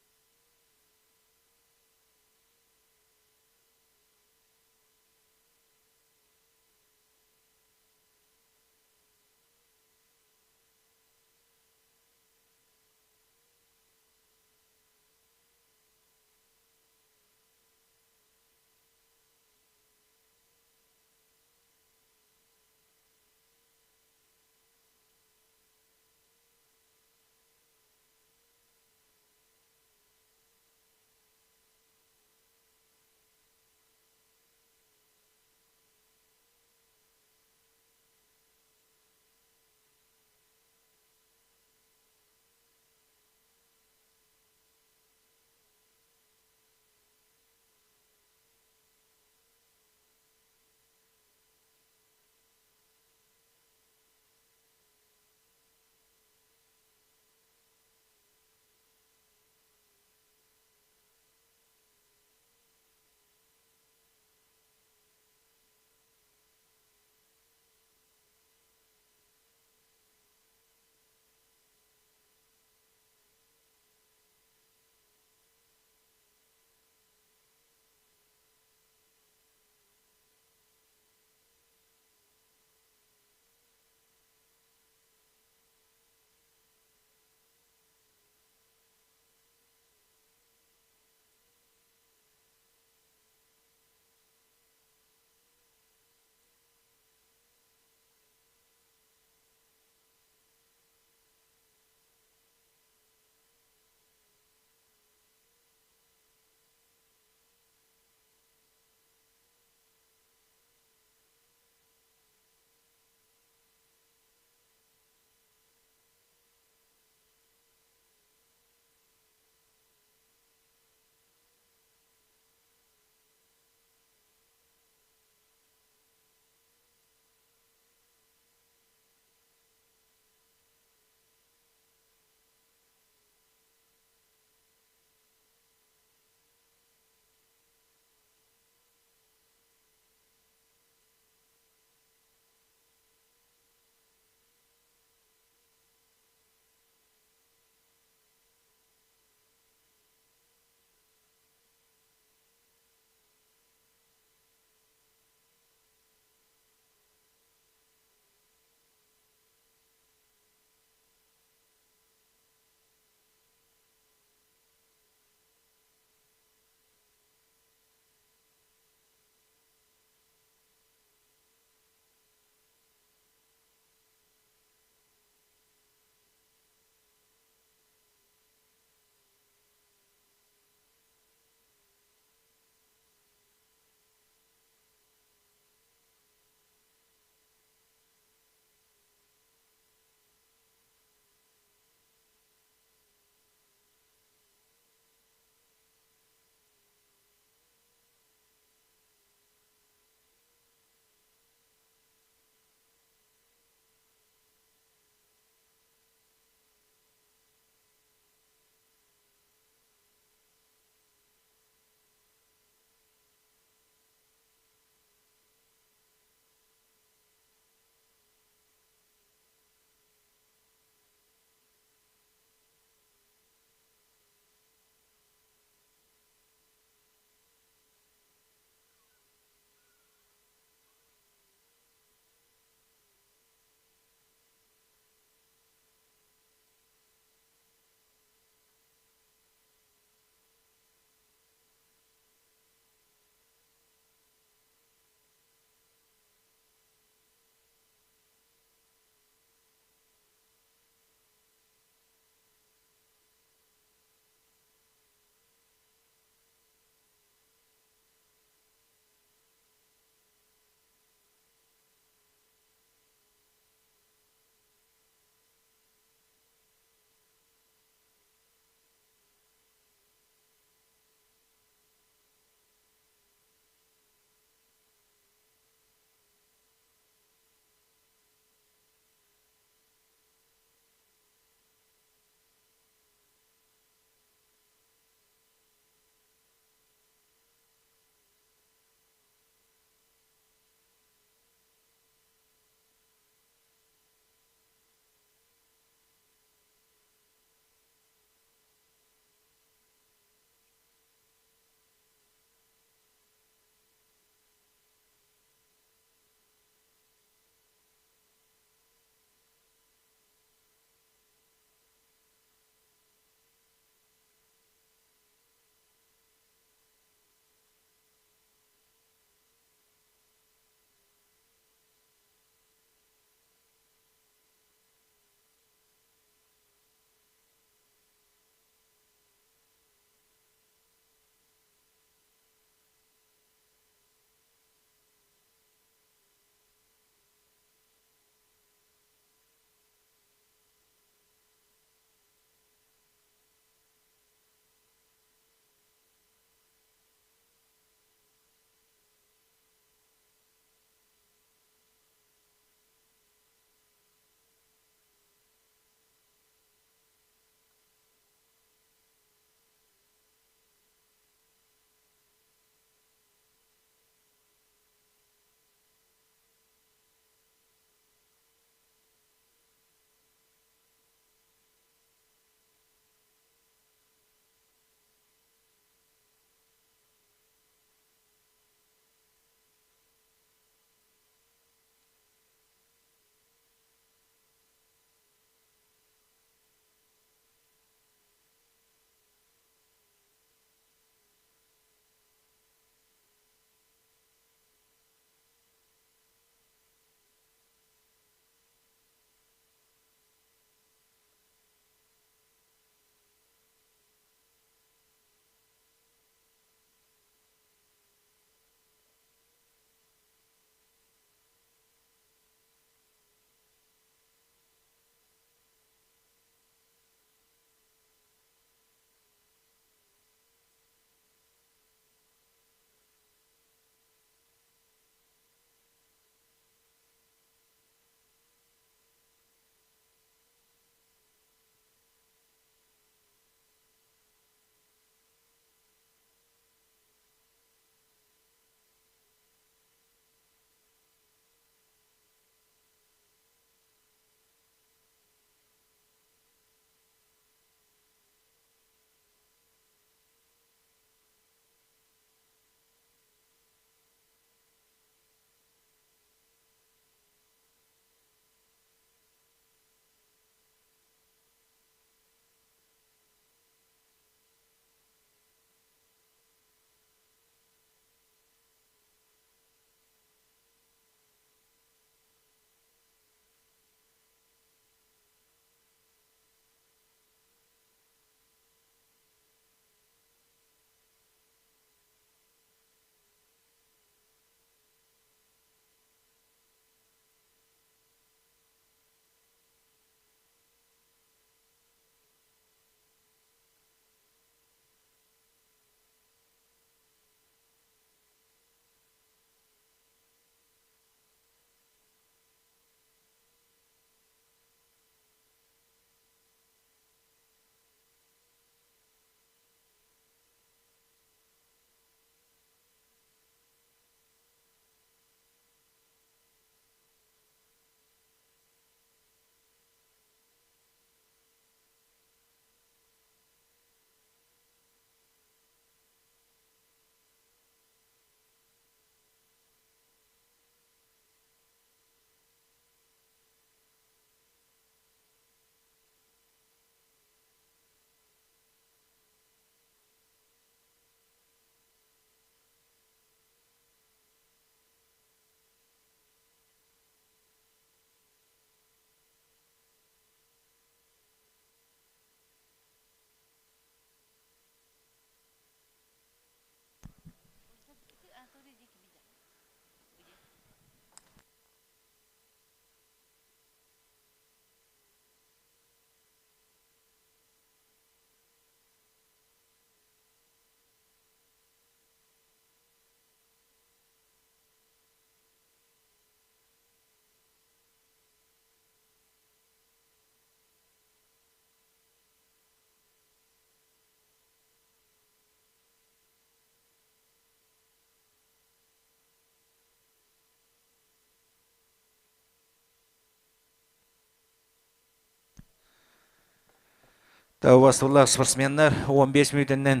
Убастабыллаах спортсменнар 15 мүнүүтэннэн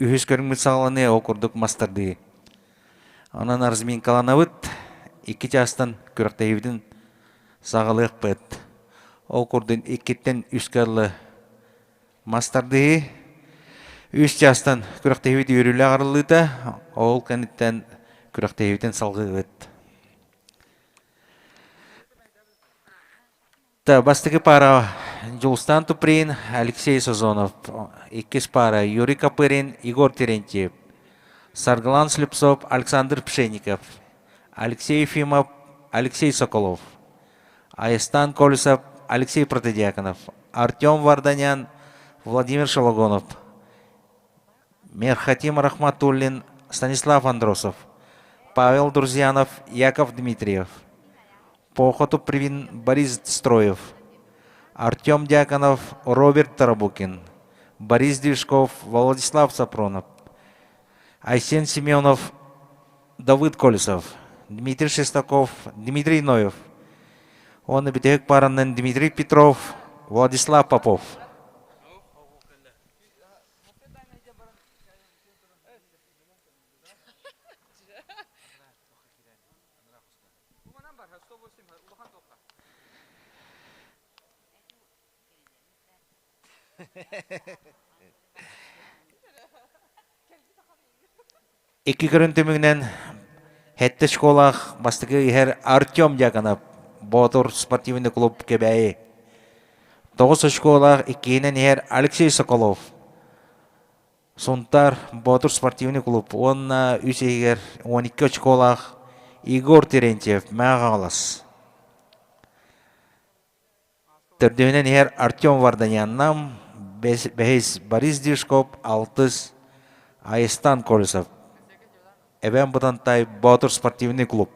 үһүс көрүҥмүт саҕаланыа, ол курдук мастардыы. Онон разминкаланабыт, икки чаастан күрэхтэһиибитин саҕалыахпыт. Ол курдук иккиттэн үскэ дылы мастардыы. Үс чаастан күрэхтэһиибит үөрүүлээх арыллыыта, ол кэнниттэн күрэхтэһиибитин салҕыыбыт. Бастакы пара Дьулустаан Туприн, Алексей Сазонов. Иккис пара Юрий Копырин, Егор Терентьев. Саргылан Слепцов, Александр Пшенников. Алексей Ефимов, Алексей Соколов. Айыстан Колесов, Алексей Протодьяконов. Артем Варданян, Владимир Шологонов. Мерхатим Рахматуллин, Станислав Андросов. Павел Друзьянов, Яков Дмитриев. Поохоту Привин Борис Строев, Артем Дьяконов, Роберт Тарабукин, Борис Движков, Владислав Сапронов, Айсен Семенов, Давыд Колесов, Дмитрий Шестаков, Дмитрий Ноев. Уонна бүтэһик пааранан Дмитрий Петров, Владислав Попов. Икки көрүн түмүгүнэн Хэттэ школаах бастакы иһэр Артем Дьяконов Боотур спортивный клуб Кэбээйи. Тоҕус очколаах иккиһинэн иһэр Алексей Соколов Сунтаар Боотур спортивный клуб уонна үс иһигэр 12 очколаах Егор Терентьев Мэҥэ Хаҥалас. Төрдүһүнэн иһэр Артем Варданян Нам, бэһис Борис Дишков, алтыс Айыстан Колесов. Эбээн Бытантай Боотур спортивный клуб.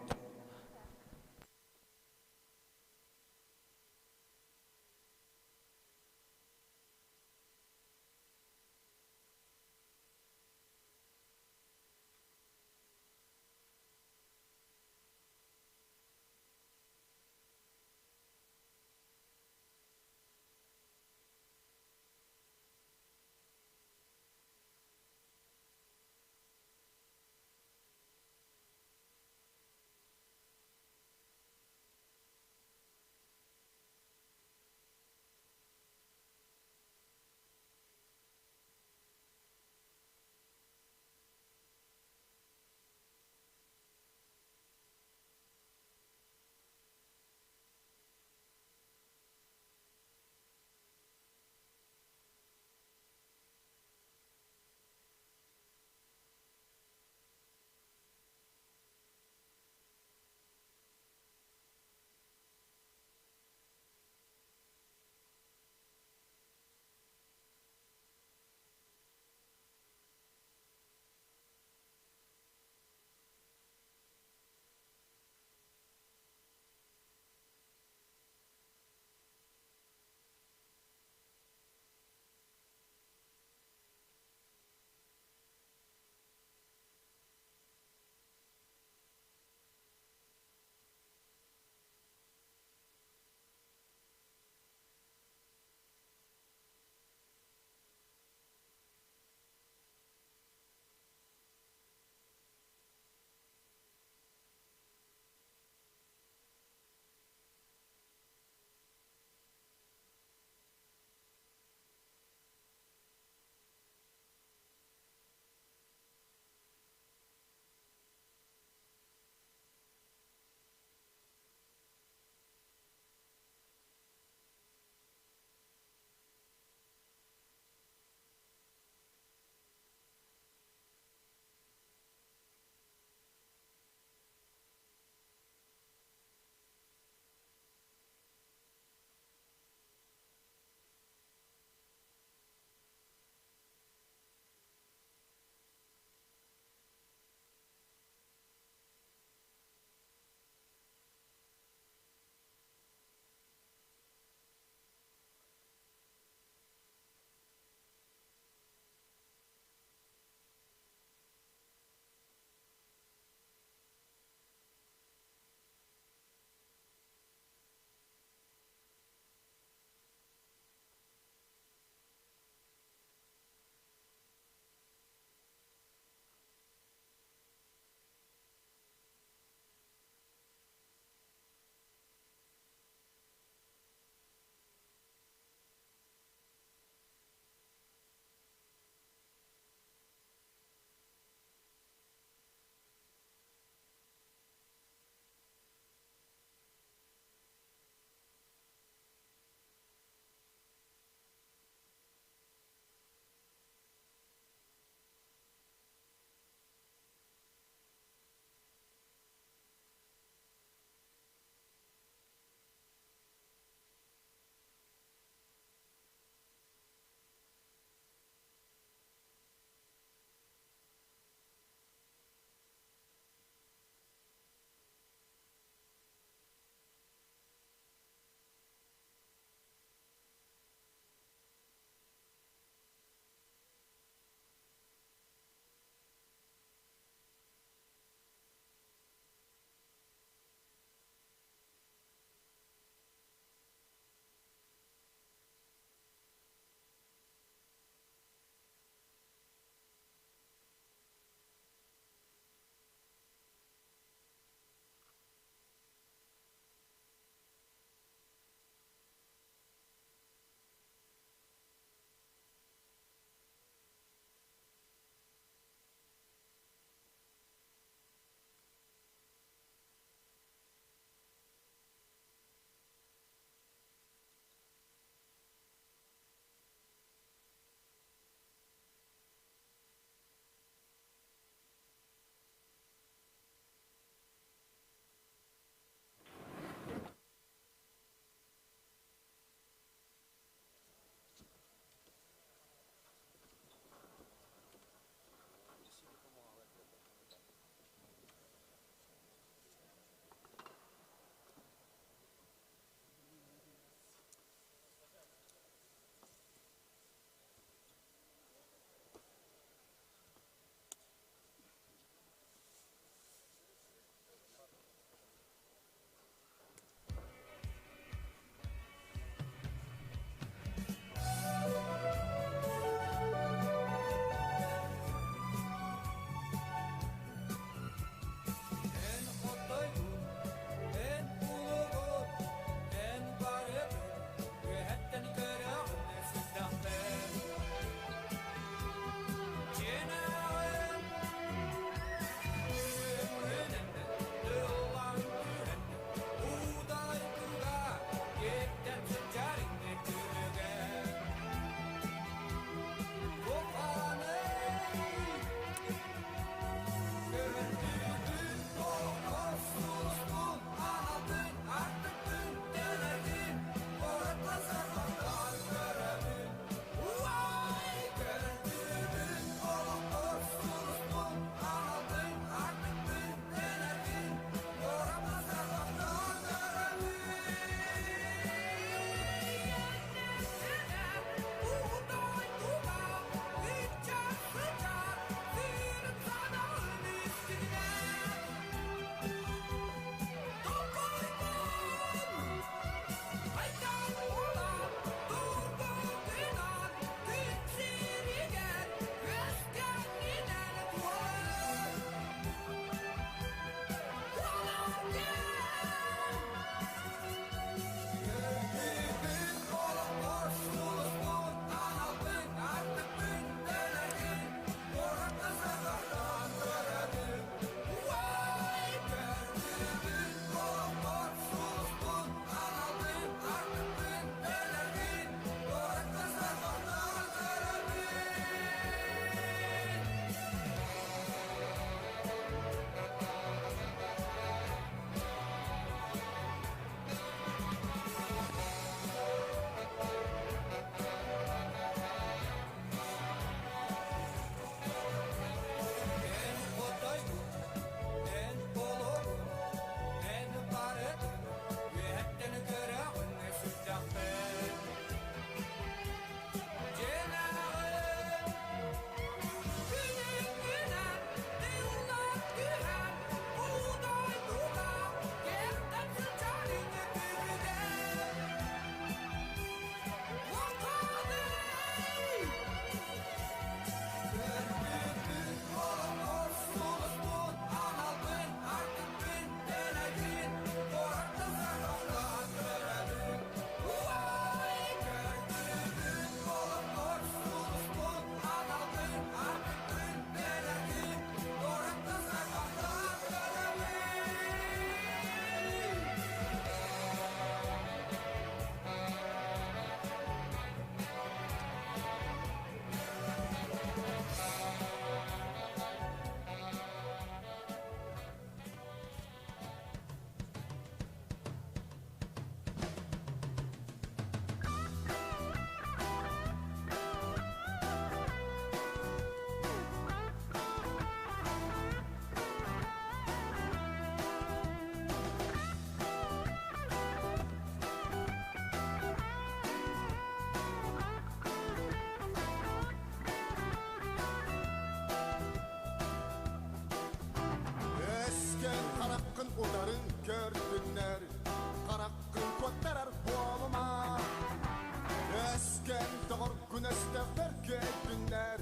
Өскөтүн өстөөхтөр күөттүннэр,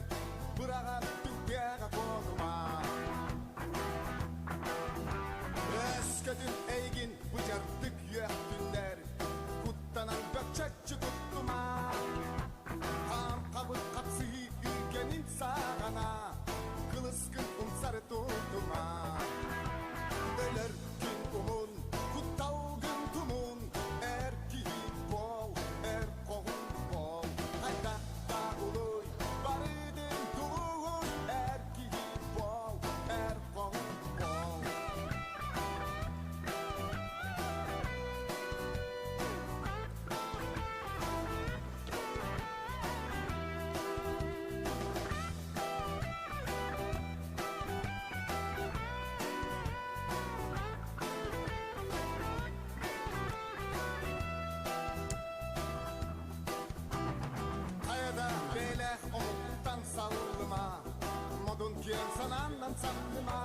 быраҕар түгүөҕэ куотума. Өскөтүн эйигин быдьардык үөхтүннэр, куттанан бөкчөччү туттума. Хаам-хабыр хапсыһыы үгэнин саҕана, кылыскын умсары тутума. Өлөр күн уһун, кутталгын тумун, эр киһи буол, эр хоһуун буол. Хайдах да улуй, барытын тулуй, эр киһи буол, эр хоһуун буол. Хайа да бэйэлээх омуктан саллыма, модун киэҥ санааннан самныма.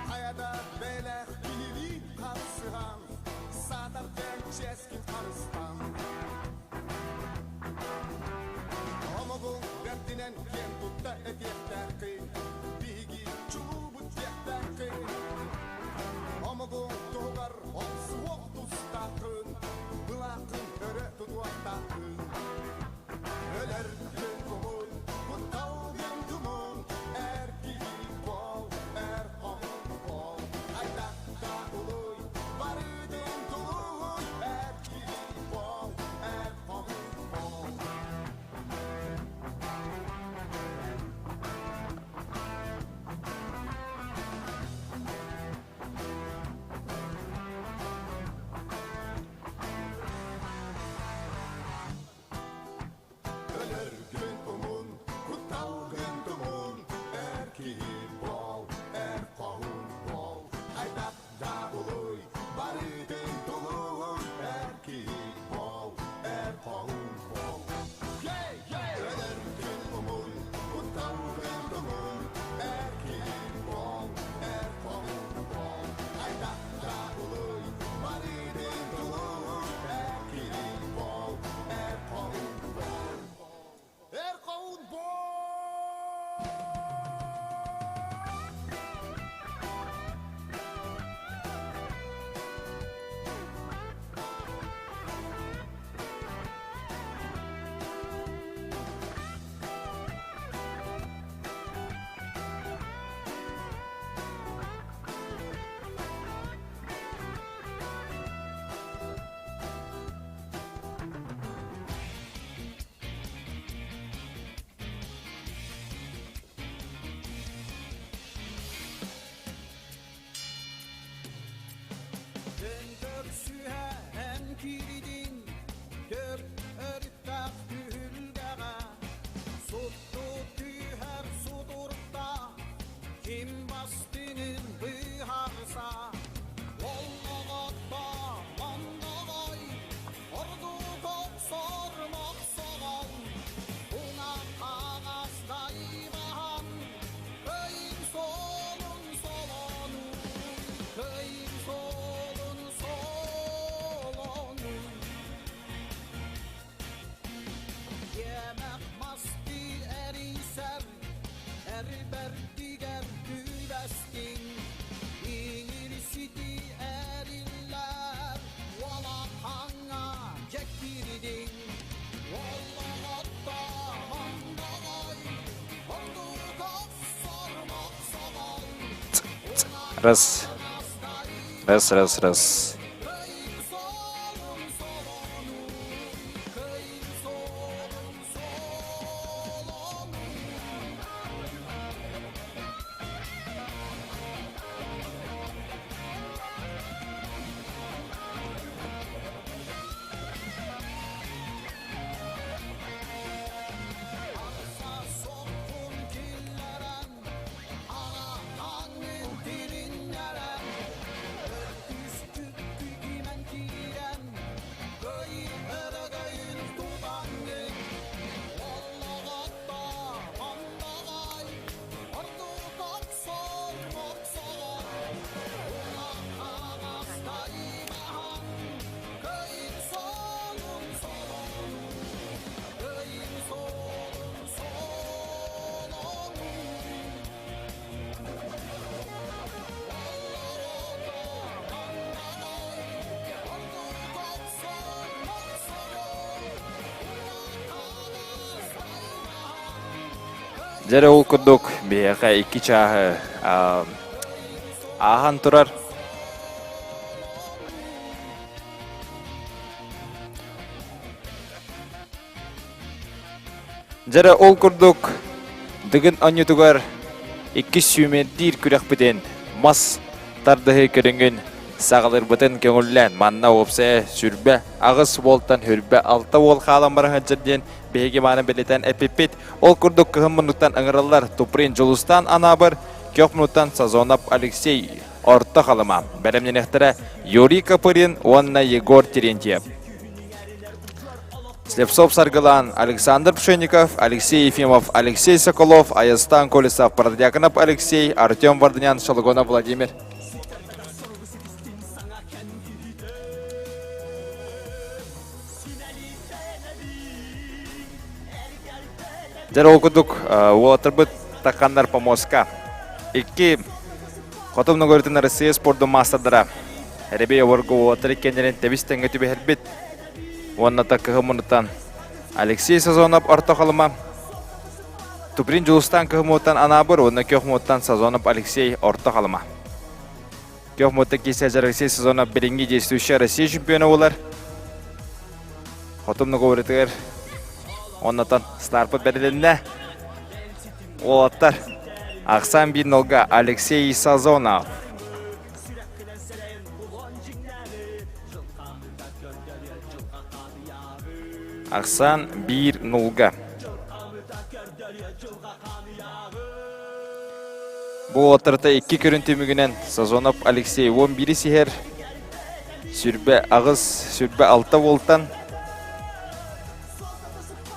Хайа да бэйэлээх киһилии харсыһан, саатар дэҥ чиэскин харыстан. Омугуҥ бэрдинэн киэн тутта этиэхтээххин, биһиги чулуубут диэхтээххин. Омугуҥ туһугар охсуһуох тустааххын, былааххын өрө тутуохтааххын. Өлөр күн уһун, кутталгын тумун, эр киһи буол, эр хоһуун буол. Хайдах да улуй, барытын тулуй, эр киһи буол, эр хоһуун буол. Өлөр күн уһун, кутталгын тумун, эр киһи буол, эр хоһуун буол. Хайдах да улуй, барытын тулуй, эр киһи буол, эр хоһуун буол. Өлөр күн уһун, кутталгын тумун, эр киһи буол, эр хоһуун буол. Хайдах да улуй, барытын тулуй, эр киһи буол, эр хоһуун буол. Эр хоһуун буол! Көрсүһэн киирдин Төр өрүттэх түһүлгэҕэ Сутту түһэр сутурта Ким бастыҥын быһаарса Оллоҕотто мондоҕой Ордук охсор мохсоҕол Уҥа хаҥас дайбаһан Кыайыы суолун солонуй Кыайыы суолун солонуй Иэмэх мастыы эрийсэр Эр бэрдигэр түбэстиҥ Иҥиир-ситии эриллэр Улахаҥҥа дьэ киирдиҥ Оллоҕотто мондоҕой Ордук охсор мохсоҕол Раз. Раз, раз, раз. Кыайыы суолун солонуй Кыайыы суолун солонуй Соккун киллэрэн Араҥын тилиннэрэн Өртүскүккэ Дьэ ол курдук биһиэхэ икки чааһы ааһан турар. Дьэ ол курдук Дыгын оонньуутугар иккис сүүмэрдиир күрэхпитин мас тардыһыы көрүҥүн саҕалыырбытын көҥүллээн манна уопсайа сүрбэ аҕыс уолтан хүрбэ алта уол хаалан бара сылдьар диэн биһиги мааны бэлиэтээн эппиппит. Ол курдук кыһын муннуктан ыҥыраллар Туприн Дьулустаан Анаабыр, көх муннуктан Сазонов Алексей Орто Халыма. Бэлэмнэниэхтэрэ Юрий Копырин уонна Егор Терентьев. Слепцов Саргылан, Александр Пшенников, Алексей Ефимов, Алексей Соколов, Аястан Колесов, Продьяконов Алексей, Артем Варданян, Шологонов Владимир. Дьэ ол курдук уолаттарбыт таканнар помоска. Икки Хотун Ногоритын Россия спордун маастардара Эребей оборго уолаттар иккиэннэрин тэбис тэҥҥэ түбэһэрбит. Уонна кыһыл муннуттан Алексей Сазонов Орто Халыма, Туприн Дьулустаан кыһыл муннуттан Анаабыр уонна Көх муннуттан Сазонов Алексей Орто Халыма. Көх муннуттан киирсэ Алексей Сазонов билиҥҥи действующий Россия чемпиона буолар. Хотун Ногоритыгар оннотон старпыт бэрилиннэ. Уолаттар Ахсан биир нолга Алексей Сазонов. Ахсаан биир нулга. Бу уолаттарта икки көрүн түмүгүнэн Сазонов Алексей 11 сиһэр, сүрбэ аҕыс, сүрбэ алта уолтан,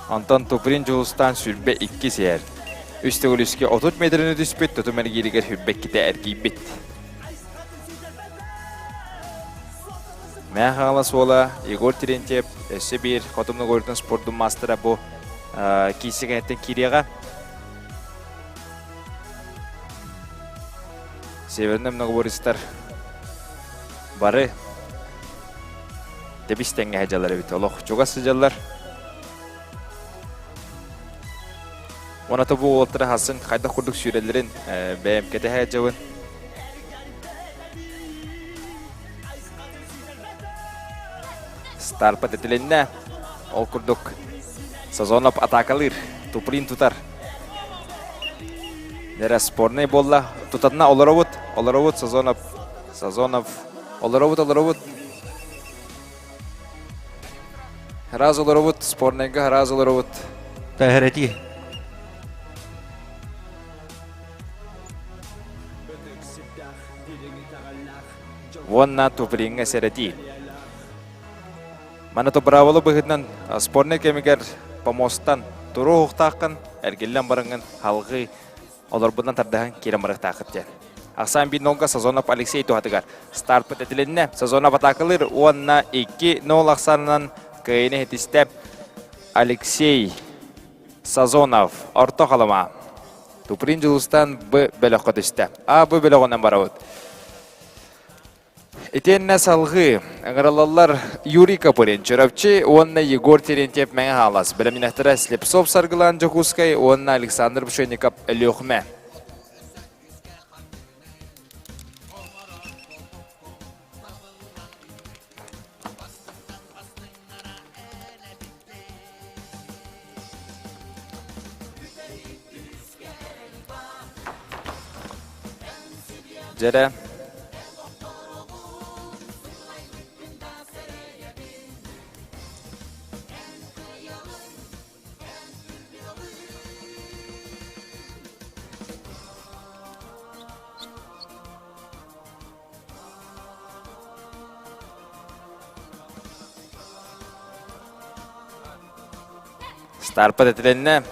онтон Туприн Дьулустаан сүрбэ икки сиһэр. Үс төгүл үскэ 30 метрини түспүт, тутум эргииригэр сүрбэ иккитэ эргийбит. Мэҥэ Хаҥалас уола Егор Терентьев өссө биир Хотун Ногоритын спордун маастара бу киирсии кэнниттэн киириэҕэ. Северный многоборецтар бары тэбис тэҥҥэ сылдьаллар эбит. Олох чугас сылдьаллар. Уонна бу уолаттары хасын хайдах курдук сүүрэллэрин бэйэм кэтэһэ сылдьабын. Старпа тэтилиннэ. Ол курдук Сазонов атаакалыыр, Туприн тутар. Нера спорный буолла. Тутатына олоробут, олоробут Сазонов, Сазонов, олоробут, олоробут. Раз олоробут, спорныйга раз олоробут. Тэһэрэтии. Уонна Туприҥҥа сэрэтии. Маны быраабыла быһыытынан спорный кэмигэр помостан туруохтааххын, эргиллэн бараҥҥын халҕыы олорбутунан тардыһан киирэн барыахтааххыт диэн. Ахсаан биир нолга Сазонов Алексей туһатыгар стартпыт этилиннэ. Сазонов атаакалыыр уонна 2-0 ахсаанынан кыайыыны иһитистэ Алексей Сазонов Орто Халыма. Туприн Дьулустан Б бөлөххө түстэ. А Б бөлөҕүнэн барабыт. Итиэннэ салҕыы ыҥырыллаллар Юрий Копырин, Чурапчы уонна Егор Терентьев Мэҥэ Хаҥалас, бэлэмнэхтэрэ Слепцов Саргылаан Дьокуускай уонна Александр Пшенников Өлүөхүмэ. Дьэрэ. Старпа тэтилэннэ.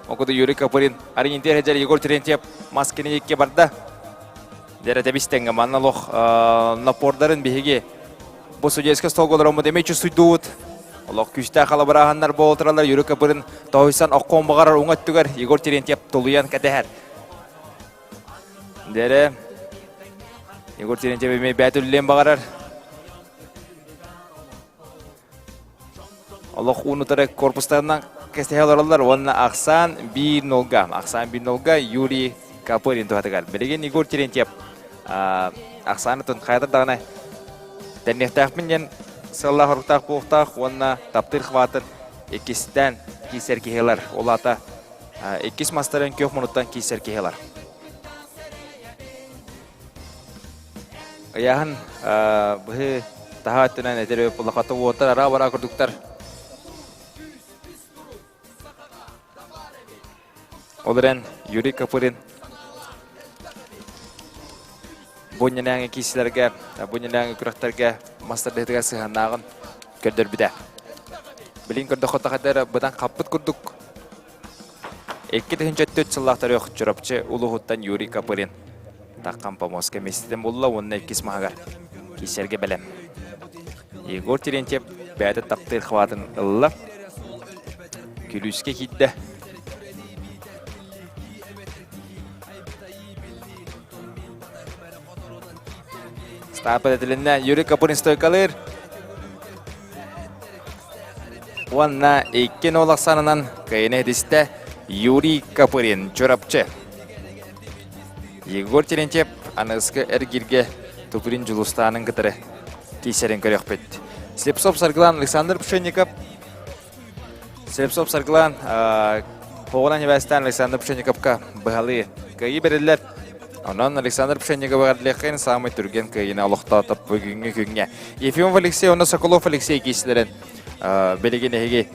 Окуду Юрий Копырин Аринитер Хеджер Егор Терентьев маскины икки барда. Дэрэ тэбистеңге манна лох напордарын биһиги бу судейскай столга олороммут эмиэ чувствуйдуут. Олох күүстээх халабырааһыннар буолтаралар Юрий Копырин тоһуйсан оккон баҕарар уҥа өттүгэр Егор Терентьев тулуйан кэтэһэр. Дэрэ Егор Терентьев эмиэ бэт үллээн баҕарар. Олох уунутары корпустарынан Кэстэһэ олороллор уонна ахсаан биир нолга. Ахсаан биир нолга Юрий Копырин туһатыгар. Билигин Егор Терентьев ахсаанытын хайатар даҕаны тэнниэхтээхпин диэн сыаллаах оруктаах буолуохтаах уонна таптыыр хватын иккистээн киисэр киһи ылар. Ол аата иккис мастарын күөх мунуттан киисэр киһи ылар. Ыйааһын быһыы таһаа өттүнэн этэр улахата уоттар араа-бараа курдуктар. Ол эрэн Юрий Копырин бу иннинээҥи киисилэргэ, бу иннинээҥи күрэхтэргэ мастардыһытыгар сыһыаннааҕын көрдөрбүтэ. Билин көрдөххө тахайдар быдан хаппыт курдук 2004 сыллаах төрүөх Чурапчы улууһуттан Юрий Копырин Таххан помоска миэстэтин булла уонна иккис маһыгар киисэргэ бэлэм. Егор Терентьев бэйэтэ таптыыр хватын ылла. Күлүүскэ киирдэ. Стапа этилиннэ. Юрий Копырин стойкалыыр. Уонна 2-0 ахсаанынан кыайыны этистэ Юрий Копырин, Чурапчы. Егор Терентьев аныгыскы эргииргэ Туприн Дьулустаанын кытары киисэрин көрүөхпүт. Слепцов Саргылан Александр Пшенников. Слепцов Саргылан Хоҕунан ибээстээн Александр Пшенниковка быһалыы кыайыы бэриллэр. Онон Александр Пшенниковы эҕэрдэлиэххин саамай түргэн кыайыыны олохтоото бүгүҥҥү күҥҥэ. Ефимов Алексей уонна Соколов Алексей киисилэрин билигин эһиги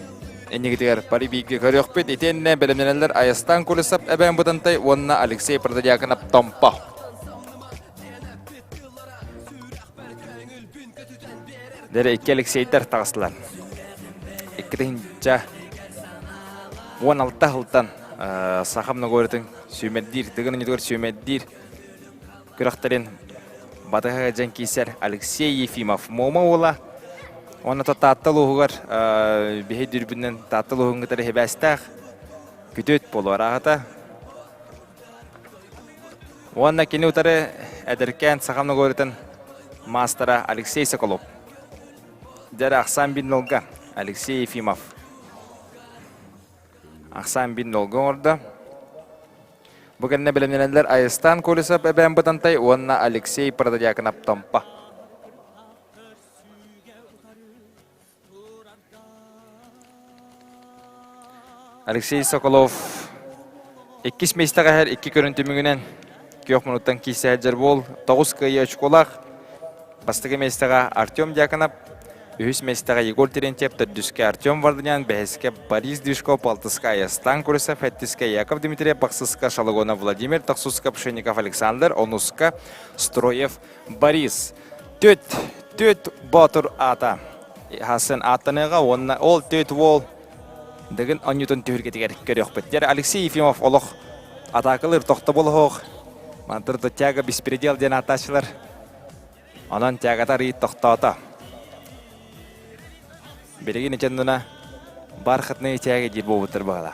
иннигитигэр пари бииргэ көрүөхпүт. Итиэннэ бэлэмнэнэллэр Айастан Кулесов Эбээн Бытантай уонна Алексей Протодьяконов Томпо. Дэрэ икки Алексейдар таҕыстылар. Икки тыһыынча 16 сылтан саха многоорытын сүүмэрдиир, тыгын өнньүтүгэр сүүмэрдиир күрэхтэрин батыһа дьэн киисэр Алексей Ефимов Муома уола уонна Таатта улууһугар биһи дүрбүнэн Таатта улууһун кытары хибээстээх күтүөт буолуо арааһата. Уонна кини утары эдэркээн саха многоорытын маастара Алексей Соколов. Дьэрэ ахсаан бин нолга Алексей Ефимов. Ахсаан бин нолга оҥордо. Бу кэннэ бэлэмнэнэллэр Айыстаан Колесов Эбээн Бытантай уонна Алексей Протодьяконов Томпо. Алексей Соколов иккис миэстэҕэ иһэр икки көрүн түмүгүнэн күөх мунуттан киирсэ сылдьар буол. Тоҕус кыайыы очколаах. Бастакы миэстэҕэ Артем Дьяконов, үһүс миэстэҕэ Егор Терентьев, төрдүскэ Артем Варданян, бэһискэ Борис Движков, алтыска Айастан Курисов, сэттискэ Яков Дмитриев, бахсыска Шалагонов Владимир, тохсуска Пшенников Александр, онуска Строев Борис. Түт, түт Боотур аата. Хасын ааттаныаҕа уонна ол түт уол Дыгын онньутун түһүлгэтигэр көрүөхпүт. Дьэр Алексей Ефимов олох атаакалыыр тохтобул оһох. Мантыр тяга беспредел диэн ааттааччылар. Онон тягата арыйыт тохтоото. Билигин ичэннуна бархатные тяги диир буолбуттар баҕала.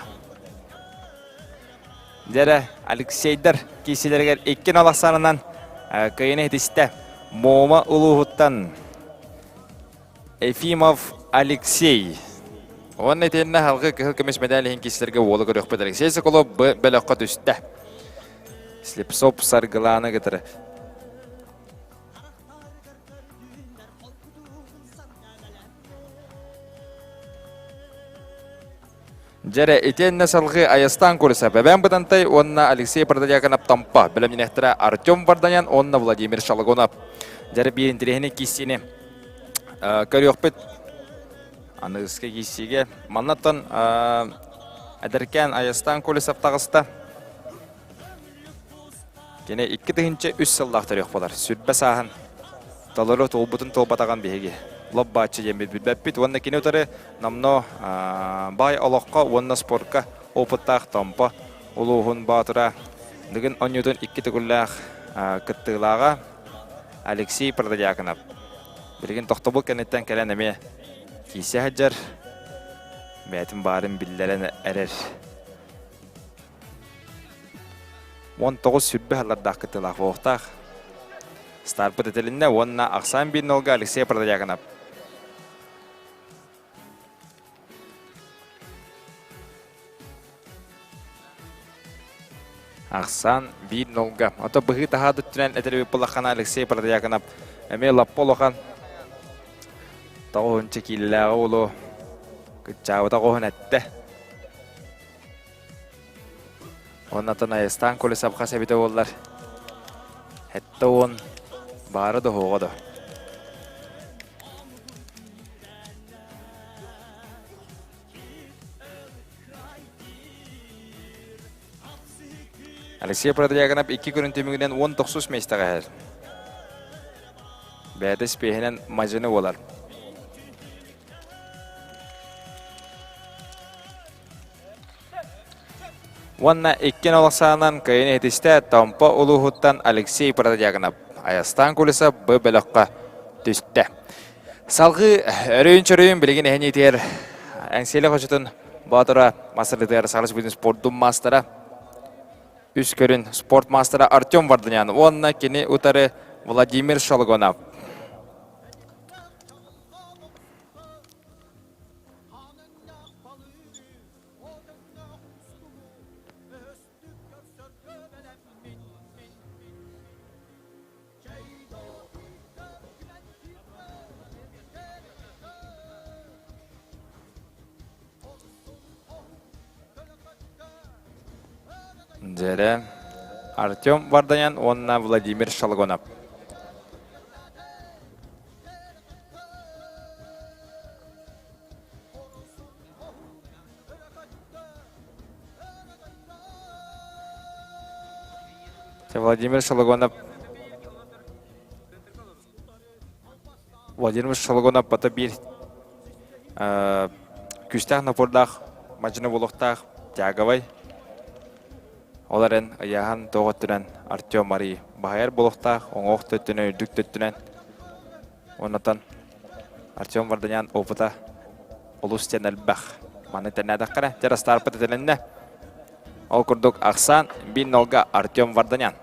Дьэрэ Алексейдар киисилэригэр икки налахсанынан кыайыны иһитистэ. Муома улууһуттан Ефимов Алексей. Уонна итиэннэ халгы кыһыл көмүс медаль иһин киисилэргэ уолу көрүөхпүт Алексей Соколов б бөлөххө түстэ. Слепцов Саргылаана кытары. Дьэрэ, итиэннэ салгыы Айастаан Курсов, Эбээн Бытантай уонна Алексей Протодьяконов Томпо, бэлэмнэнэхтэрэ Артем Варданян уонна Владимир Шалагонов. Дьэрэ биир интэриэһинэй киирсиини көрүөхпүт. Аныгыскы киирсиигэ маннаттан эдэркээн Айастаан Колесов таҕыста. Кини 2003 сыллаах төрүөх буолар. Сүрбэ сааһын толору туолбутун туолбатаҕын биһиги лоп бааччы диэн билбэппит. Уонна кини утары номнуо баай олоххо уонна спортка опыттаах Томпо улууһун боотура Дыгын оонньуутун икки төгүллээх кыттыылааҕа Алексей Протодьяконов. Билигин тохтобул кэнниттэн кэлэн эмиэ киирсэ сылдьар. Бэйэтин баарын биллэрэн эрэр. 19 сүрбэ сыллардаах кыттыылаах буолуохтаах. Старпыт этилиннэ уонна ахсаан биир нолга Алексей Протодьяконов. Ахсаан биир нолга. Ото быһыы таһаа өттүнэн этэр буоллаххына Алексей Протодьяконов эмиэ лаппа улахан тоҕуһунча киилэлээҕи уолу кыччаабыта оҕуһун эттэ. Оннотон Айастаан Колесов хас эбитэ буоллар 70 баара да оһуоҕа да. Алексей Протодьяконов икки көрүн түмүгүнэн 19 миэстэҕэ иһэр. Бэйэтэ испиэһинэн мадьыны буолар. Уонна иккин олохсаанан кыайын иһитистэ Томпо улууһуттан Алексей Протодьяконов. Айастаан Кулесов бу бөлөххө түстэ. Салгыы өрөйүн-чөрөйүн билигин эһэниитигэр Эҥсиэли хочотун боотура мастардытыгар Саха Республикатын спордун маастара, үс көрүн спорт маастара Артем Варданян уонна кини утары Владимир Шологонов. Дьэрэ Артем Варданян уонна Владимир Шалгонов. Владимир Шологонов Владимир Шологонов бата биир күүстээх напордаах мадьыны буолуохтаах тяговай. Ол эрэн ыйааһын тоҕо өттүнэн Артем Марий баһайар буолуохтаах, оҥоох төттүнэн, үрдүк төттүнэн. Оннотон Артем Варданян опыта олус диэн элбэх. Маны тэннээтэххинэ, дьэ этилиннэ. Ол курдук ахсаан 1-0-га Артем Варданян.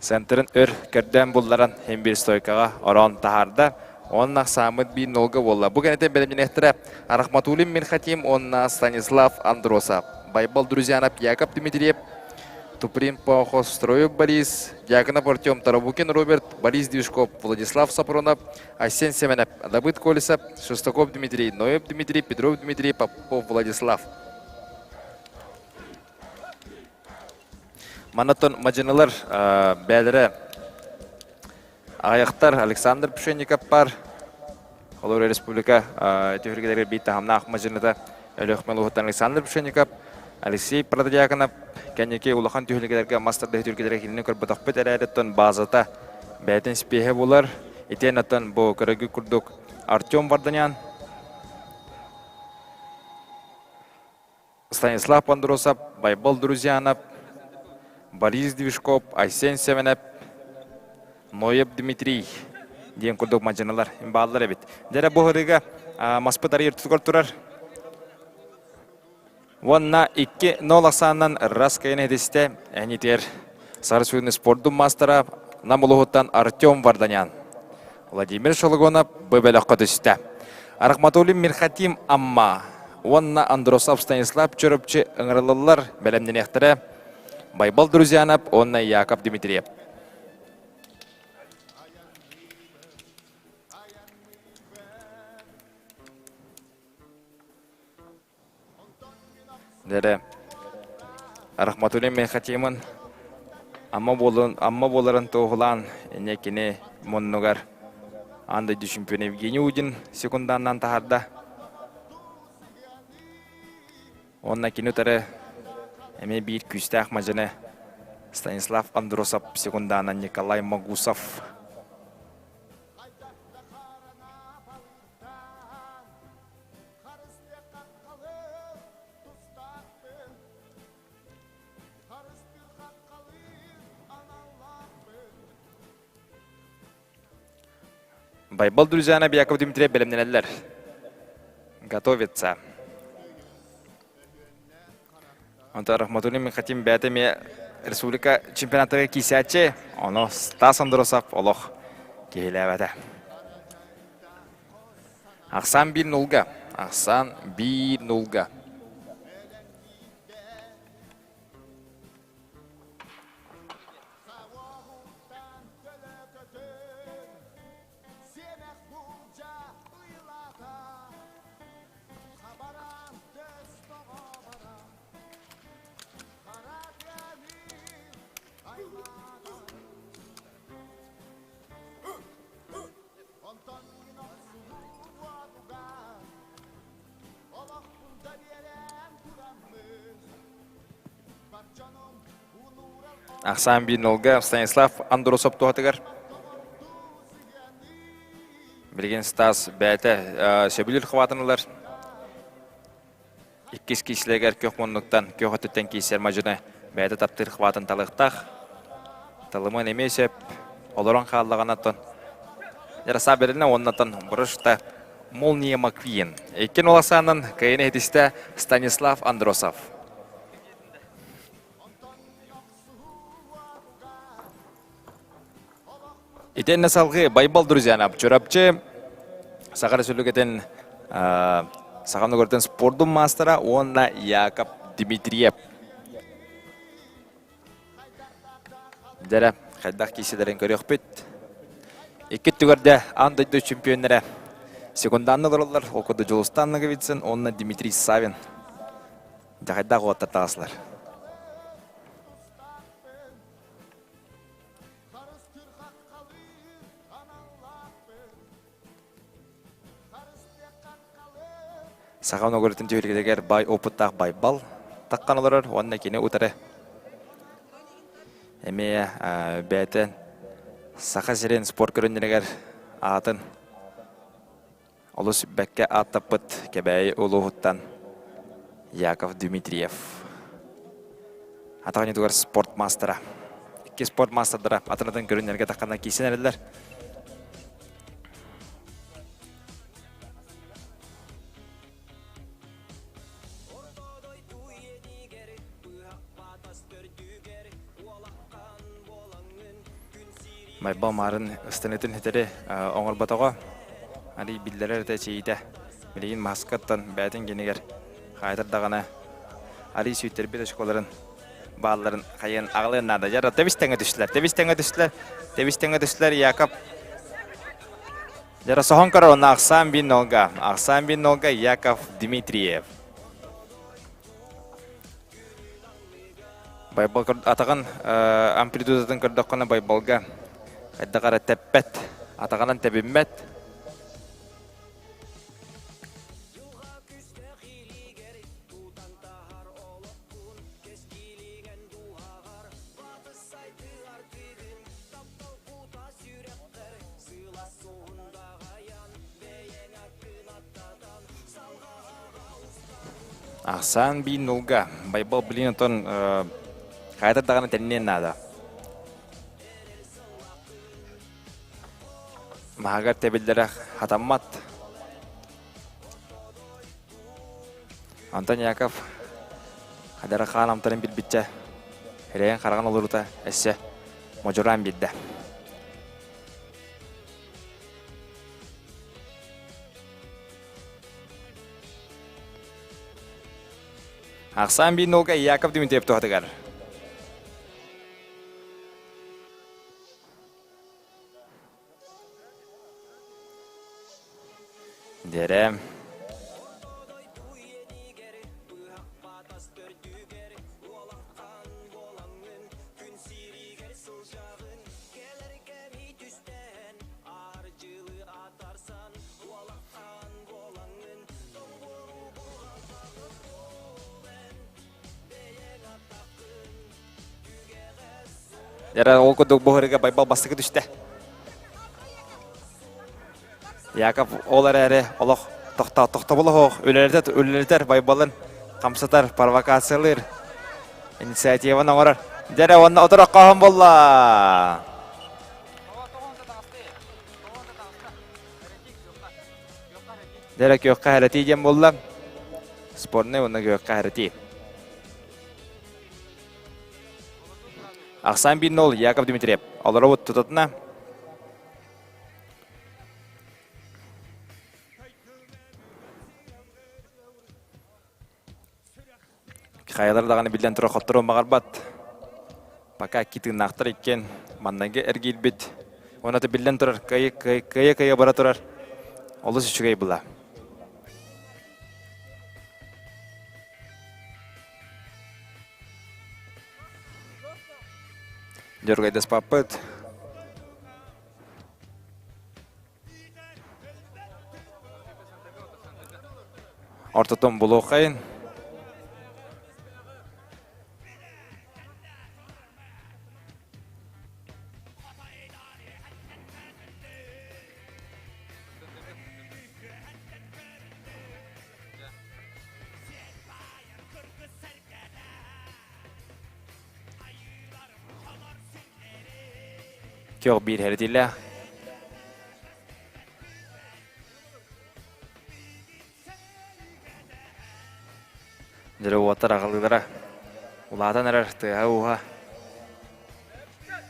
Центрын өр көрдөөн булларан хем бир стойкаҕа ороон таһаарда. Онон ахсааммыт 1-0-га буолла. Бу кэнниттэн бэлэмнэниэхтэрэ Рахматуллин Мирхатим уонна Станислав Андросов. Байбал Друзьянов Яков Дмитриев, Туприн Похос, Строев Борис, Дьяконов Артем, Тарабукин Роберт, Борис Движков, Владислав Сапронов, Айсен Семенов, Давыд Колесов, Шестаков Дмитрий, Ноев Дмитрий, Петров Дмитрий, Попов Владислав. Манатон мадьынылар бээлэрэ аҕыйахтар Александр Пшенников бар. Холобур республика түһүлгэлэригэр биир таһымнаах мадьыныта Өлүөхүмэ улууһуттан Александр Пшенников, Алексей Протодьяконов кэнники улахан түһүлгэлэргэ мас тардыһыы түһүлгэлэргэ кинини көрбөтөхпүт эрээри базата бэйэтин спиэһэ булар. Итиэн оттон бу көрөргүт курдук Артем Варданян, Станислав Андросов, Байбал Друзьянов, Борис Движков, Айсен Семенов, Ноев Дмитрий диэн курдук мадьыналар бааллар эбит. Дьэрэ бу ырыга маспыт арыйыр тутугар турар. Уонна 2-0 ахсаанынан Рас кайын әнитер Сары сүүнү спордун мастера Нам улуһуттан Артем Варданян. Владимир Шологонов бөбөлөккө түстэ. Рахматуллин Мирхатим Амма уонна Андросов Станислав Чөрөпчү ыҥырыллаллар бэлэмнэниэхтэрэ Байбал Друзьянов уонна Яков Дмитриев. Дэрэ Рахматуллин Мирхатимын Амма буолун Амма буоларын туоһулаан инньэ кини муннугар аан дойду чемпиона Евгений Удин секунданнан таһаарда. Уонна кини утары эмиэ биир күүстээх мадьыны Станислав Андросов секунданан Николай Магусов. Байбал Друзьяна Яков Дмитриев бэлэмнэнэллэр. Готовится. Онтон Рахматуллин Михатим бэйэтэ эмиэ республика чемпионатыгар киисээччи, ону Стас Андросов олох киһилээбэтэ. Ахсаан биир нулга. Ахсаан биир нулга. Ахсаан биир Станислав Андросов туһатыгар. Билигин Стас бэйэтэ сөбүлүүр хватын ылар. Иккис киислэгэр көх муннуктан, көх өттүттэн киисэр мадьыны бэйэтэ таптыыр хватын талыахтаах. Талымын эмиэ сөп. Олорон хааллаҕына тон Ярослав берилинэ уоннатан бұрышта Молния Маквин. Иккин оласаанын кыайын иһитистэ Станислав Андросов. Итиэннэ салгыы Байбал Друзьянов Чурапчы Саха Республикатын Саха Ногородун спордун маастара уонна Яков Дмитриев. Дэрэ, хайдах киисэлэрин көрүөхпүт. Икки түгэрдэ аан дойду чемпионнара секунданны олороллор. Ол курдук Дьулустан Ноговицын уонна Дмитрий Савин. Дьэ, уоттар таҕыслар. Саха Ногородун түһүлгэтигэр баай опыттаах Байбал таххан олорор уонна кини утары эмиэ бэйэтэ Саха сирин спорт көрүҥнэригэр аатын олус бэккэ ааттаппыт Кэбээйи улууһуттан Яков Дмитриев. Атаҕын ютугар спорт маастара. Икки спорт маастардара атын-атын көрүҥнэргэ тахханна киирсэн эрэллэр. Майба маарын ыстанытын хитэри оҥорботоҕо. Али биллэрэр этэ чиитэ. Билигин маскаттан бээтин кинигэр хаайтар даҕаны Али сүүттэрбит очколарын баалларын хайыан аҕалыан наада. Дьара тэбис тэҥэ түстүлэр, тэбис тэҥэ түстүлэр, тэбис тэҥэ түстүлэр Яков. Дьара соһон көрөр онно Ахсаан бин нолга. Ахсаан бин нолга Яков Дмитриев. Байбал атаҕын амплитудатын көрдөххүнэ Байбалга хайдах эрэ тэппэт, атаҕынан тэбиммэт. Ахсаан биин нулга. Байбал билин отон хайатар даҕаны тэнниэн наада. Маһагар тэбиллэрэ хатаммат. Антон Яков Хадара хаан амтарын билбитчэ эрэйэн хараҕын олорута эссе модьураан биэрдэ. Ахсаан биир нолга Яков Дмитриев туһатыгар. Дэрэ. Дьэ, ол курдук буһарыга Байбал бастакы түстэ. Яков ол эрээри олох тохто тохтобула суох үлэлэтэр үлэлэтэр Байбалын хамсатар, провокациялыыр, инициативаны оҥорор. Дьэ, уонна отор хоһон буолла. Дьэ, күөххэ хэрэтии диэн буолла. Спорный уонна күөххэ хэрэтии. Ахсаан биир Яков Дмитриев. Олоробут тутатына. Хайалар даҕаны биллэн турар хотторуон баҕарбат. Пока икки тыыннаахтар иккиэн маннайгы эргийбит. Уонна биллэн турар кыайа-кыайа бара турар. Олус үчүгэй была. Дьоргойдаспаппыт. Ортотон булуоххайын. Күөх биир хэрэтиилээх. Дьөрү уоттар аҕалыылара улаатан эрэр тыаһа-ууһа.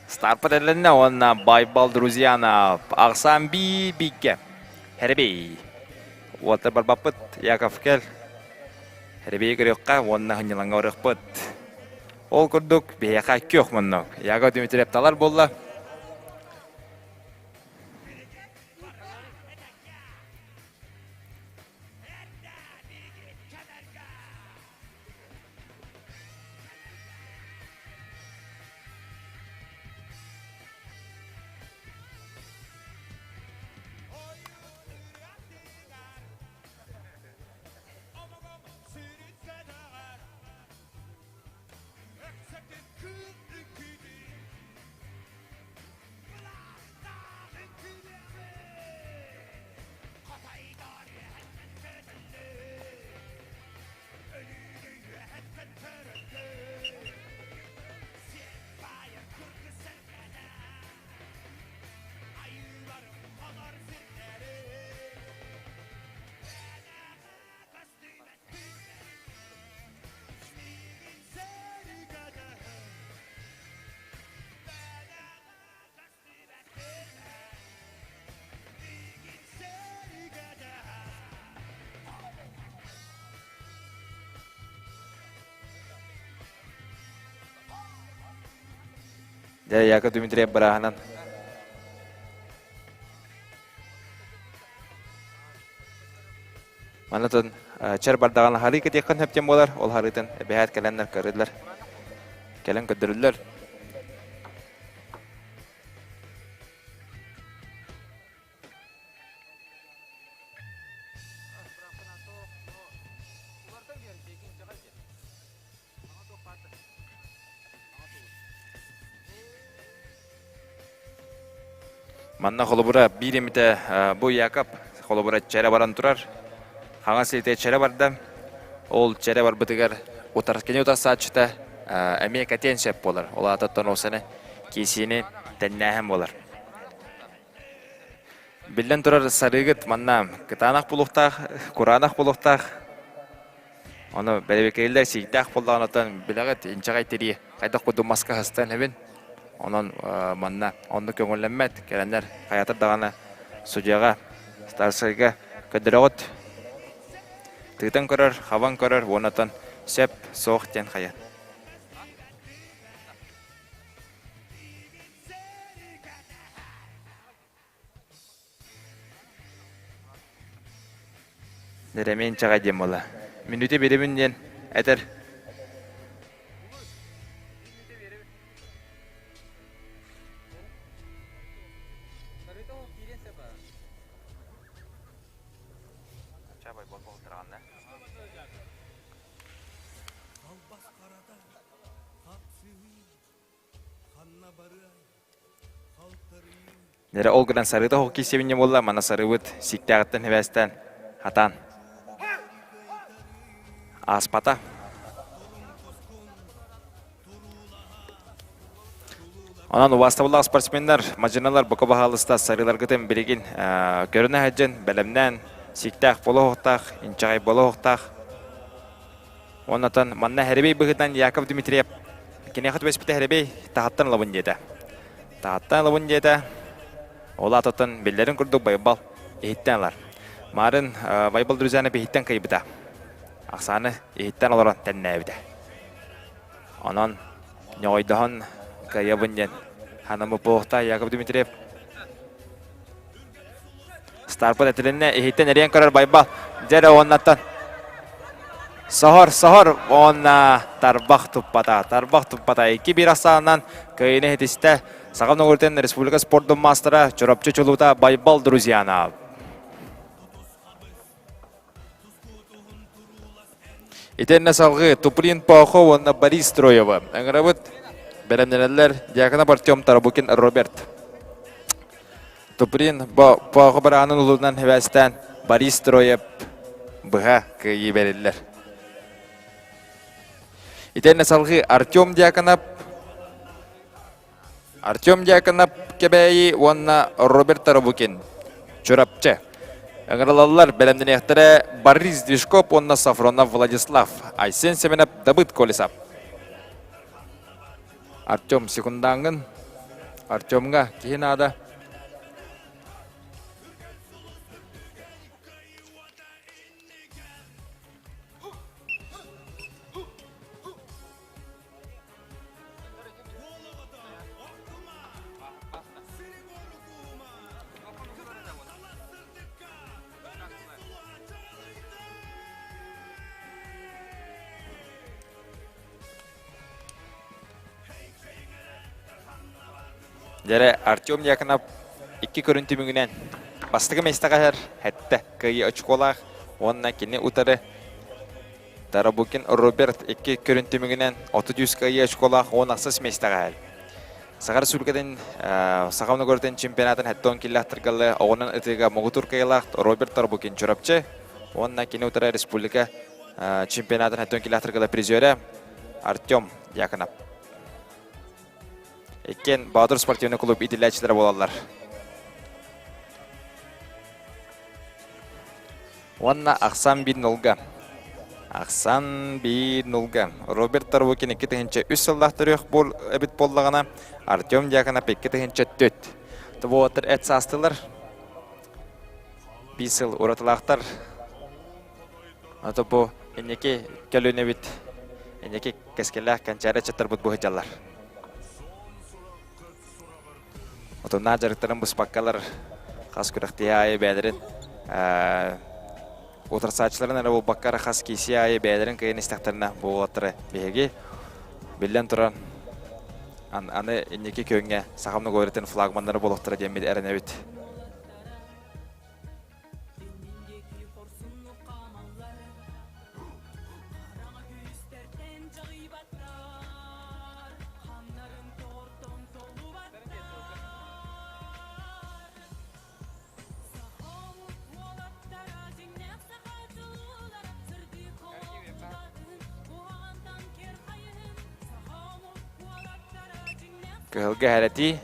Старпа тэрилиннэ уонна Байбал Друзьянов ахсаан би бииккэ. Хэрбей. Уоттар барбаппыт Яков кэл. Хэрбей көрүөххэ уонна хынньалаҥҥа барыахпыт. Ол курдук биһиэхэ күөх муннук. Яков Дмитриев талар буолла. Дьэ, Яков Дмитриев бырааһынан Манатын чэр бардаҕына харыы кэтиэххин сөптөн буолар, ол харыытын эбэһээт кэлэннэр көрүллэр, кэлэн көрдөрүллэр. Манна холобура биир эмитэ бу Яков холобура чэрэ баран турар. Хаҥас илиитэ чэрэ барда. Ол чэрэ барбытыгар утар кини утарсааччыта эмиэ кэтиэн сөп буолар. Ол аата осаны киисиини тэннээһин буолар. Биллэн турар сарыыгыт манна кытаанах булуохтаах, кураанах булуохтаах. Ону бэрэбиэркэлииллэр сииктээх буоллаҕына оттон билэҕит инчэҕэй тирии хайдах курдук маска сыстан эбин. Онон манна оннук көҥүллэммэт. Кэлэннэр хайатар даҕаны судьуйаҕа, старшайга көрдөрөҕүт. Тыытан көрөр, хабан көрөр уонна оттон сөп, суох диэн хайа. Нэрэмиэн чаҕай диэн буолла. Мүнүүтэ биэрэбин диэн этэр. Нэрэ ол гынан сарыыта оһох киирсэбинньэ буолла, манна сарыыбыт сииктээҕиттэн хибээстээн хатаан ааспата. Онон убаастабыллаах спортсменнар, мадьыналар бука баһаалыста сарыыларгытын билигин көрүнэ сылдьан бэлэмнээн сииктээх буола оһохтоох, инчэҕэй буола оһохтоох. Оннотон манна Хэрибей быһыытынан Яков Дмитриев киниэхэ түбэспитэ Хэрибей таһаттан ылабын диэтэ. Таһаттан ылабын диэтэ. Ол аатыттан биллэрин курдук Байбал иһиттэн ылар. Марын Байбал Друзьянов иһиттэн кыйбыта. Ахсааны иһиттэн олорон тэннээбитэ. Онон ньоҕойдоһон кыайабын диэн ханамы буолуохта Яков Дмитриев Старпыт этилиннэ, иһиттэн эриэн көрөр Байбал. Дьэ уоннаттан Соһор, соһор уонна тарбах туппата. Тарбах туппата. 2-1 ахсаанынан кыайыыны иһитистэ. Саха Ногуртен республика спордун маастара Чурапчы чулуута Байбал Друзьянов. Итиэннэ салгыы Туприн Пахо уонна Борис Строева ыҥырабыт. Бэлэмнэнэллэр Дьяконов Артем Тарабукин Роберт. Туприн Пахо бараанын улуунан хэбээстээн Борис Строев быһа кыайыы бэриллэр. Итиэннэ салгыы Артем Дьяконов. Артем Дьяконов Кэбээйи уонна Роберт Тарабукин Чурапчы. Ыҥырылаллар бэлэмнэниэхтэрэ Борис Движков уонна Сафронов Владислав, Айсен Семенов, Давыд Колесов. Артем секундааҥҥын. Артемҥа киһи наада. Дьэрэ Артем Дьяконов икки көрүн түмүгүнэн бастакы миэстэҕэ иһэр сэттэ кыайыы очколаах уонна кини утары Тарабукин Роберт икки көрүн түмүгүнэн 33 кыайыы очколаах 16 миэстэҕэ иһэр. Саха Республикатын Саха Многородын чемпионатын 70 киллэхтэргэллэ оҕунан ытыыга муҥутуур кыайыылаах Роберт Тарабукин Чурапчы уонна кини утары республика чемпионатын 70 киллэхтэргэллэ призерэ Артем Дьяконов. Иккиэн Баатыр спортивный клуб иитиллээччилэрэ буолаллар. Уонна ахсан биир нулга. Ахсан биир нулга. Роберт Тарвукин 2003 сыллаах төрүөх буол эбит буоллаҕына, Артем Дьяконов 2004. Тобуоттар эт саастылар. Биир сыл уратылаахтар. Ото бу инники көлүөнэбит, инники кэскиллээх кэнчээри ыччаттарбыт бу сылдьаллар. Отуннаах дьарыктарын быспаккалар хас күрэхтэһии аайы бэйэлэрин утарсааччыларын эрэ буолбакка эрэ хас киисии аайы бэйэлэрин кыайан истэхтэринэ буолуохтара биһиги биллэн туран аны инники күөҥҥэ Саха многоверитин флагманнара буолуохтара диэммит эрэнэбит. Кыһылга хэрэтии.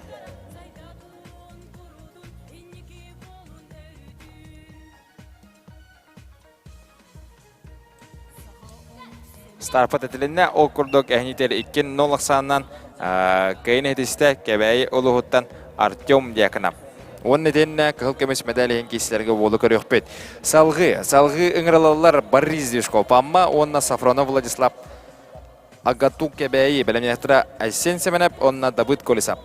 Старпат этилиннэ, ол курдук эһинитер 2-0 ахсаанынан кыайын иһитистэ Кэбээйи улууһуттан Артем Дьяконов. Уонна итиннэ кыһыл көмүс медаль иһин киисилэргэ уолу көрүөхпүт. Салгыы, салгыы ыҥырылаллар Борис Движков, Амма уонна Сафронов Владислав Агату Кэбээйи бэлэмнээхтэрэ Айсен Семенов уонна Давыд Колесов.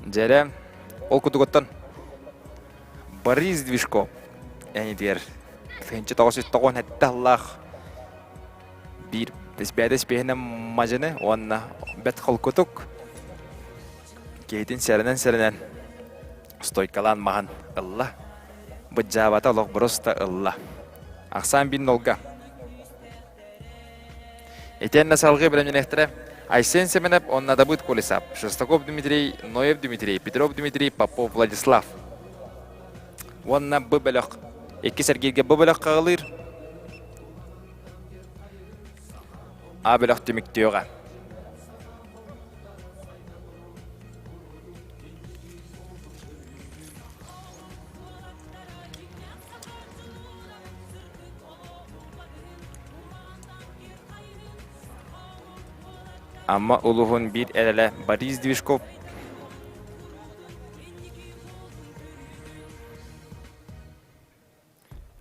Дьэрэ, ол кутугуттан Борис Движко энитигэр 1997 сыллаах биир бэйэтэ испиэһинэн мадьыны уонна бэт холкутук киһитин сэрэнэн-сэрэнэн стойкалаан маһан ылла. Быдьаабата олох просто ылла. Ахсаан бин нолга. Итиэннэ салгыы бэлэмнэниэхтэрэ Айсен Семенов уонна Дабыт Колесов, Шестаков Дмитрий, Ноев Дмитрий, Петров Дмитрий, Попов Владислав. Уонна Б бөлөх. Икки сэргииргэ Б бөлөх хаҕылыыр. А бөлөх түмүктүөҕэ. Амма улууһун биир эрэлэ Борис Движков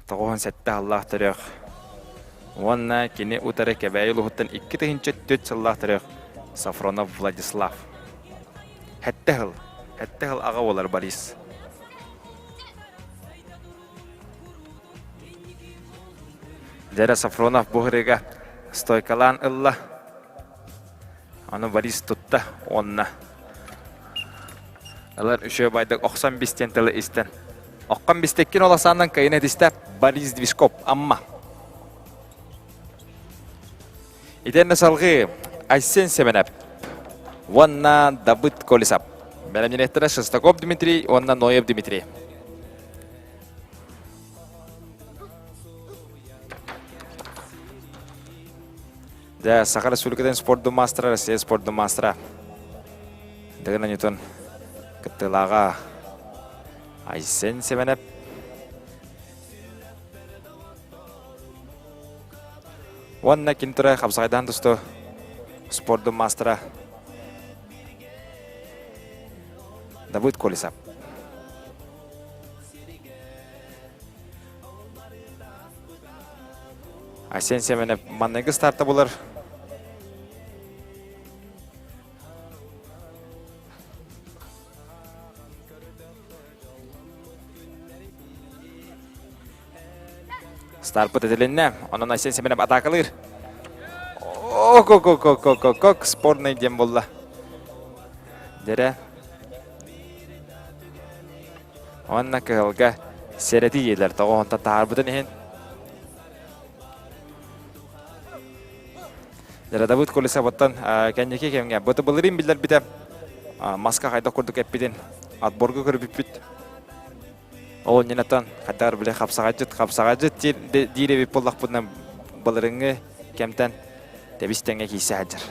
97 сыллаах төрөх уонна кини утары Кэбээйи улууһуттан 2004 сыллаах төрөх Сафронов Владислав. Сэттэ сыл, сэттэ сыл аҕа буолар Борис. Дьэрэ Сафронов бу ырыга Стойкалаан ылла. Аны Борис тутта уонна ылар үчүгэй байдык охсон бистен тылы истэн. Оххон бистеккин оласааннан кайын этистэ Борис Движков Амма. Итиэннэ салгыы Айсен Семенов уонна Давыд Колесов. Бэлэмнэниэхтэрэ Шестаков Дмитрий уонна Ноев Дмитрий. Дьэ, Саха Республикатын спордун маастара, Россия спордун маастара. Дыгын Ньютон кыттыылааҕа Айсен Семенов. Уонна ким турар хапсаҕайдаан тусту спордун маастара Давыд Колесов. Айсен Семенов манныгы старта булар. Старпыт этилиннэ. Онон Айсен Семенов атаакалыыр. Ок-ок-ок-ок-ок-ок, спорный диэн булла. Дэрэ. Уонна кыһылга сэрэти иелэр тоҕо онтон таһаарбытын иһин. Дьарадабыт Колесоваттан кэнники кэмҥэ быты былырыын биллэрбитэ маска хайдах курдук эппитин отборга көрбүппүт. Ол иннинэтэн хайдах биле хапсаҕайдьыт хапсаҕайдьыт диир эбит буоллахпытына былырыҥҥы кэмтэн тэбис тэҥҥэ киирсэ сылдьар.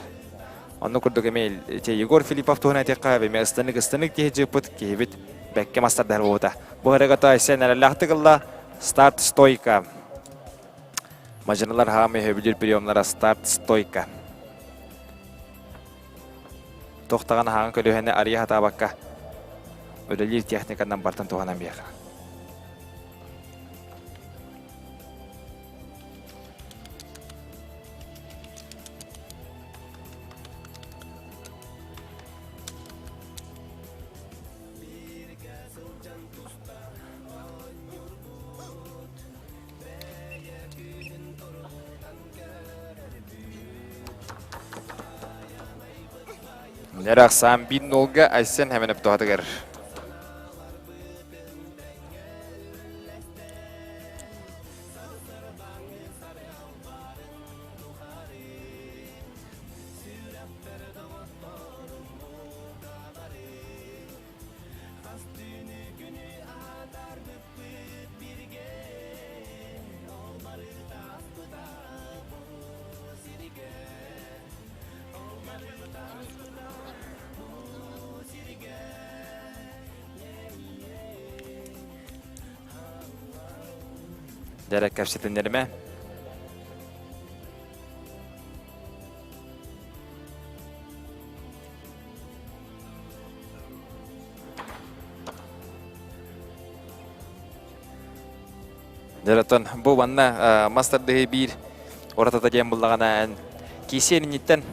Онно курдук эмиэ Егор Филиппов туһунан этиэххэ эмиэ ыстанык ыстанык киһи дьыппыт киһибит бэккэ мастардар буолбута. Бу ырыгата Айсен эрэллээхтик ылла старт стойка. Мадьыналар хаамы өбүлүүр приемнара старт стойка. Тохтаҕан аһаҕан көлүөһэни арыйа сатаабакка үлэлиир техниканан бартан туһанан биэхэ. Нерахсаан бин нолга Айсен Хәменеп туһатыгар. Дэрэ кэпсэтиннэримэ. Дьэ, бу манна мас тардыһыы биир уратыта диэн буллаҕына эн киисиэн инниттэн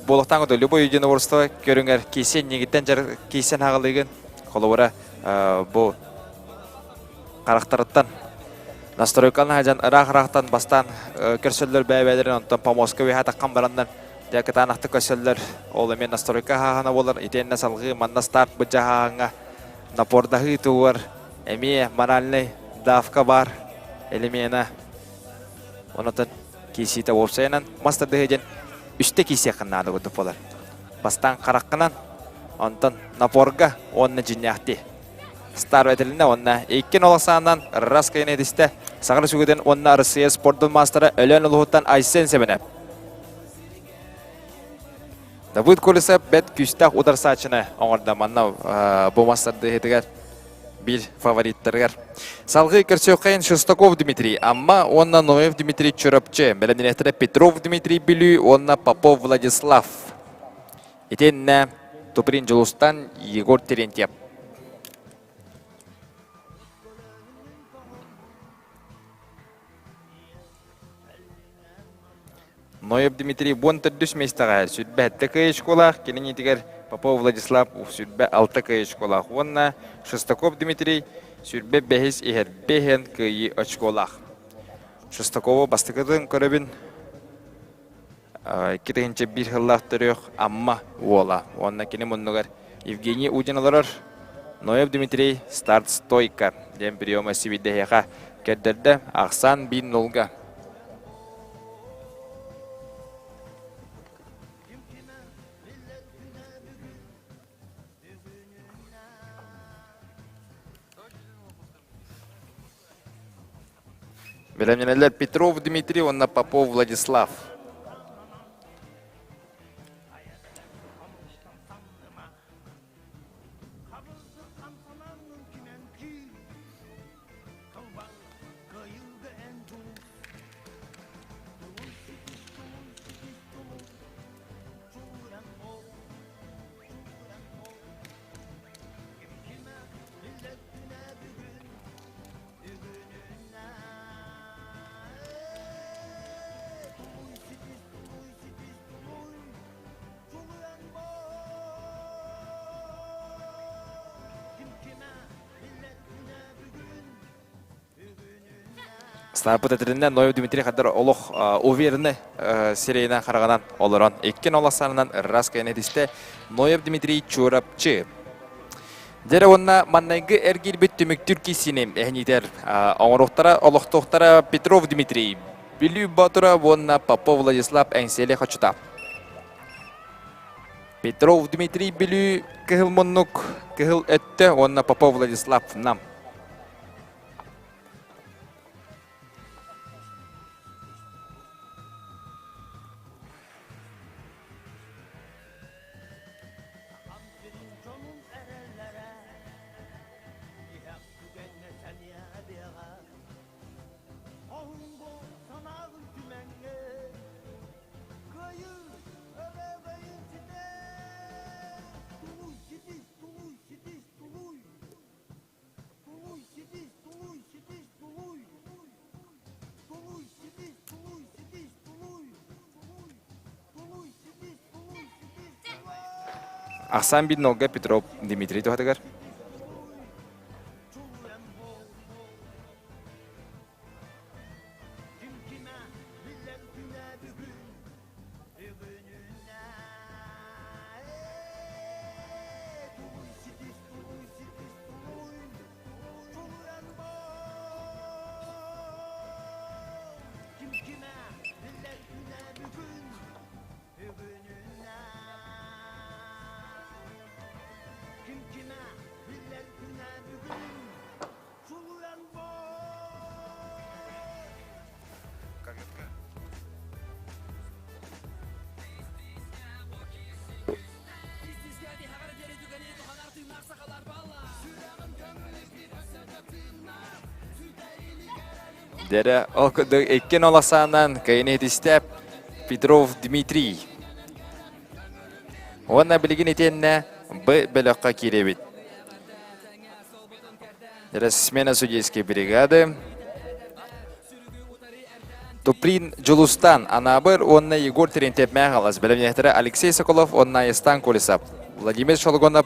буолуохтаах курдук любой единоборство көрүҥэр киисиэн иннигиттэн дьар киисиэн хаҕалыыгын холобура бу харахтарыттан настройканы сылдьан ыраах-ыраахтан бастаан көрсөллөр бэйэ-бэйэлэрин онтон помостка үөһэ таххан бараннар дьэ кытаанахтык көрсөллөр ол эмиэ настройка хааһына буолар итиэннэ салҕыы манна старт быдьаһааһыҥҥа напордаһыы тугар эмиэ моральнай давка баар элемена онотон киисиитэ уопсайынан мас тардыһыы диэн үстэ киисиэххин наада курдук буолар бастаан хараххынан онтон напорга уонна дьиннээхтии Стар этилинэ уонна икки олохсаанан раз кыйын этистэ Саха Республикатын уонна Россия спордун маастара Өлөөн улуһуттан Айсен Семенов. Давыд Колесов бэт күүстээх ударсааччыны оҥордо манна бу мастардыһытыгар биир фавориттарыгар. Салгыы көрсүөххэйин Шестаков Дмитрий Амма уонна Ноев Дмитрий Чурапчы, бэлэмнэнээхтэрэ Петров Дмитрий Бүлүү уонна Попов Владислав. Итиннэ Туприн Дьулустан Егор Терентьев. Ноев Дмитрий буон төрдүс миэстэҕэ сүрбэ сэттэ кыайышколаах, кининитигэр Попов Владислав сүрбэ алта кыайышколаах уонна Шестаков Дмитрий сүрбэ бэһис иһэр бэһэн кыайыы очколаах. Шестакова бастакытын көрөбүн. 2001 сыллаах төрүөх Амма уола. Уонна кини муннугар Евгений Удин олорор. Ноев Дмитрий старт стойка диэн приема сибиддэһиэхэ көрдөрдө. Ахсаан биир нулга. Бэлэмнэнэллэр Петров Дмитрий уонна Попов Владислав. Снайпер этэринэн Ноев Дмитрий Хадар олох уверенный сирэйинэн хараҕынан олорон иккин оласанынан ырраас кэйэн этистэ Ноев Дмитрий Чурапчы. Дьэрэ уонна маннайгы эргиирбит түмүктүүр киисини эһинитэр оҥоруохтара олохтоохтара Петров Дмитрий, Бүлүү Боотура уонна Попов Владислав Эҥсиэли хочута. Петров Дмитрий Бүлүү кыһыл муннук кыһыл өттө уонна Попов Владислав Нам. Ахсаан Биднолга Петров Дмитрий туһатыгар. Дэрэ ол курдук иккин оласаанан кыйын иһитистэ Петров Дмитрий. Уонна билигин итиэннэ Б бөлөххө киирэбит. Дэрэ смена судейской бригады. Туприн Дьулустан, Анаабыр уонна Егор Терентьев Мэхалас, бэлэмнээхтэрэ Алексей Соколов уонна Айыстан Колесов, Владимир Шолгонов,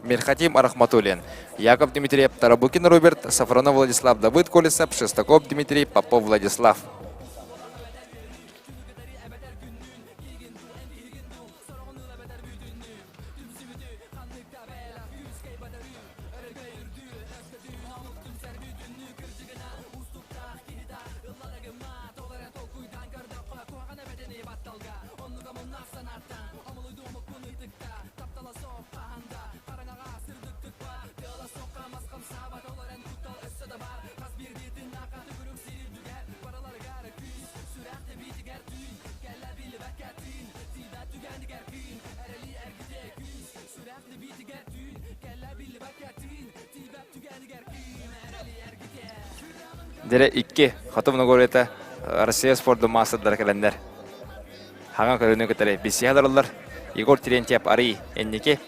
Мирхатим Рахматуллин, Яков Дмитриев, Тарабукин Роберт, Сафронов Владислав, Давыд Колесов, Шестаков Дмитрий, Попов Владислав. Дэрэ икки Хоту Многорета Россия спордун маастардара кэлэннэр хаҥа көрүнү кытары билсиһэ олороллор. Егор Терентьев арый инники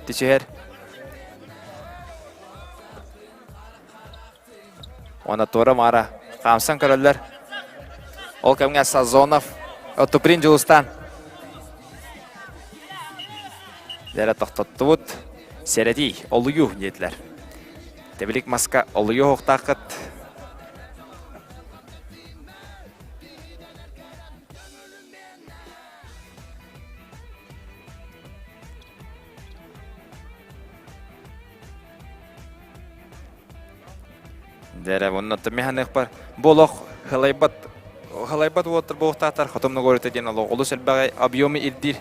түсүһэр. Уонна туора маара хаамсан көрөллөр. Ол кэмҥэ Сазонов, Туприн Дьулустан. Дэрэ тохтоттубут. Сэрэтии, олуйуу диэтилэр. Тэбилик маска олуйуу оһохтааххыт. Дэрэ, онно механыхпар бу олох хылайбат хылайбат уоттар буолуохтаахтар хотомно горыта диэн олох олус элбэҕи объемы ирдиир.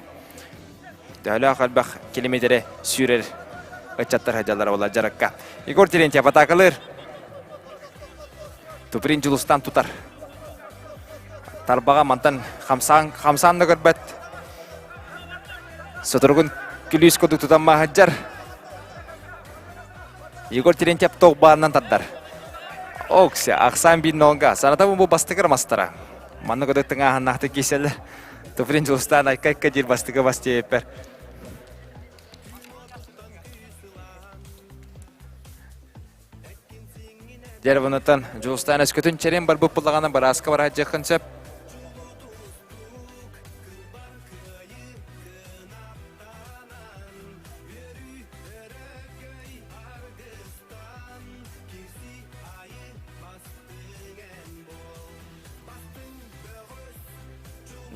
Төһөлөөх элбэх километры сүүрэр ыччаттар сылдьаллара буолар дьарыкка. Егор Терентьев атаакалыыр. Туприн Дьулустан тутар. Тарбаҕа мантан хамсаан, хамсаан да көрбөт. Соторугун күлүүс курдук тутан маһыдьар. Егор Терентьев тоқ баарынан тардар. Окся, ахсаан биир нолга. Санатабын бу бастакы мастара. Манна көдөк тыҥааһыннаахтык кииселлер. Туприн Дьулустан айка-айка диир бастакы бас диэппэр. Дерванатан Дьулустан өскөтүн чэрин барбыт буллаҕына барааска бараадьыаххын сөп.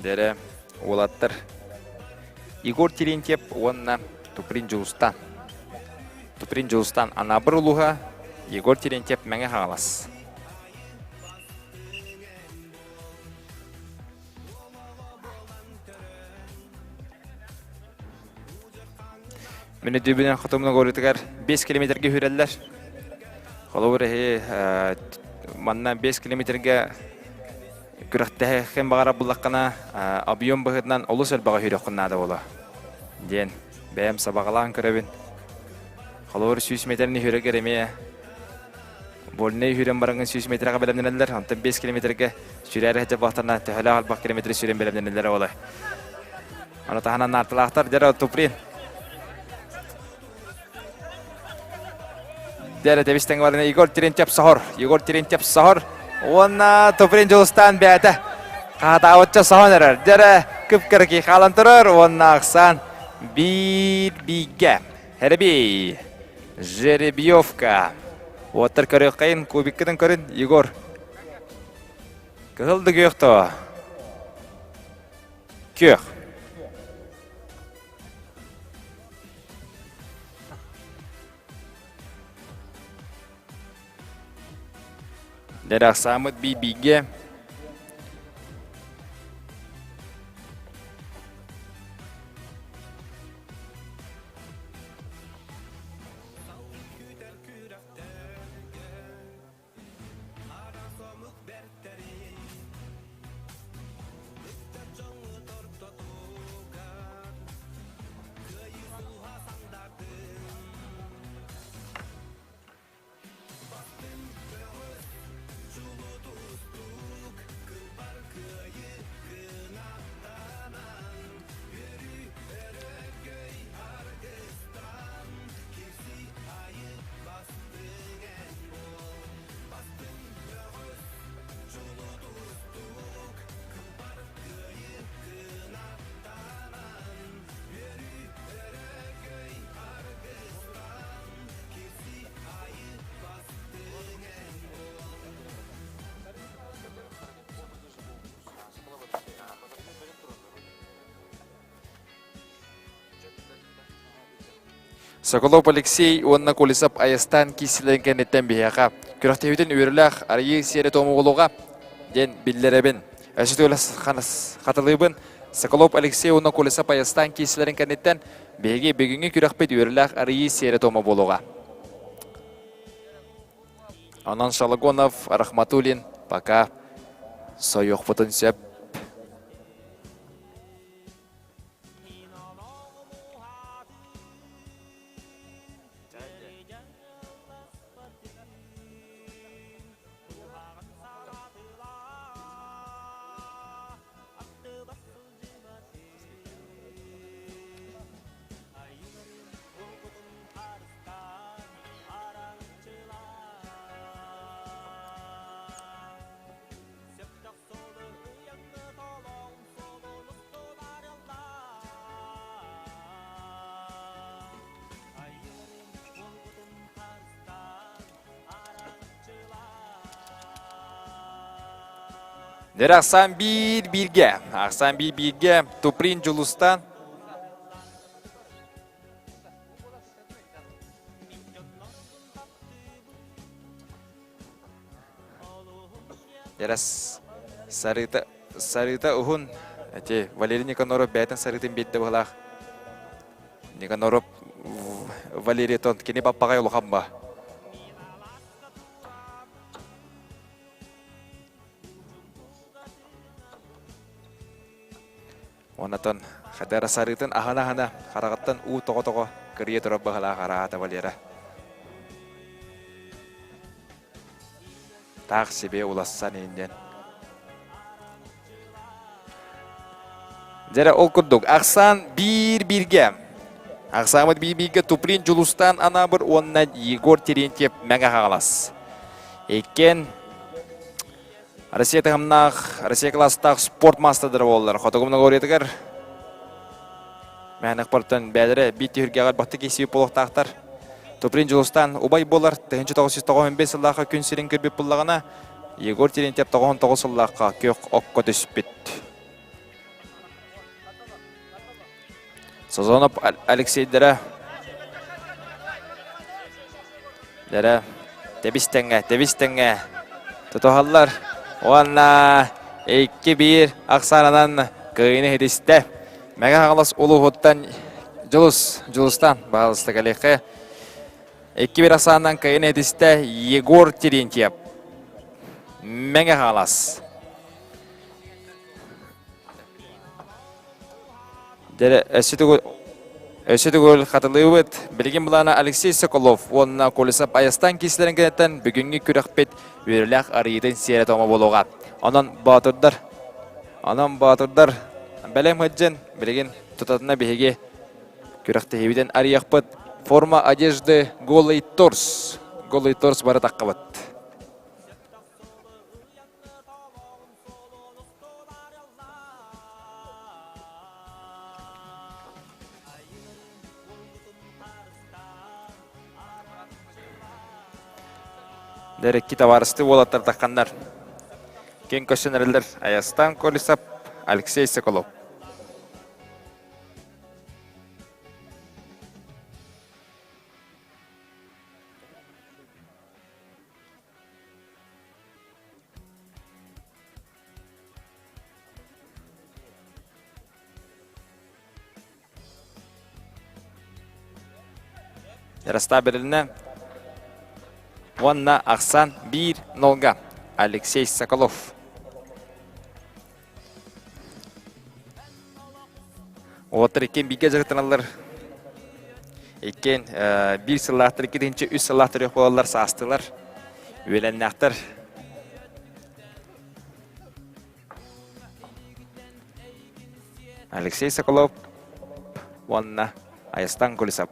Дэрэ уолаттар Егор Терентьев уонна Туприн Дьулустан. Туприн Дьулустан Анаабыр улууһа, Егор Терентьев Мэҥэ Хаҥалас. Мин өйдүүбүнэн хотумна горутугар 5 километрге хүрэллэр. Холобур эһи манна 5 километрге күрэхтэһиэххин баҕарар буллаххына объем быһыытынан олус элбэҕи хүрүөххүн наада буолуо диэн бэйэм сабаҕалаан көрөбүн. Холобур 100 метрни хүрэгэр эмиэ Вольнай сүүрэн бараҥҥын 100 метрэҕэ бэлэмнэнэллэр, онтон 5 километргэ сүүрээри сылдьар буолтарына төһөлөөх элбэх километры сүүрэн бэлэмнэнэллэрэ буолар. Ону таһынан наарталаахтар дьэ Туприн. Дьэ тэбис тэҥ барына Егор Терентьев соһор. Егор Терентьев соһор. Уонна Туприн Дьулустаан бэйэтэ хаатаабычча соһон эрэр. Дьэ кып-кыракый хаалан турар уонна ахсаан биир бииргэ. Эребий. Жеребьевка. Уоттар көрүөххэйин, кубиккытын көрүн, Егор. Кыһыл да күөх то. Күөх. Дэрахсаамыт би-биге. Соколов Алексей уонна Колесов Айастаан киирсилэрин кэнниттэн биһиэхэ күрэхтэһиитин үөрүүлээх арыйыы сиэрэ-туома диэн биллэрэбин. Өссө төгүл хатылыыбын. Соколов Алексей уонна Колесов Айастаан киирсилэрин кэнниттэн биһиги бүгүҥҥү күрэхпит үөрүүлээх арыйыы сиэрэ-туома буолуоҕа. Онон Шалагонов, Рахматуллин пока сойуохпутун сөп. Дэр ахсаан биир бииргэ. Ахсаан биир бииргэ. Туприн Дьулустан. Дэрэ сарыыта сарыыта уһун. Эти Валерий Никаноров бэйэтин сарыытын биэрдэ быһылаах. Никаноров Валерий тон кини баппаҕай улахан ба. Онатон Хадара сарыытын аһына-аһына хараҕыттан уу тоҕо-тоҕо кырыйа турар быһалаах араата Валера. Таах себе улассан инден. Дьэрэ ол курдук ахсаан биир-бииргэ. Ахсаамыт биир-бииргэ Туприн Дьулустаан Анаабыр уонна Егор Терентьев Мэҥэ Хаҥалас. Иккиэн Россия таһымнаах, Россия класстаах спорт маастардара буоллар. Хотугу Многогорьетыгар Мээнэх бартан бээлэрэ биир түһүлгэҕэ бахты киһи буолуохтаахтар. Туприн Дьулустаан убай буолар 1995 сыллаахха күн сирин көрбүт буллаҕына, Егор Терентьев 99 сыллаахха күөх окко түспүт. Сазонов Алексейдара Дэрэ тэбис тэҥҥэ, тэбис тэҥҥэ тутуһаллар. Уонна 2-1 ахсаанынан кыайыыны иһитистэ. Мэҥэ Хаҥалас улууһуттан Дьулус, Дьулустан баһаалыста кэлиэххэ. 2-1 ахсаанынан кыайыыны иһитистэ Егор Терентьев. Мэҥэ Хаҥалас. Дьэ, өссө төгүл өссө төгүл хатылыыбыт. Билигин былаана Алексей Соколов уонна Колесов Айастан киисэлэрин кэнниттэн бүгүҥҥү күрэхпит үөрүүлээх арыйыытын сиэрэ-туома буолуоҕа. Онон боотурдар, онон боотурдар бэлэм сылдьын билигин тутатына биһиги күрэхтэһиибитин арыйыахпыт. Форма одежды голый торс. Голый торс бары таххабыт. Дэрекки табаарысты уолаттар тахханнар. Киэн көстөн эрэллэр Аястан Колесов, Алексей Соколов. Ярослав берилинэ уонна ахсан 1-0-га Алексей Соколов. Уолаттар иккиэн бииргэ дьарыктаналлар. Иккиэн биир сыллаахтар, икки үс сыллаах төрүөх буолаллар, саастылар, үөлэннээхтэр. Алексей Соколов уонна Айастан Кулисов.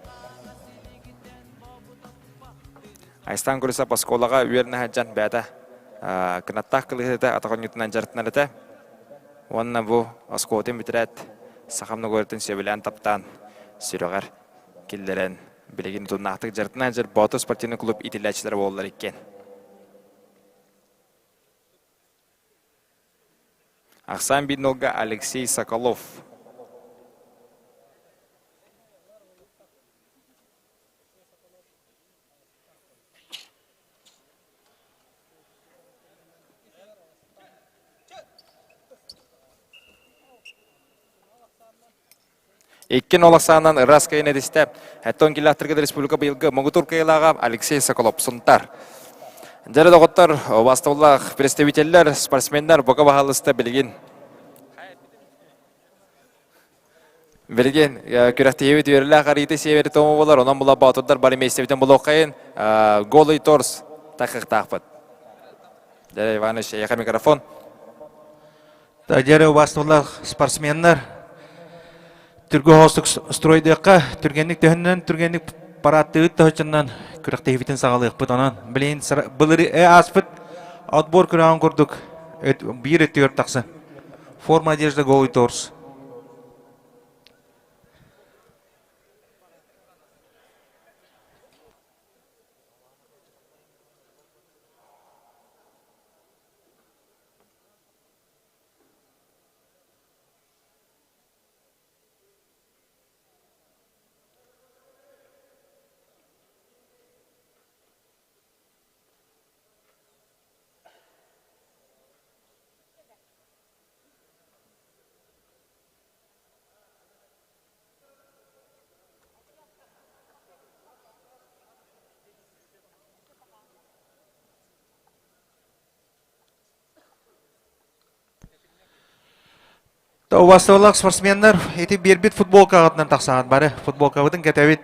Айстан Кулисов оскуолаҕа үөрэнэ сылдьан бэйэтэ кынаттаах кылыһыта атах оонньуутунан дьарыктанар этэ. Уонна бу оскуолатын бүтэрээт, саха многоголетын сөбүлээн таптаан сүрэҕэр киллэрэн билигин утумнаахтык дьарыктанан сылдьар Боотур спортивный клуб иитиллээччилэрэ буолаллар иккиэн. Ахсаан биир Алексей Соколов. Иккин ол ахсаанынан ыраас кыайын эдистэ. Эттон киллаахтарга республика быйылгы муҥутуур кыайыылааҕа Алексей Соколов Сунтар. Дьэрэ доҕоттор, убаастабыллаах представителлэр, спортсменнар бука баһаалыста билигин Билигин күрэхтэһиибит үөрүүлээх арыйыты сиэбэри тому болар, онон була боотурдар бары миэстэбитин булуоххайын голый торс тахыахтаахпыт. Дьэ, Иванович, эйиэхэ микрофон. Дьэ, убаастабыллаах спортсменнар, түргө хоостук стройдыахха, түргэнник төһөннөн түргэнник парааттыыбыт тоһоччунан күрэхтэһиибитин саҕалыахпыт. Онон билигин былыр ааспыт отбор күрэҕин курдук биир өттүгэр тахсан. Форма одежда голый торс. Убастабыллаах спортсменнар ити биэрбит футболкаҕытынан тахсаҕыт бары футболкабытын кэтэбит.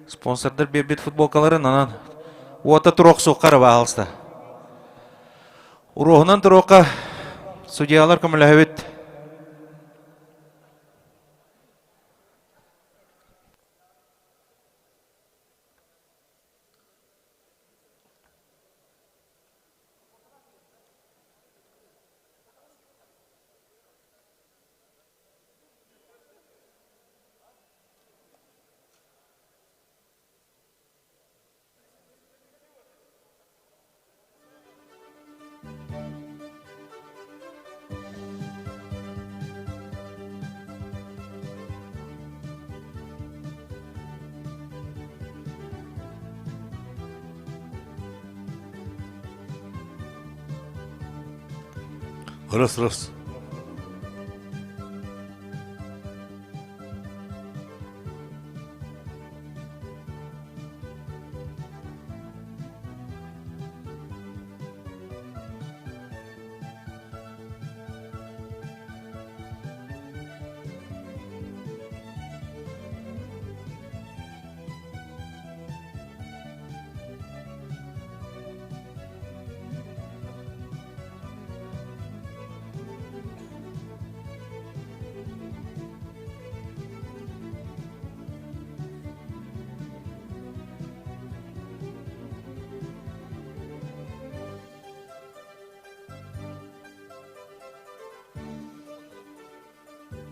Спонсордар биэрбит футболкаларын онон уота туруохсуохха эрэ баһаалыста. Уруоһунан туруохха судьялар көмөлөһөбүт. Раз, раз.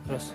Раз.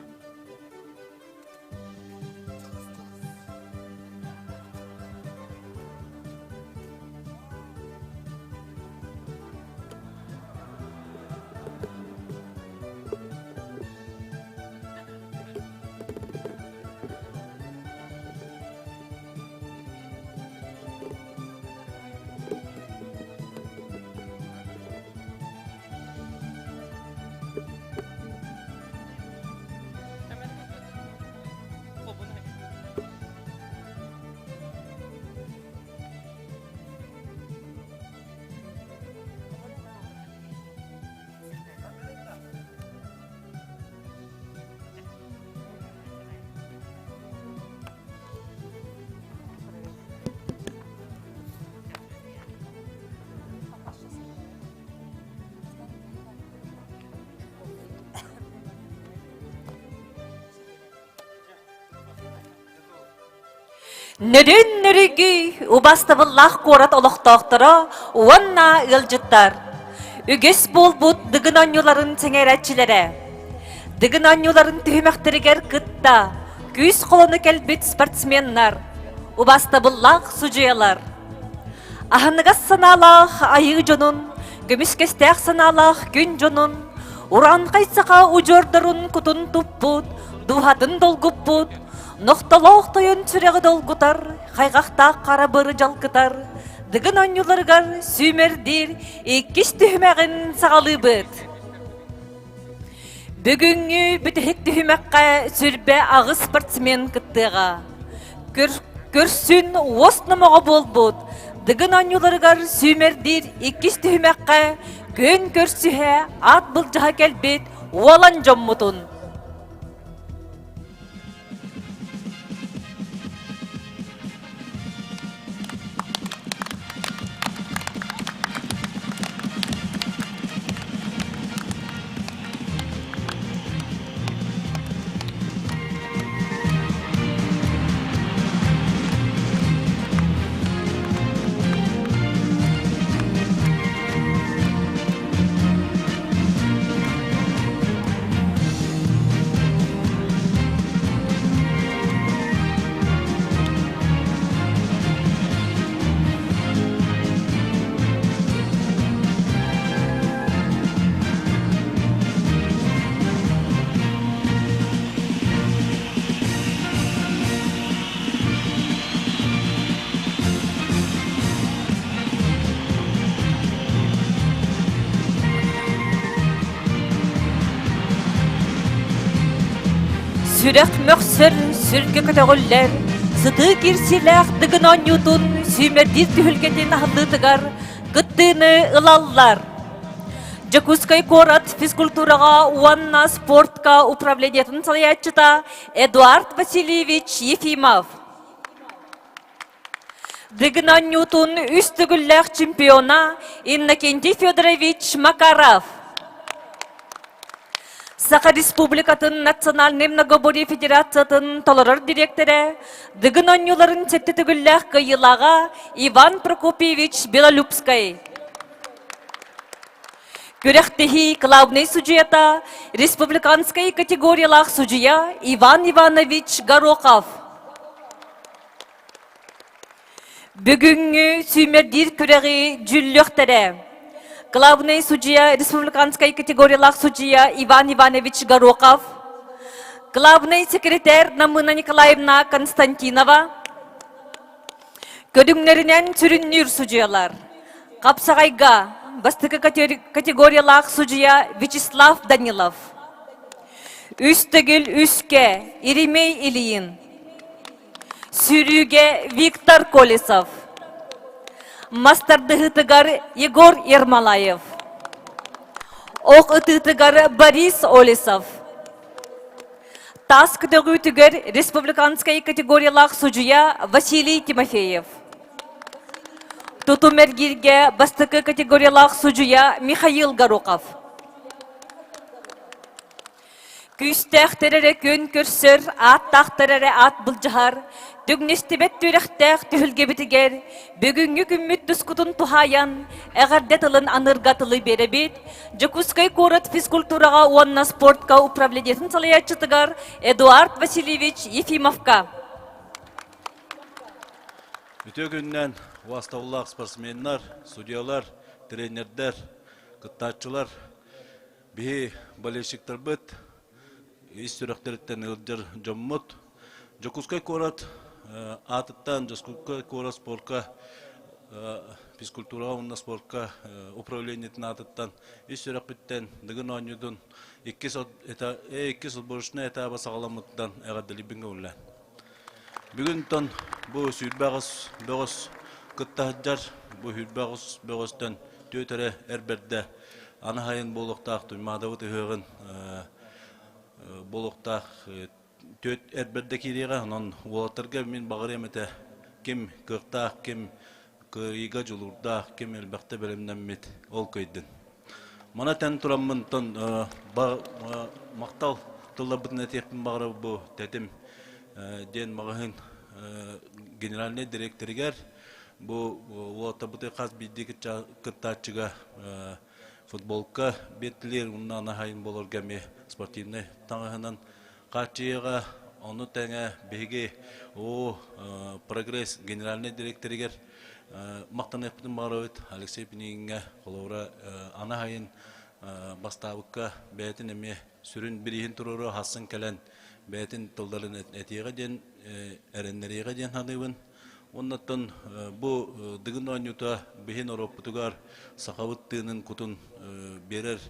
Нөрүн нөрүгүй убастабыллаах куорат олохтоохторо уонна ыалдьыттар. Үгүс буолбут Дыгын оонньууларын сэҥээрээччилэрэ. Дыгын оонньууларын түһүмэхтэригэр кытта күүс холону кэлбит спортсменнар, убастабыллаах судьуйалар. Аһыныгас санаалаах айыы дьонун, көмүскэстээх санаалаах күн дьонун, ураанхай саха удьуордарын кутун туппут, дууһатын долгуппут, нохтолоох тойон сүрэҕи долгутар, хайҕахтаах хара быры дьалкытар, Дыгын оонньууларыгар сүүмэрдиир иккис түһүмэҕин саҕалыыбыт. Бүгүҥҥү бүтэһик түһүмэххэ сүрбэ аҕыс спортсмен кыттыаҕа. Көрсүн уос номоҕо буолбут Дыгын оонньууларыгар сүүмэрдиир иккис түһүмэххэ күөн көрсүһэ аат былдьаһа кэлбит уолан дьоммутун Сүрэх мөхсөр, сүргэ көтөҕүллэр, сытыы кирсиилээх Дыгын оонньуутун сүүмэрдиир түһүлгэтин аһыллыытыгар кыттыыны ылаллар. Дьокуускай куорат физкультураҕа уонна спортка управлениетын салайааччыта Эдуард Васильевич Ефимов. Дыгын оонньуутун үс төгүллээх чемпиона Иннокентий Федорович Макаров. Саха Республикатын Национальнай многоборье Федерациятын толорор дириэктэрэ, Дыгын оонньууларын сэттэ төгүллээх кыайыылааҕа Иван Прокопьевич Белолюбскай. Күрэхтэһии главнай судьуйата республиканскай категориялаах судьуйа Иван Иванович Горохов. Бүгүҥҥү сүүмэрдиир күрэҕи дьүүллүөхтэрэ. Главный судья республиканскай категориялаах судья Иван Иванович Горохов, главный секретарь Намына Николаевна Константинова, көрүҥнэринэн сүрүннүүр судьуйалар Хапсаҕайга бастакы категориялаах судьуйа Вячеслав Данилов, үс төгүл үскэ Еремей Ильин, Сүүрүүгэ Виктор Колесов, мас тардыһыытыгар Егор Ермолаев, ох ытыытыгар Борис Олесов, таас көтөҕүүтүгэр республиканскай категориялаах судьуйа Василий Тимофеев, тутум эргииргэ бастакы категориялаах судьуйа Михаил Горохов. Күүстээхтэр эрэ күөн көрсөр, ааттаахтар эрэ аат былдьаһар, түҥнэстибэт түөрэхтээх түһүлгэбитигэр бүгүҥҥү күммүт тускутун туһаайан, эҕэрдэ тылын анырга тылы биэрэбит Дьокуускай куорат физкультураҕа уонна спортка управлениетын салайааччытыгар Эдуард Васильевич Ефимовка. Үтүө күнүнэн убаастабыллаах спортсменнар, судьялар, тренердэр, кыттааччылар! Биһи болельщиктарбыт ис сүрэхтэриттэн ыалдьар дьоммут. Дьокуускай куорат аатыттан Дьокуускай куорат спорка физкультураҕа уонна спортка управлениетын аатыттан ис сүрэхпиттэн Дыгын оонньуутун иккис иккис отборочнай этаба саҕаламмытынан эҕэрдэлиибин көҥүллээн. Бүгүн бу 28 бөҕөс кытта сылдьар, бу 28 бөҕөстөн түөрт эрэ эр бэрдэ аны сайын буолуохтаах Туймаадабыт ыһыаҕын буолуохтаах түөрт эр бэрдэ киириэҕэ. Онон уолаттарга мин баҕарыам этэ ким кыахтаах, ким кыайыыга дьулуурдаах, ким элбэхтэ бэлэмнэммит ол кыайдын. Маны этэн тураммын махтал тылларбытын этиэхпин баҕарабын бу тэтим диэн маҕаһыын генеральнай дириэктэригэр бу уолаттарбытыгар хас биирдии кыттааччыга футболка биэртилэр уонна анаһайын буоларга эмиэ спортивнай таҥаһынан хааччыйыаҕа. Ону тэҥэ биһиги оо прогресс генеральнай дириэктэригэр махтаныахпытын баҕарабыт Алексей Пинигиҥҥэ холобура анаһайын бастаабыкка бэйэтин эмиэ сүрүн бирииһин туруору хассын кэлэн бэйэтин тылларын этиэҕэ диэн эрэннэриэҕэ диэн саныыбын. Оннуттан бу Дыгын оонньуута биһи норуоппутугар сахабыт тыынын кутун биэрэр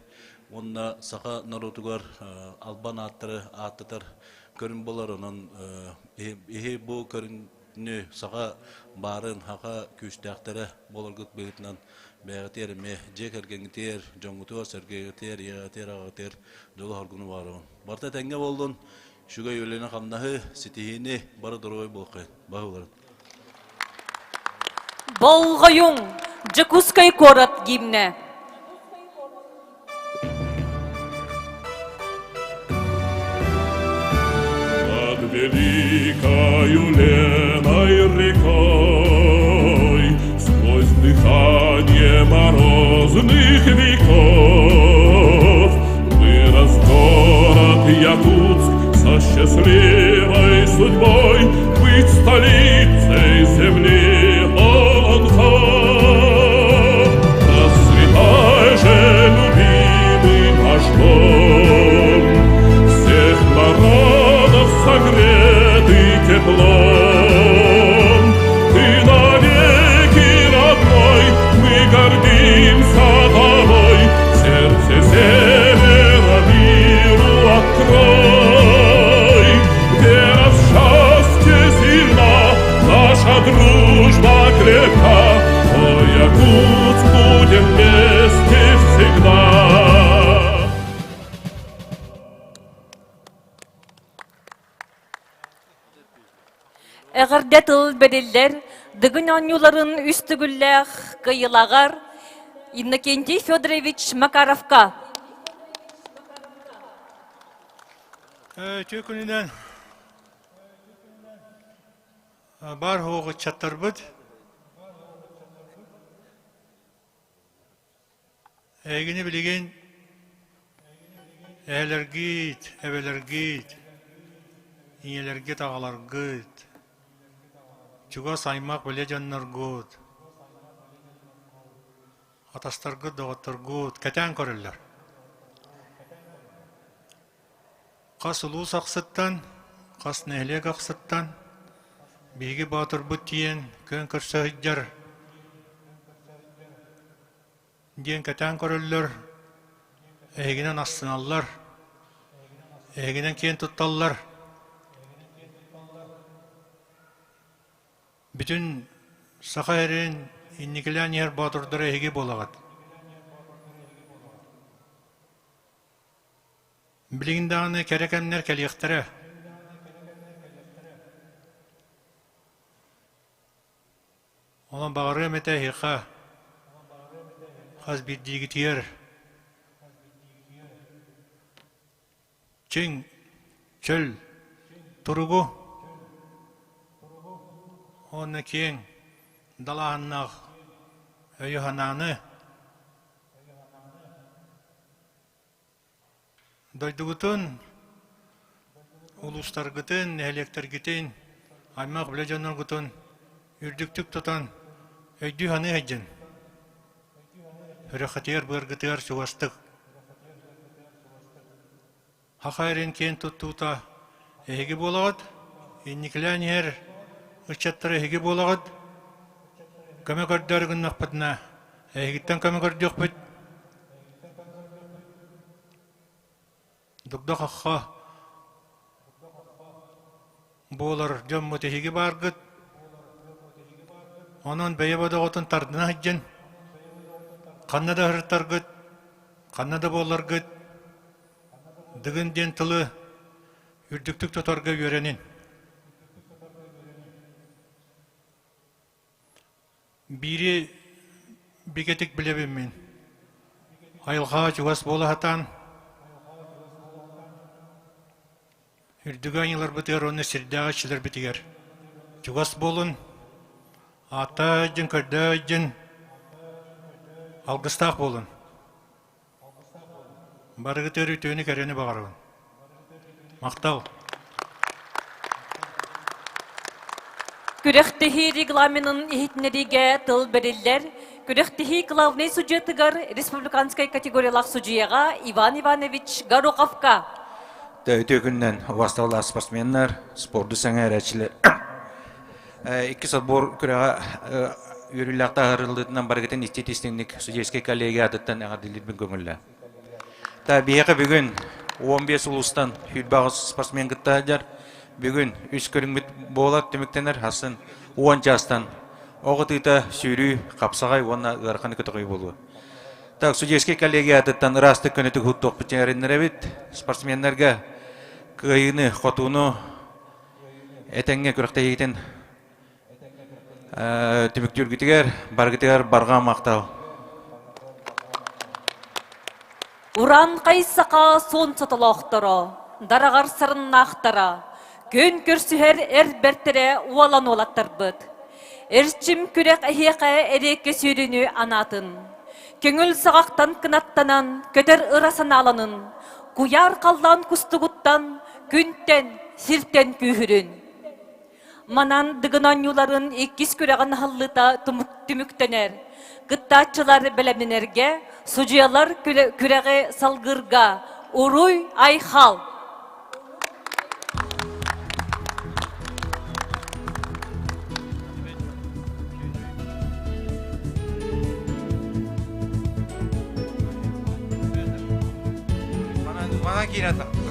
уонна саха норуотугар албан ааттары ааттатар көрүҥ буолар. Онон иһи бу көрүҥнү саха баарын, саха күүстээхтэрэ буоларгыт быһыытынан бэйэҕитигэр эмиэ дьиэ кэргэҥҥитигэр, дьоҥҥутугар, сэргэҕитигэр, ийэҕитигэр, аҕаҕытыгар дьолу соргуну баҕарабын. Барыта этэҥҥэ буоллун, үчүгэй үлэни-хамнаһы, ситиһиини, бары доруобай буолуоххайын. Баһыларын. Болҕойуҥ! Дьокуускай куорат гимнэ. Над великою Леной рекой Сквозь дыхание морозных веков Вырос город Якутск со счастливой судьбой Быть столицей земли Олонхо. Расцветай же, любимый наш дом, Всех народов согретый теплом. Ты навеки родной, мы гордимся тобой, Сердце севера миру открой. Вера в счастье сильна, наша дружба. Эҕэрдэ тыл бэриллэр Дыгын оонньууларын үс төгүллээх кыайыылааҕар Иннокентий Федорович Макаровка. Үтүө күнүнэн баар суох ыччаттарбыт Эһигини билигин эһэлэргит, эбэлэргит, ийэлэргит, аҕаларгыт, чугас аймах билэ дьонноргут, атастаргыт, доҕотторгут кэтээн көрөллөр. Хас улуус ахсыттан, хас нэһилиэк ахсыттан биһиги боотурбут тиийэн күөн көрсө сылдьар диэн кэтээн көрөллөр, эһигинэн астыналлар, эһигинэн киэн тутталлар. Бүтүн Саха эрин инникилээн иһэр боотурдара эһиги буолаҕыт. Билигин даҕаны кэрэ кэмнэр кэлиэхтэрэ. Онон баҕарыам этэ эһиэхэ хас биирдиигитигэр чиҥ, чөл туругу уонна киэҥ далааһыннаах өйү-санааны Дойдугутун, улуустаргытын, нэһилиэктэргитин, аймах үлэ дьонноргутун үрдүктүк тутан өйдүү-саныы сылдьын. Сүрэххитигэр, быаргытыгар чугастык. Саха эрин киэн туттуута эһиги буолаҕыт, инникилээн иһэр ыччаттара эһиги буолаҕыт. Көмө көрдөөрү гыннахпытына, эһигиттэн көмө көрдүөхпүт. Дугда-хахха буолар дьоммут эһиги бааргыт. Онон бэйэ бодоҕутун тардына сылдьын, ханна да сырыттаргыт, ханна да буолларгыт, Дыгын диэн тылы үрдүктүк тутарга үөрэнин. Биири бигэтик билэбин мин. Айылҕаҕа чугас буола сатаан, үрдүгү аньыыларбытыгар уонна сирдээҕи иччилэрбитигэр чугас буолун, ааттаа дьин, көрдөө дьин, алгыстаах буолун. Барыгытыгар үтүөнү кэрэни баҕарабын. Махтал. Күрэхтэһии регламенын иһитиннэриигэ тыл бэриллэр. Күрэхтэһии главнай судьуйатыгар республиканскай категориялаах судьуйаҕа Иван Иванович Гороховка. Үтүө күнүнэн убастабыллаах спортсменнар, спорду сэҥээрээччилэр. Иккис отбор күрэҕэ үөрүүлээх таһаарыллыытынан барыгытын исти-истиҥник судейскай коллегия аатыттан эҕэрдэлиирбин көҥүллээ. Та биһиэхэ бүгүн 15 улуустан 28 спортсмен кытта сылдьар. Бүгүн үс көрүҥмүт буолар түмүктэнэр хасын 10 чаастан оҕо тыыта сүүрүү, хапсаҕай уонна ыарахан көтөҕүү буолуо. Так, судейскай коллегия аатыттан ыраастык көнөтүк уһуттуохпут эрэннэрэбит. Спортсменнарга кыайыыны, хотууну Этэҥҥэ күрэхтэһиигитин түмүктүүргүтүгэр барыгытыгар барҕа махтал. Ураанхай саха суон сотолоохторо, дараҕар сарыннаахтара, күн көрсүһэр эр бэртэрэ уолан уолаттарбыт. Эрчим күрэх эһиэхэ эриэккэ сүүрүүнү анаатын. Көҥүл саҕахтан кынаттанан, көтөр ыра санааланын, куйаар халлаан кустугуттан күнтэн, сиртэн күүһүрүн. Манан Дыгын оонньууларын иккис күрэҕин аһыллыыта түмүктэнэр. Кыттааччылар бэлэмнэнэргэ, судьуйалар күрэҕи салгыырга уруй айхал! Манан киирэн